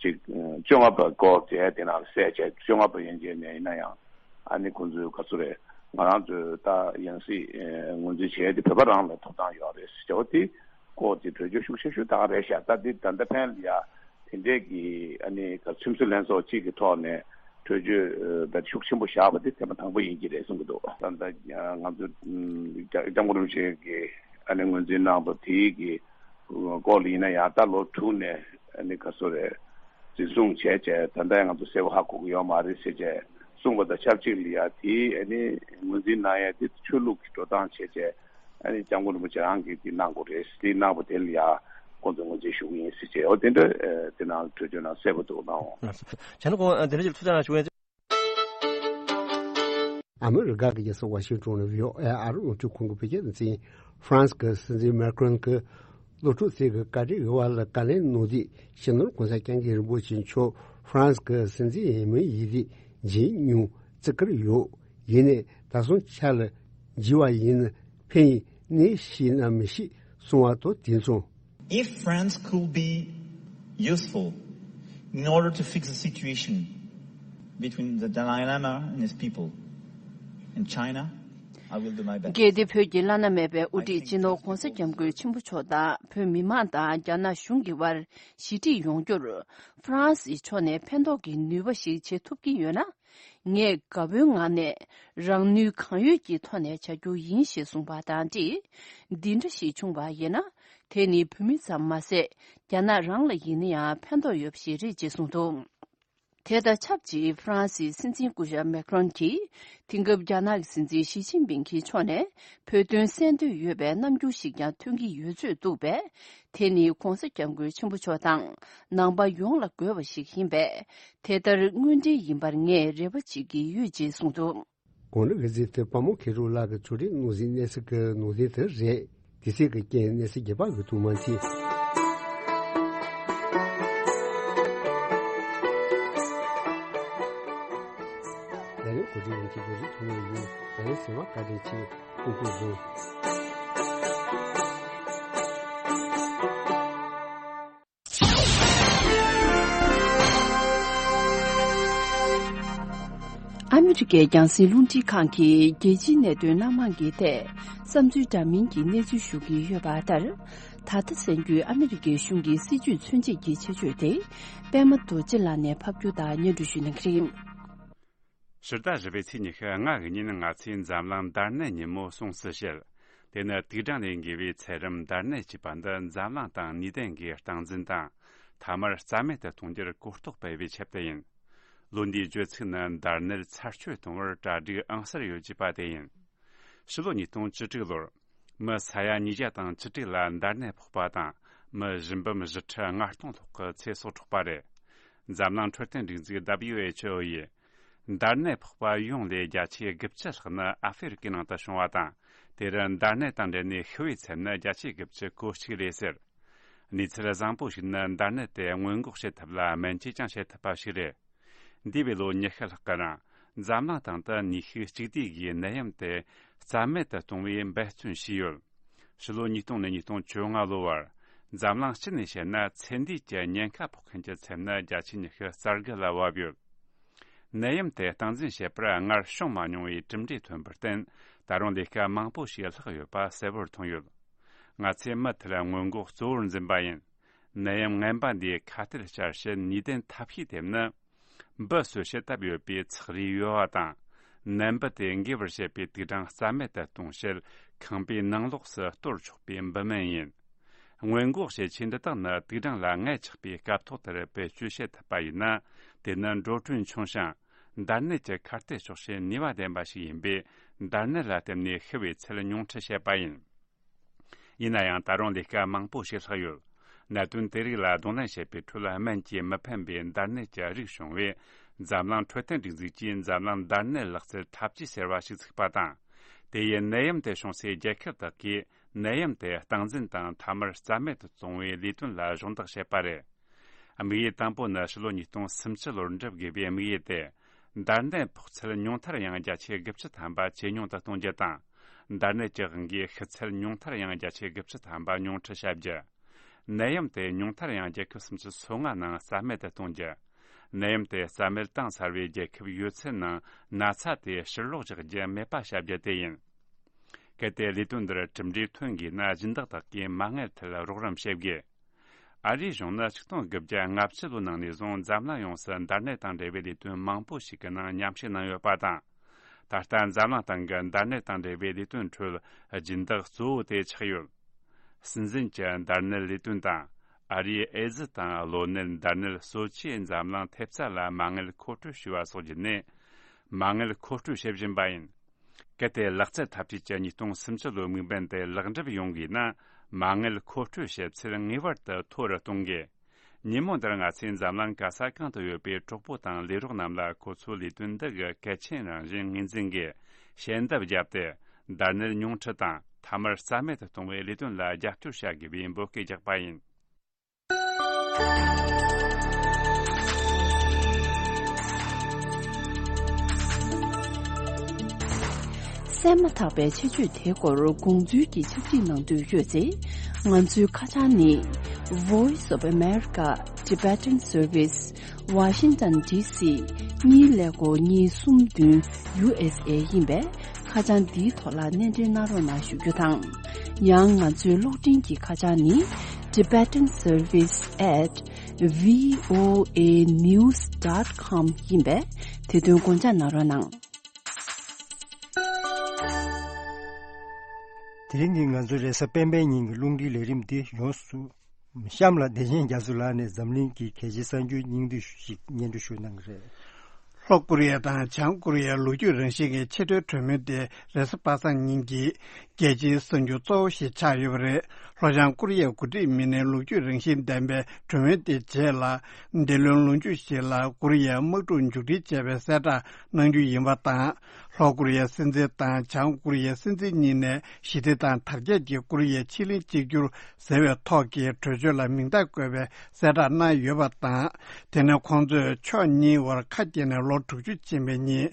ཅིག་བཅོ་ལྔ་པ་སྐོར་མཛད་དེ་ནང་ལ་གསལ་བྱས་བཅོ་ལྔ་པ་ཡན་ཆད་ནས་ཡིན་ན་ཡང་ཨ་ནི་ཁོང་ཚོས་ག་ཚོད་རེད། ང་རང་ཚོས་ད་ཡང་སྲིད་ངོས་འཛིན་བྱས་ཏེ་བོད་པ་རང་ལ་ཐོབ་ཐང་ཡོད་རེད་ཟེར་བ་དེ་སྐོར་དེ་གྲོས་ཆོད་ཤུགས་ཆེ་ཤོས་དེ་རེད་ཤག་ད་དེ་ད་ལྟ་ཕན་ལ་ཡ་དེ་འདྲས་ཀྱི་ཨ་ནི་ད་ཚོད་འཛིན་ལྷན་ཚོགས་གཅིག་གི་ཐོག་ནས་གྲོས་ཆོད་ད་ཤུགས་ཆེན་པོ་བཞག་པ་དེ་ཐེངས་མ་དང་པོ་ཡིན་གྱི་རེད་གསུང་གི་འདུག་ད་ལྟ་ང་ཚོ་སྐྱབས་མགོན་རིན་པོ་ཆེ་གིས་ཨ་ནི་ངོས་འཛིན་གནང་བ་དེའི་གི་སྐོར་ལ་ཡིན་ན་ཡང་ད་ལོ་དྲུག་ནས་ཨ་ནི་ག་ཚོད་རེད། འཛིན་བཟུང་བྱས་བྱས་ད་ལྟ་ཡང་ང་ཚོ་གསལ་པོ་ཧ་གོ་གི་ཡོད་མ་རེད་ཟེར་བྱས་གསུངས་པ་དང་ཆབས་ཅིག་ལ་ཡ་དེ་ཨ་ནི་ངོས་འཛིན་གནང་ཡ་དེ་ཆོས་ལུགས་ཀྱི་འགྲོ་སྟངས་བྱས་བྱས་ཨ་ནི་སྐྱབས་མགོན་རིན་པོ་ཆེ་རང་གིས་དེ་གནང་དགོས་རེད། དེ་གནང་པ་དེ་ལ་ཡ་ཁོང་ཚོས་ངོས་འཛིན་ཞུ་གི་ཡིན་ཟེར་བྱས་འོ་དེ་འདྲ་དེ་ནང་གྲོས་ཆོད་ནང་གསལ་པོ་འདུག་གནང་འོང་། བྱས་ན་ཁོང་དེ་འདྲ་ཅིག་ཐུགས་བསམ་ཞུ་ཡ། ཨ་མི་རི་ཀ་གི་རྒྱལ་ས་ཝ་ཤིང་ཏོན་ནས་བྷི་ཨོ་ཨེ་ཨ་རིའི་རླུང་འཕྲིན་ཁང་གི་བོད་སྐད་སྡེ་ཚན། ཧྥ་རན་སི་གི་སྲིད་འཛིན་མེ་ཀྲོན་གྱིས་སློབ་ཕྲུག་ཚོས་ཀྱི་བཀའ་དྲིན་ཡོད་པ་ལ་བཀའ་ལན་གནང་དུས། སྤྱི་ནོར་གོང་ས་སྐྱབས་མགོན་རིན་པོ་ཆེ་མཆོག་ཧྥ་རན་སི་གི་སྲིད་འཛིན་ཡིན་མིན་ཡིན་དུས་བརྗེད་མྱོང་བརྩི་བཀུར་ཡོད། ཡིན་ནའི་ད་སོང་ཆ་ལ་བརྗེད་པ་ཡིན་ན་ཕན་ཡིན་ནས་ཤེས་ན་མི་ཤེས་གསུང་བ་དང་དེ་མཚུངས། If France could be useful in order to fix the situation between the Dalai Lama and his people and China, I will do my best. གལ་ཏེ་བོད་ཀྱི་བླ་ན་མེད་པའི་དབུ་ཁྲིད་སྤྱི་ནོར་༧གོང་ས་༧སྐྱབས་མགོན་ཆེན་པོ་མཆོག་དང་བོད་མི་མང་དང་རྒྱ་ནག་གཞུང་གི་དབར་ཞི་འགྲིག་ཡོང་རྒྱུར་ཧྥ་རན་སིའི་ཕྱོགས་ནས་ཕན་ཐོགས་ཀྱི་ནུས་པ་ཞིག་བྱེད་ཐུབ་ཀྱི་ཡོད་ན། ངས་དགའ་པོའི་ངང་ནས་རང་ནུས་གང་ཡོད་ཀྱི་ཐོག་ནས་བྱ་རྒྱུ་ཡིན་ཞེས་གསུངས་པ་དང་འབྲེལ། འདི་འདྲ་ཞིག་བྱུང་བ་ཡིན་ན། དེ་ནི་བོད་མི་ཙམ་མ་ཟད་རྒྱ་ནག་རང་ལ་ཡིན་ན་ཡང་ཕན་ཐོགས་ཡོད་པ་ཞིག་རེད་ཅེས་གསུངས་འདུག་དེ་དང་ཆབས་ཅིག་ཧྥ་རན་སིའི་སྲིད་འཛིན་སྐུ་ཞབས་མེ་ཀྲོན་གྱིས་དེང་སྐབས་རྒྱ་ནག་གི་སྲིད་འཛིན་ཞི་ཅིན་ཕིང་གི་ཕྱོགས་ནས་བོད་དོན་གསན་འདོད་ཡོད་པའི་རྣམ་འགྱུར་ཞིག་ཀྱང་ཐོན་གྱི་ཡོད་ཚོད་འདུག་པས། དེ་ནི་༧གོང་ས་༧སྐྱབས་མགོན་ཆེན་པོ་མཆོག་དང་ནང་པ་ཡོངས་ལ་དགོས་པ་ཞིག་ཡིན་པས། དེ་ལྟར་དངོས་འབྲེལ་ཡིན་པར་ངས་རེ་བ་བྱེད་ཀྱི་ཡོད་ཅེས་གསུངས་འདུག་གོང་ནས་གཟིགས་དེ་པ་མོ་ཁེ་རུ་ལགས་ཀྱི་ཚོགས་སྒྲིག་ནང་གཟིགས་གནས་ཚུལ་གྱི་ནང་དོན་དེ་རེད། དེ་སྲིད་ཀྱི་རྐྱེན་གནས་ཚུལ་རྒྱས་པ་གི་ཐུགས་མ་མཐུན། ད་ནི་གོ་སྒྲིག་ཡོང་གི་འདུག་རིགས་ཐུང་ངུ་ཡིན། ད་ནི་ཟིན་བ་བཀའ་དྲིན་ཆེ། ཀུན་སྤོབས་བཟུང་། ཨ་མི་རི་ཀའི་རྒྱང་སྲིང་རླུང་འཕྲིན་ཁང་གིས་རྒྱལ་སྤྱིའི་གནད་དོན་སྣ་མང་གི་ཐད་བསམ་ཚུལ་འདྲ་མིན་གྱི་གནས་ཚུལ་ཞུ་གི་ཡོད་པ་ལྟར། ད་ལྟ་གསན་རྒྱུའི་ཨ་མི་རི་ཀའི་གཞུང་གི་སྲིད་ཇུས་མཚོན་བྱེད་ཀྱི་ཆེད་བརྗོད་དེ། པད་མ་རྡོ་རྗེ་ལགས་ནས་ཕབ་སྒྱུར་དང་སྙན་སྒྲོན་ཞུ་གནང་གི་རེད། ཕྱི་ཟླ་བཞི་པའི་ཚེས་ཉི་ཤུ་ལྔ་གི་ཉིན་ང་ཚོས་འཛམ་གླིང་མདར་ནད་ཉིན་མོ་སྲུང་བརྩི་བྱེད། དེ་ནི་དུག་སྦྲང་ལས་འགོས་པའི་ཚད་རིམས་མདར་ནད་ཅེས་པ་འདི་འཛམ་གླིང་སྟེང་ནུས་ལྡན་གྱི་སྟངས་འཛིན་དང་། མཐའ་མར་རྩ་མེད་དུ་གཏོང་རྒྱུར་གོ་རྟོགས་སྤེལ་བའི་ཆེད་དུ་ཡིན། ལོ་འདིའི་བརྗོད་ཚིག་ནི་མདར་ནད་ཚར་གཅོད་གཏོང་བར་གྲ་སྒྲིག་ཨང་གསར་ཡོད་ཅེས་པ་དེ་ཡིན། ཕྱི་ལོ་ཉིས་སྟོང་བཅུ་དྲུག་ལོར། མི་ས་ཡ་ཉིས་བརྒྱ་དང་བཅུ་དྲུག་ལ་མདར་ནད་ཕོག་པ་དང་། མི་བཞི་འབུམ་བཞི་ཁྲི་ལྔ་སྟོང་ལྷག་གི་ཚེ་སྲོག་འཕྲོག་པ་རེད། འཛམ་གླིང་འཕྲོད་བསྟེན་སྒྲིག་འཛུགས་W H O ཡིས། མདར་ནད་ཕོག་པ་ཡོངས་ལས་བརྒྱ་ཆའི་དགུ་བཅུ་ལྷག་ནི་ཨ་ཧྥེ་རི་ཀའི་ནང་དུ་བྱུང་བ་དང་། དེར་མདར་ནད་དང་འབྲེལ་ནས་ཤི་བའི་ཚད་ནི་བརྒྱ་ཆའི་དགུ་བཅུ་གོ་གཅིག་རེད་ཟེར། གནས་ཚུལ་བཟང་པོ་ཞིག་ནི་མདར་ནད་དེ་སྔོན་འགོག་བྱེད་ཐབས་ལ་སྨན་བཅོས་ཀྱང་བྱེད་ཐུབ་པ་ཞིག་རེད། འདས་པའི་ལོ་ཉི་ཤུ་ལྷག་གི་རིང་། འཛམ་གླིང་སྟེང་དུ་ནུས་ཤུགས་གཅིག་བསྡུས་ཀྱིས་ནད་ཡམས་དེ་རྩ་མེད་དུ་གཏོང་བའི་འབད་བརྩོན་བྱས་ཡོད། ཕྱི་ལོ་ཉིས་སྟོང་ནས་ཉིས་སྟོང་བཅོ་ལྔ་ལོ་བར། འཛམ་གླིང་སྤྱི་ནས་བཤད་ན་ཚེ་འདས་ཀྱི་ཉེན་ཁ་ཕོག་མཁན་གྱི་ཚད་ནི་བརྒྱ་ཆའི་ཉི་ཤུ་རྩ་དགུ་ལ་བབས་ཡོད། ནད་ཡམས་དེ་སྟངས་འཛིན་བྱེད་པར་སྔར་བྱུང་མ་མྱོང་བའི་གྲུབ་འབྲས་ཐོན་པར་བརྟེན། ད་རུང་ལས་ཀ་མང་པོ་ཞིག་ལྷག་ཡོད་པ་གསལ་བོར་མཐོང་ཡོད། ང་ཚོས་མུ་མཐུད་སྔོན་འགོག་གཙོ་བོར་འཛིན་པ་ཡིན། ནད་ཡམས་ངན་པ་འདིའི་ཁ་གཏད་བཅར་ཕྱིར་ནུས་ལྡན་ཐབས་ཤེས་དེ་ནི། འབུ་གསོད་བྱེད་ཐབས་ཡོད་པའི་ཚགས་རིགས་ཡོད་པ་དང་། ནད་འབུ་དེ་འགོས་པར་བྱེད་པའི་དུག་སྦྲང་རྩ་མེད་དུ་གཏོང་ཕྱིར་ཁང་པའི་ནང་ལོགས་སུ་གཏོར་ཆོག་པའི་འབུ་སྨན་ཡིན། སྔོན་འགོག་བྱེད་ཆས་འདི་དག་ནི་དུག་སྦྲང་ལ་མངལ་ཆགས་པའི་སྐབས་ཐོག་ལྟར་བེད་སྤྱོད་བྱེད་ཐུབ་པ་ཡིན་ན། དེ་ནི་འགྲོ་གྲོན་ཆུང་ཞིང་། མདར་ནད་ཀྱི་ཁ་གཏད་གཅོག་བྱེད་ནུས་པ་ལྡན་པ་ཞིག་ཡིན་པས། མདར་ནད་ལ་བརྟེན་ནས་ཤི་བའི་ཚད་ཉུང་འཕྲི་བྱེད་པ་ཡིན། ཡིན་ན་ཡང་ད་རུང་ལས་ཀ་མང་པོ་ཞིག་ལྷག་ཡོད། གནད་དོན་དེ་རིགས་ལ་གདོང་ལེན་བྱེད་པའི་ཁྲོད་སྨན་གྱིས་མི་ཕན་པའི་མདར་ནད་ཀྱི་རིགས་བྱུང་བས། འཛམ་གླིང་འཕྲོད་བསྟེན་སྒྲིག་འཛུགས་ཀྱིས་འཛམ་གླིང་མདར་ནད་ལག་རྩལ་འཐབ་ཇུས་ཟེར་བ་ཞིག་བཙུགས་པ་དང་། དེ་ཡིས་ནད་ཡམས་དེ་བྱུང་སའི་རྒྱལ་ཁབ་དག་གིས་ནད་ཡམས་དེ་སྟངས་འཛིན་དང་མཐའ་མར་རྩ་མེད་དུ་གཏོང་བའི་ལས་དོན་ལ་གཞོགས་འདེགས་བྱས་པ་རེད། དམིགས་ཡུལ་དང་པོ་ནི་ཕྱི་ལོ་ཉིས་སྟོང་སུམ་ཅུ་ལོར་འགྲུབ་དགོས་པའི་དམིགས་ཡུལ་དེ། མདར་ནད་ཕོག་ཚད་ཉུང་མཐར་ཡང་བརྒྱ་ཆའི་དགུ་བཅུ་ཐམ་པ་ཇེ་ཉུང་དུ་གཏོང་རྒྱུ་དང་། མདར་ནད་ཀྱི་དབང་གིས་ཤི་ཚད་ཉུང་མཐར་ཡང་བརྒྱ་ཆའི་དགུ་བཅུ་ཐམ་པ་ཉུང་འཕྲི་བྱ་རྒྱུ། ནད་ཡམས་དེ་ཉུང་མཐར་ཡང་རྒྱལ་ཁབ་སུམ་ཅུ་སོ་ལྔ་ནང་རྩ་མེད་དུ་གཏོང་རྒྱུ། ནད་ཡམས་དེ་རྩ་མེད་བཏང་ཚར་བའི་རྒྱལ་ཁབ་ཡོད་ཚད་ནང་ན་ཚ་དེ་ཕྱིར་ལོག་རྒྱག་རྒྱུ་མེད་པ་བྱ་རྒྱུ་དེ་ཡིན། གལ་ཏེ་ལས་དོན་འདིར་གྲུབ་འབྲས་ཐོན་དགོས་ན། སྦྱིན་བདག་དག་གིས་མ་དངུལ་ཐད་རོགས་རམ་བྱེད་དགོས། ཨ་རིའི་གཞུང་ནི་ཆིག་སྟོང་དགུ་བརྒྱ་ལྔ་བཅུ་ལོའི་ནང་ནས་བཟུང་འཛམ་གླིང་ཡོངས་སུ་མདར་ནད་དང་འབྲེལ་བའི་ལས་དོན་མང་པོ་ཞིག་གི་ནང་མཉམ་ཞུགས་གནང་ཡོད་པ་དང་། ད་ལྟ་འཛམ་གླིང་སྟེང་གི་མདར་ནད་དང་འབྲེལ་བའི་ལས་དོན་ཁྲོད་སྦྱིན་བདག་གཙོ་བོ་དེ་ཆགས་ཡོད། སྲིད་འཛིན་གྱི་མདར་ནད་ལས་དོན་དང་། ཨ་རིའི་ཨེ་ཙི་དང་གློ་ནད་མདར་ནད་གསོ་ཆེད་འཛམ་གླིང་ཐེབས་རྩ་ལ་མ་དངུལ་མཁོ་སྤྲོད་ཞུས་པ་སོགས་བརྒྱུད་ནས། མ་དངུལ་མཁོ་སྤྲོད་བྱེད་བཞིན་པ་ཡིན། གལ་ཏེ་ལག་རྩལ་འཐབ་ཇུས་ཀྱི་ཉིས་སྟོང་སུམ་ཅུ་ལོའི་དམིགས་འབེན་དེ་ལེགས་འགྲུབ་ཡོང་དགོས་ན། མ་དངུལ་མཁོ་སྤྲོད་བྱེད་ཚད་ངེས་པར་དུ་མཐོ་རུ་གཏོང་དགོས། ཉིན་མོ་འདིར་ང་ཚོས་འཛམ་གླིང་ག་ས་གང་དུ་ཡོད་པའི་གྲོགས་པོ་དང་ལས་རོགས་རྣམས་ལ་ཁོ་ཚོའི་ལས་དོན་འདི་གི་གལ་ཆེན་རང་བཞིན་ངོས་འཛིན་གྱིས་ཞལ་འདེབས་བརྒྱབ་སྟེ། འདར་ནད་ཉུང་འཕྲི་དང་ཐ་མར་རྩ་མེད་དུ་གཏོང་བའི་ལས་དོན་ལ་རྒྱབ་སྐྱོར་བྱ་དགོས་པའི་འབོད་སྐུལ་བརྒྱབ་པ་ཡིན། གསན་མ་ཐག་པའི་ཆེད་བརྗོད་དེའི་སྐོར་དགོངས་ཚུལ་གྱི་ཕྱག་བྲིས་གནང་འདོད་ཡོད་ཚེ། ང་ཚོའི་ཁ་བྱང་ནི། Voice of America Tibetan Service, Washington D C གཉིས་ཀླད་ཀོར་གཉིས་གསུམ་བདུན་U S A ཡིན་པས། ཁ་བྱང་འདིའི་ཐོག་ལ་སྣེ་འདྲེན་གནང་རོགས་གནང་ཞུ་རྒྱུ་དང་། ཡང་ང་ཚོའི་གློག་འཕྲིན་གྱི་ཁ་བྱང་ནི། Tibetan Service at V O A news dot com ཡིན་པས། དེ་དོན་དགོངས་འཇགས་གནང་རོགས་གནང་། དེ་རིང་གི་ང་ཚོའི་རེས་གཟའ་སྤེན་པའི་ཉིན་གྱི་རླུང་འཕྲིན་ལས་རིམ་འདི་ཡོངས་སུ། གཤམ་ལ་བདེ་ཆེན་རྒྱ་མཚོ་ལགས་ནས་འཛམ་གླིང་གི་གལ་ཆེའི་གསར་འགྱུར་སྙིང་བསྡུས་ཤིག་སྙན་སྒྲོན་ཞུ་གནང་གི་རེད། ལྷོ་ཀོ་རི་ཡ་དང་བྱང་ཀོ་རི་ཡའི་ལོ་རྒྱུས་རང་བཞིན་གྱི་ཆེས་མཐོའི་གྲོས་མོལ་དེ་རེས་གཟའ་པ་སངས་ཉིན་གྱི་རྒྱལ་སྤྱིའི་གསར་འགྱུར་གཙོ་བོ་ཞིག་ཆགས་ཡོད་པ་རེད། ལྷོ་བྱང་ཀོ་རི་ཡའི་འགོ་ཁྲིད་མི་སྣའི་ལོ་རྒྱུས་རང་བཞིན་ལྡན་པའི་གྲོས་མོལ་དེའི་རྗེས་ལ། འདི་ལོའི་ལོ་མཇུག་ཞིག་ལ་ཀོ་རི་ཡའི་དམག་འཁྲུག་མཇུག་སྒྲིལ་བྱས་པའི་གསལ་བསྒྲགས་གནང་རྒྱུ་ཡིན་པ་དང་། ལྷོ་ཀོ་རི་ཡའི་སྲིད་འཛིན་དང་བྱང་ཀོ་རི་ཡའི་སྲིད་འཛིན་གཉིས་ནས་ཞི་བདེ་དང་དར་རྒྱས་ཀྱི་ཀོ་རི་ཡའི་ཕྱེད་གླིང་གཅིག་གྱུར་ཟེར་བའི་ཐོག་གི་གྲོས་ཆོད་ལ་མིང་རྟགས་བཀོད་པའི་གསལ་བསྒྲགས་གནང་ཡོད་པ་དང་། དེ་ནས་ཁོང་ཚོས་ཕྱོགས་གཉིས་བར་ཁ་གྱེས་ནས་ལོ་དྲུག་ཅུ་ཕྱིན་པའི་ཉིན།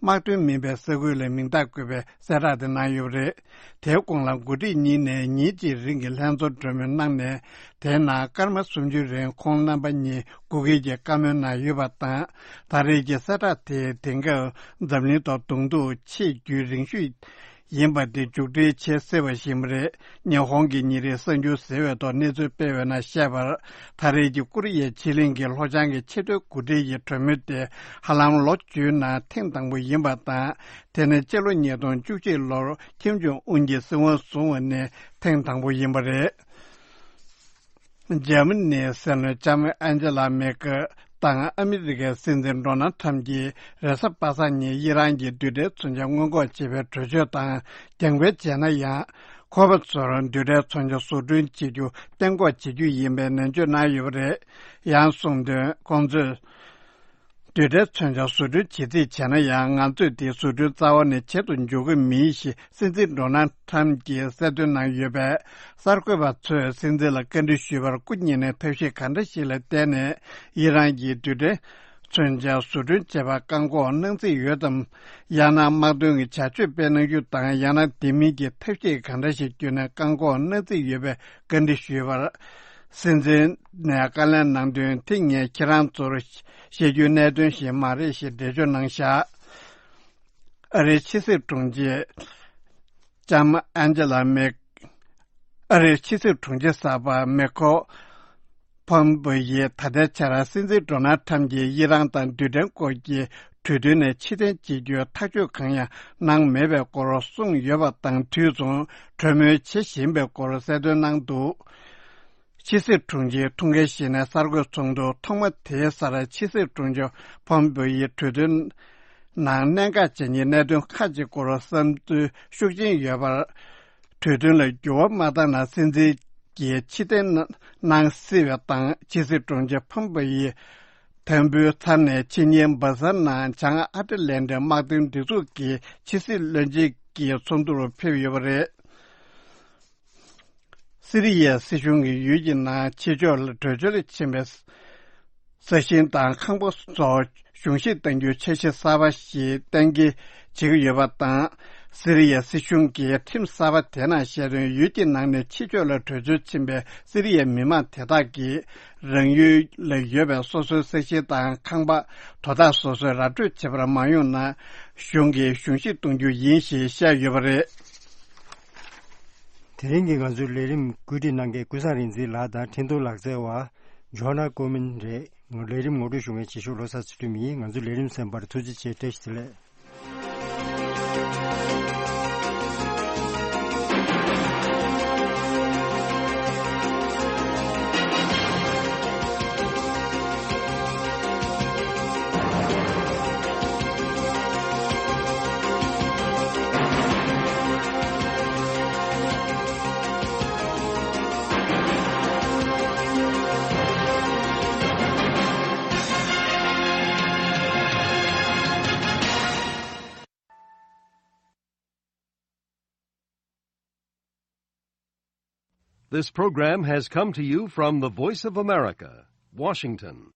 དམག་དོན་མིན་པའི་ས་ཁུལ་ལ་མིང་རྟགས་བཀོད་པའི་གསལ་བསྒྲགས་དེ་གནང་ཡོད་པ་རེད། དེའི་གོང་ལ་འགོ་ཁྲིད་གཉིས་ནས་ཉིན་གཅིག་རིང་གི་ལྷན་ཚོགས་གྲོས་མོལ་གནང་ནས། དེའི་ནང་སྐར་མ་སུམ་ཅུ་རིང་ཁོང་རྣམ་པ་གཉིས་སྐུ་སྒེར་གྱི་བཀའ་མོལ་གནང་ཡོད་པ་དང་། ད་རེས་ཀྱི་གསལ་བསྒྲགས་དེའི་དེང་སྐབས་འཛམ་གླིང་ཐོག་གདོང་ཐུག་ཆེས་རྒྱུན་རིང་ཤོས་ཡིན་པ་དེ་མཇུག་སྒྲིལ་བྱེད་སྲིད་པ་ཞིག་ཡིན་པ་རེད། ཉི་ཧོང་གི་ཉིན་རེའི་གསར་འགྱུར་ཟེར་བའི་ཐོག་གནས་ཚུལ་སྤེལ་བའི་ནང་བཤད་པར། ད་རེས་ཀྱི་ཀོ་རི་ཡའི་ཕྱེད་གླིང་གི་ལྷོ་བྱང་གི་ཆེས་མཐོའི་འགོ་ཁྲིད་ཀྱི་གྲོས་མོལ་དེ་ཧ་ལམ་ལོ་བཅུའི་ནང་ཐེངས་དང་པོ་ཡིན་པ་དང་། དེ་ནི་སྤྱི་ལོ་ཉིས་སྟོང་བཅུ་གཅིག་ལོར་ཁྱིམ་ཇོང་ཨུན་གྱིས་སྲིད་དབང་བཟུང་བ་ནས་ཐེངས་དང་པོ་ཡིན་པ་རེད། འཇར་མ་ནིའི་སྲིད་བློན་ལྕམ་ཨན་ཇེ་ལ་མེར་ཀེལ་དང་ཨ་མི་རི་ཀའི་སྲིད་འཛིན་ཌོ་ནལ་ཁྲམ་གྱིས་རེས་གཟའ་པ་སངས་ཉིན་ཨི་རན་གྱི་རྡུལ་ཕྲན་མཚོན་ཆ་སྔོན་འགོག་བྱེད་པའི་གྲོས་ཆོད་དང་རྒྱང་འཕེན་བྱས་ན་ཡང་། ཁོ་པ་ཚོར་རྡུལ་ཕྲན་མཚོན་ཆ་བཟོ་སྐྲུན་བྱེད་རྒྱུ་གཏན་འགོག་བྱེད་རྒྱུ་ཡིན་པའི་ནན་བརྗོད་གནང་ཡོད་པ་རེད། ཡང་གསུངས་དོན། ཁོང་ཚོས། རྡུལ་ཕྲན་མཚོན་ཆ་བཟོ་སྐྲུན་བྱེད་རྩིས་བྱས་ན་ཡང་། ང་ཚོས་དེའི་བཟོ་སྐྲུན་རྩ་བ་ནས་བྱེད་དུ་འཇུག་གི་མིན་ཞེས་སྲིད་འཛིན་ཌོ་ནལ་ཁྲམ་གྱིས་གསལ་སྟོན་གནང་ཡོད་པས། གསར་འགོད་པ་ཚོས་སྲིད་འཛིན་ལ་བཀའ་འདྲི་ཞུས་པར། སྐུ་ཉིད་ནས་ཐབས་ཤེས་གང་འདྲ་ཞིག་ལ་བརྟེན་ནས་ཨི་རན་གྱིས་རྡུལ་ཕྲན་མཚོན་ཆ་བཟོ་སྐྲུན་བྱེད་པར་བཀག་འགོག་གནང་རྩིས་ཡོད་དམ། ཡང་ན་དམག་དོན་གྱི་བྱ་སྤྱོད་སྤེལ་གནང་རྒྱུ་དང་། ཡང་ན་དེ་མིན་གྱི་ཐབས་ཤེས་གང་འདྲ་ཞིག་བརྒྱུད་ནས་བཀག་འགོག་གནང་རྩིས་ཡོད་པའི་བཀའ་འདྲི་ཞུས་པར། སྲིད་འཛིན་ནས་བཀའ་ལན་གནང་དོན། དེ་ངས་ཁྱེད་རང་ཚོར་བཤད་རྒྱུའི་གནད་དོན་ཞིག་མ་རེད་ཞེས་འགྲེལ་བརྗོད་གནང་བཞག་ཨ་རིའི་ཕྱི་སྲིད་དྲུང་ཆེ་ལྕམ་ཨན་ཇེ་ལ་མེག་ཨ་རིའི་ཕྱི་སྲིད་དྲུང་ཆེ་གསར་པ་མེག་ཁོ་ཕོམ་པེ་ཡིས་ད་ལྟའི་ཆར་སྲིད་འཛིན་ཌོ་ནལ་ཁྲམ་གྱིས་ཨི་རན་དང་རྡུལ་ཕྲན་སྐོར་གྱི་གྲོས་མཐུན་ནས་ཕྱིར་འཐེན་བྱེད་རྒྱུའི་ཐག་གཅོད་གང་ཡང་གནང་མེད་པའི་སྐོར་གསུངས་ཡོད་པ་དང་། དུས་མཚུངས་གྲོས་མོལ་བྱེད་བཞིན་པའི་སྐོར་གསལ་སྟོན་གནང་འདུག་ཕྱི་སྲིད་དྲུང་ཆེའི་ཐུགས་འགན་བཞེས་ནས་གསར་འགོད་ཚོགས་འདུ་ཐོག་མ་དེའི་སར་ཕྱི་སྲིད་དྲུང་ཆེ་ཕོམ་པེ་ཡིས་གྲོས་མཐུན་ནང་གནད་འགག་ཅན་གྱི་གནད་དོན་ཁག་ཅིག་སྐོར་བསམ་ཚུལ་ཤུགས་ཆེན་ཡོད་པར། གྲོས་མཐུན་ལ་འགྱུར་བ་མ་བཏང་ན་སྲིད་འཛིན་གྱིས་ཕྱིར་འཐེན་གནང་སྲིད་པ་དང་། ཕྱི་སྲིད་དྲུང་ཆེ་ཕོམ་པེ་ཡིས་དམ་འབུལ་ཚར་ནས་ཕྱི་ཉིན་སྦ་སལ་ནང་བྱང་ཨ་ཊ་ལན་ཊིག་དམག་དོན་སྒྲིག་འཛུགས་ཀྱི་ཕྱི་སྲིད་བློན་ཆེན་གྱི་ཚོགས་འདུར་ཕེབས་ཡོད་པ་རེད། སི་རི་ཡའི་སྲིད་གཞུང་གིས་ཡུལ་གྱི་ནང་ཕྱི་ཕྱོགས་ལ་བྲོས་བྱོལ་ཕྱིན་པའི་ས་ཞིང་དང་ཁང་པ་སོགས་གཞུང་བཞེས་གཏང་རྒྱུའི་འཆར་གཞི་གསར་པ་ཞིག་གཏན་འཁེལ་བྱེད་ཀྱི་ཡོད་པ་དང་། སི་རི་ཡའི་སྲིད་གཞུང་གིས་ཁྲིམས་གསར་པ་དེ་ནང་བཤད་དོན། ཡུལ་གྱི་ནང་ནས་ཕྱི་ཕྱོགས་ལ་བྲོས་བྱོལ་ཕྱིན་པའི་སི་རི་ཡའི་མི་མང་དེ་དག་གིས་རང་ཡུལ་ལ་ཡོད་པའི་སོ་སོའི་ས་ཞིང་དང་ཁང་པ་དོ་བདག་སོ་སོས་ར་སྤྲོད་བྱེད་པར་མ་ཡོང་ན། གཞུང་གིས་གཞུང་བཞེས་གཏོང་རྒྱུ་ཡིན་ཞེས་བཤད་ཡོད་པ་རེད། དེ་རིང་གི་ང་ཚོའི་ལས་རིམ་བཀོད་སྒྲིག་གནང་མཁན་ཀུན་བཟང་རིག་འཛིན་ལགས་དང་འཕྲིན་གཏོང་ལག་རྩལ་བ་ཇོ་ནཱ་ཀོ་མིན་རེད། ང་ལས་རིམ་ངོ་སྤྲོད་ཞུ་མཁན་རྗེས་ཕྱོགས་ལོ་གསར་ཚེ་སྒྲོན་ཡིན། ང་ཚོའི་ལས་རིམ་གསན་པར་ཐུགས་རྗེ་ཆེ། བཀྲ་ཤིས་བདེ་ལེགས། This program has come to you from the Voice of America, Washington.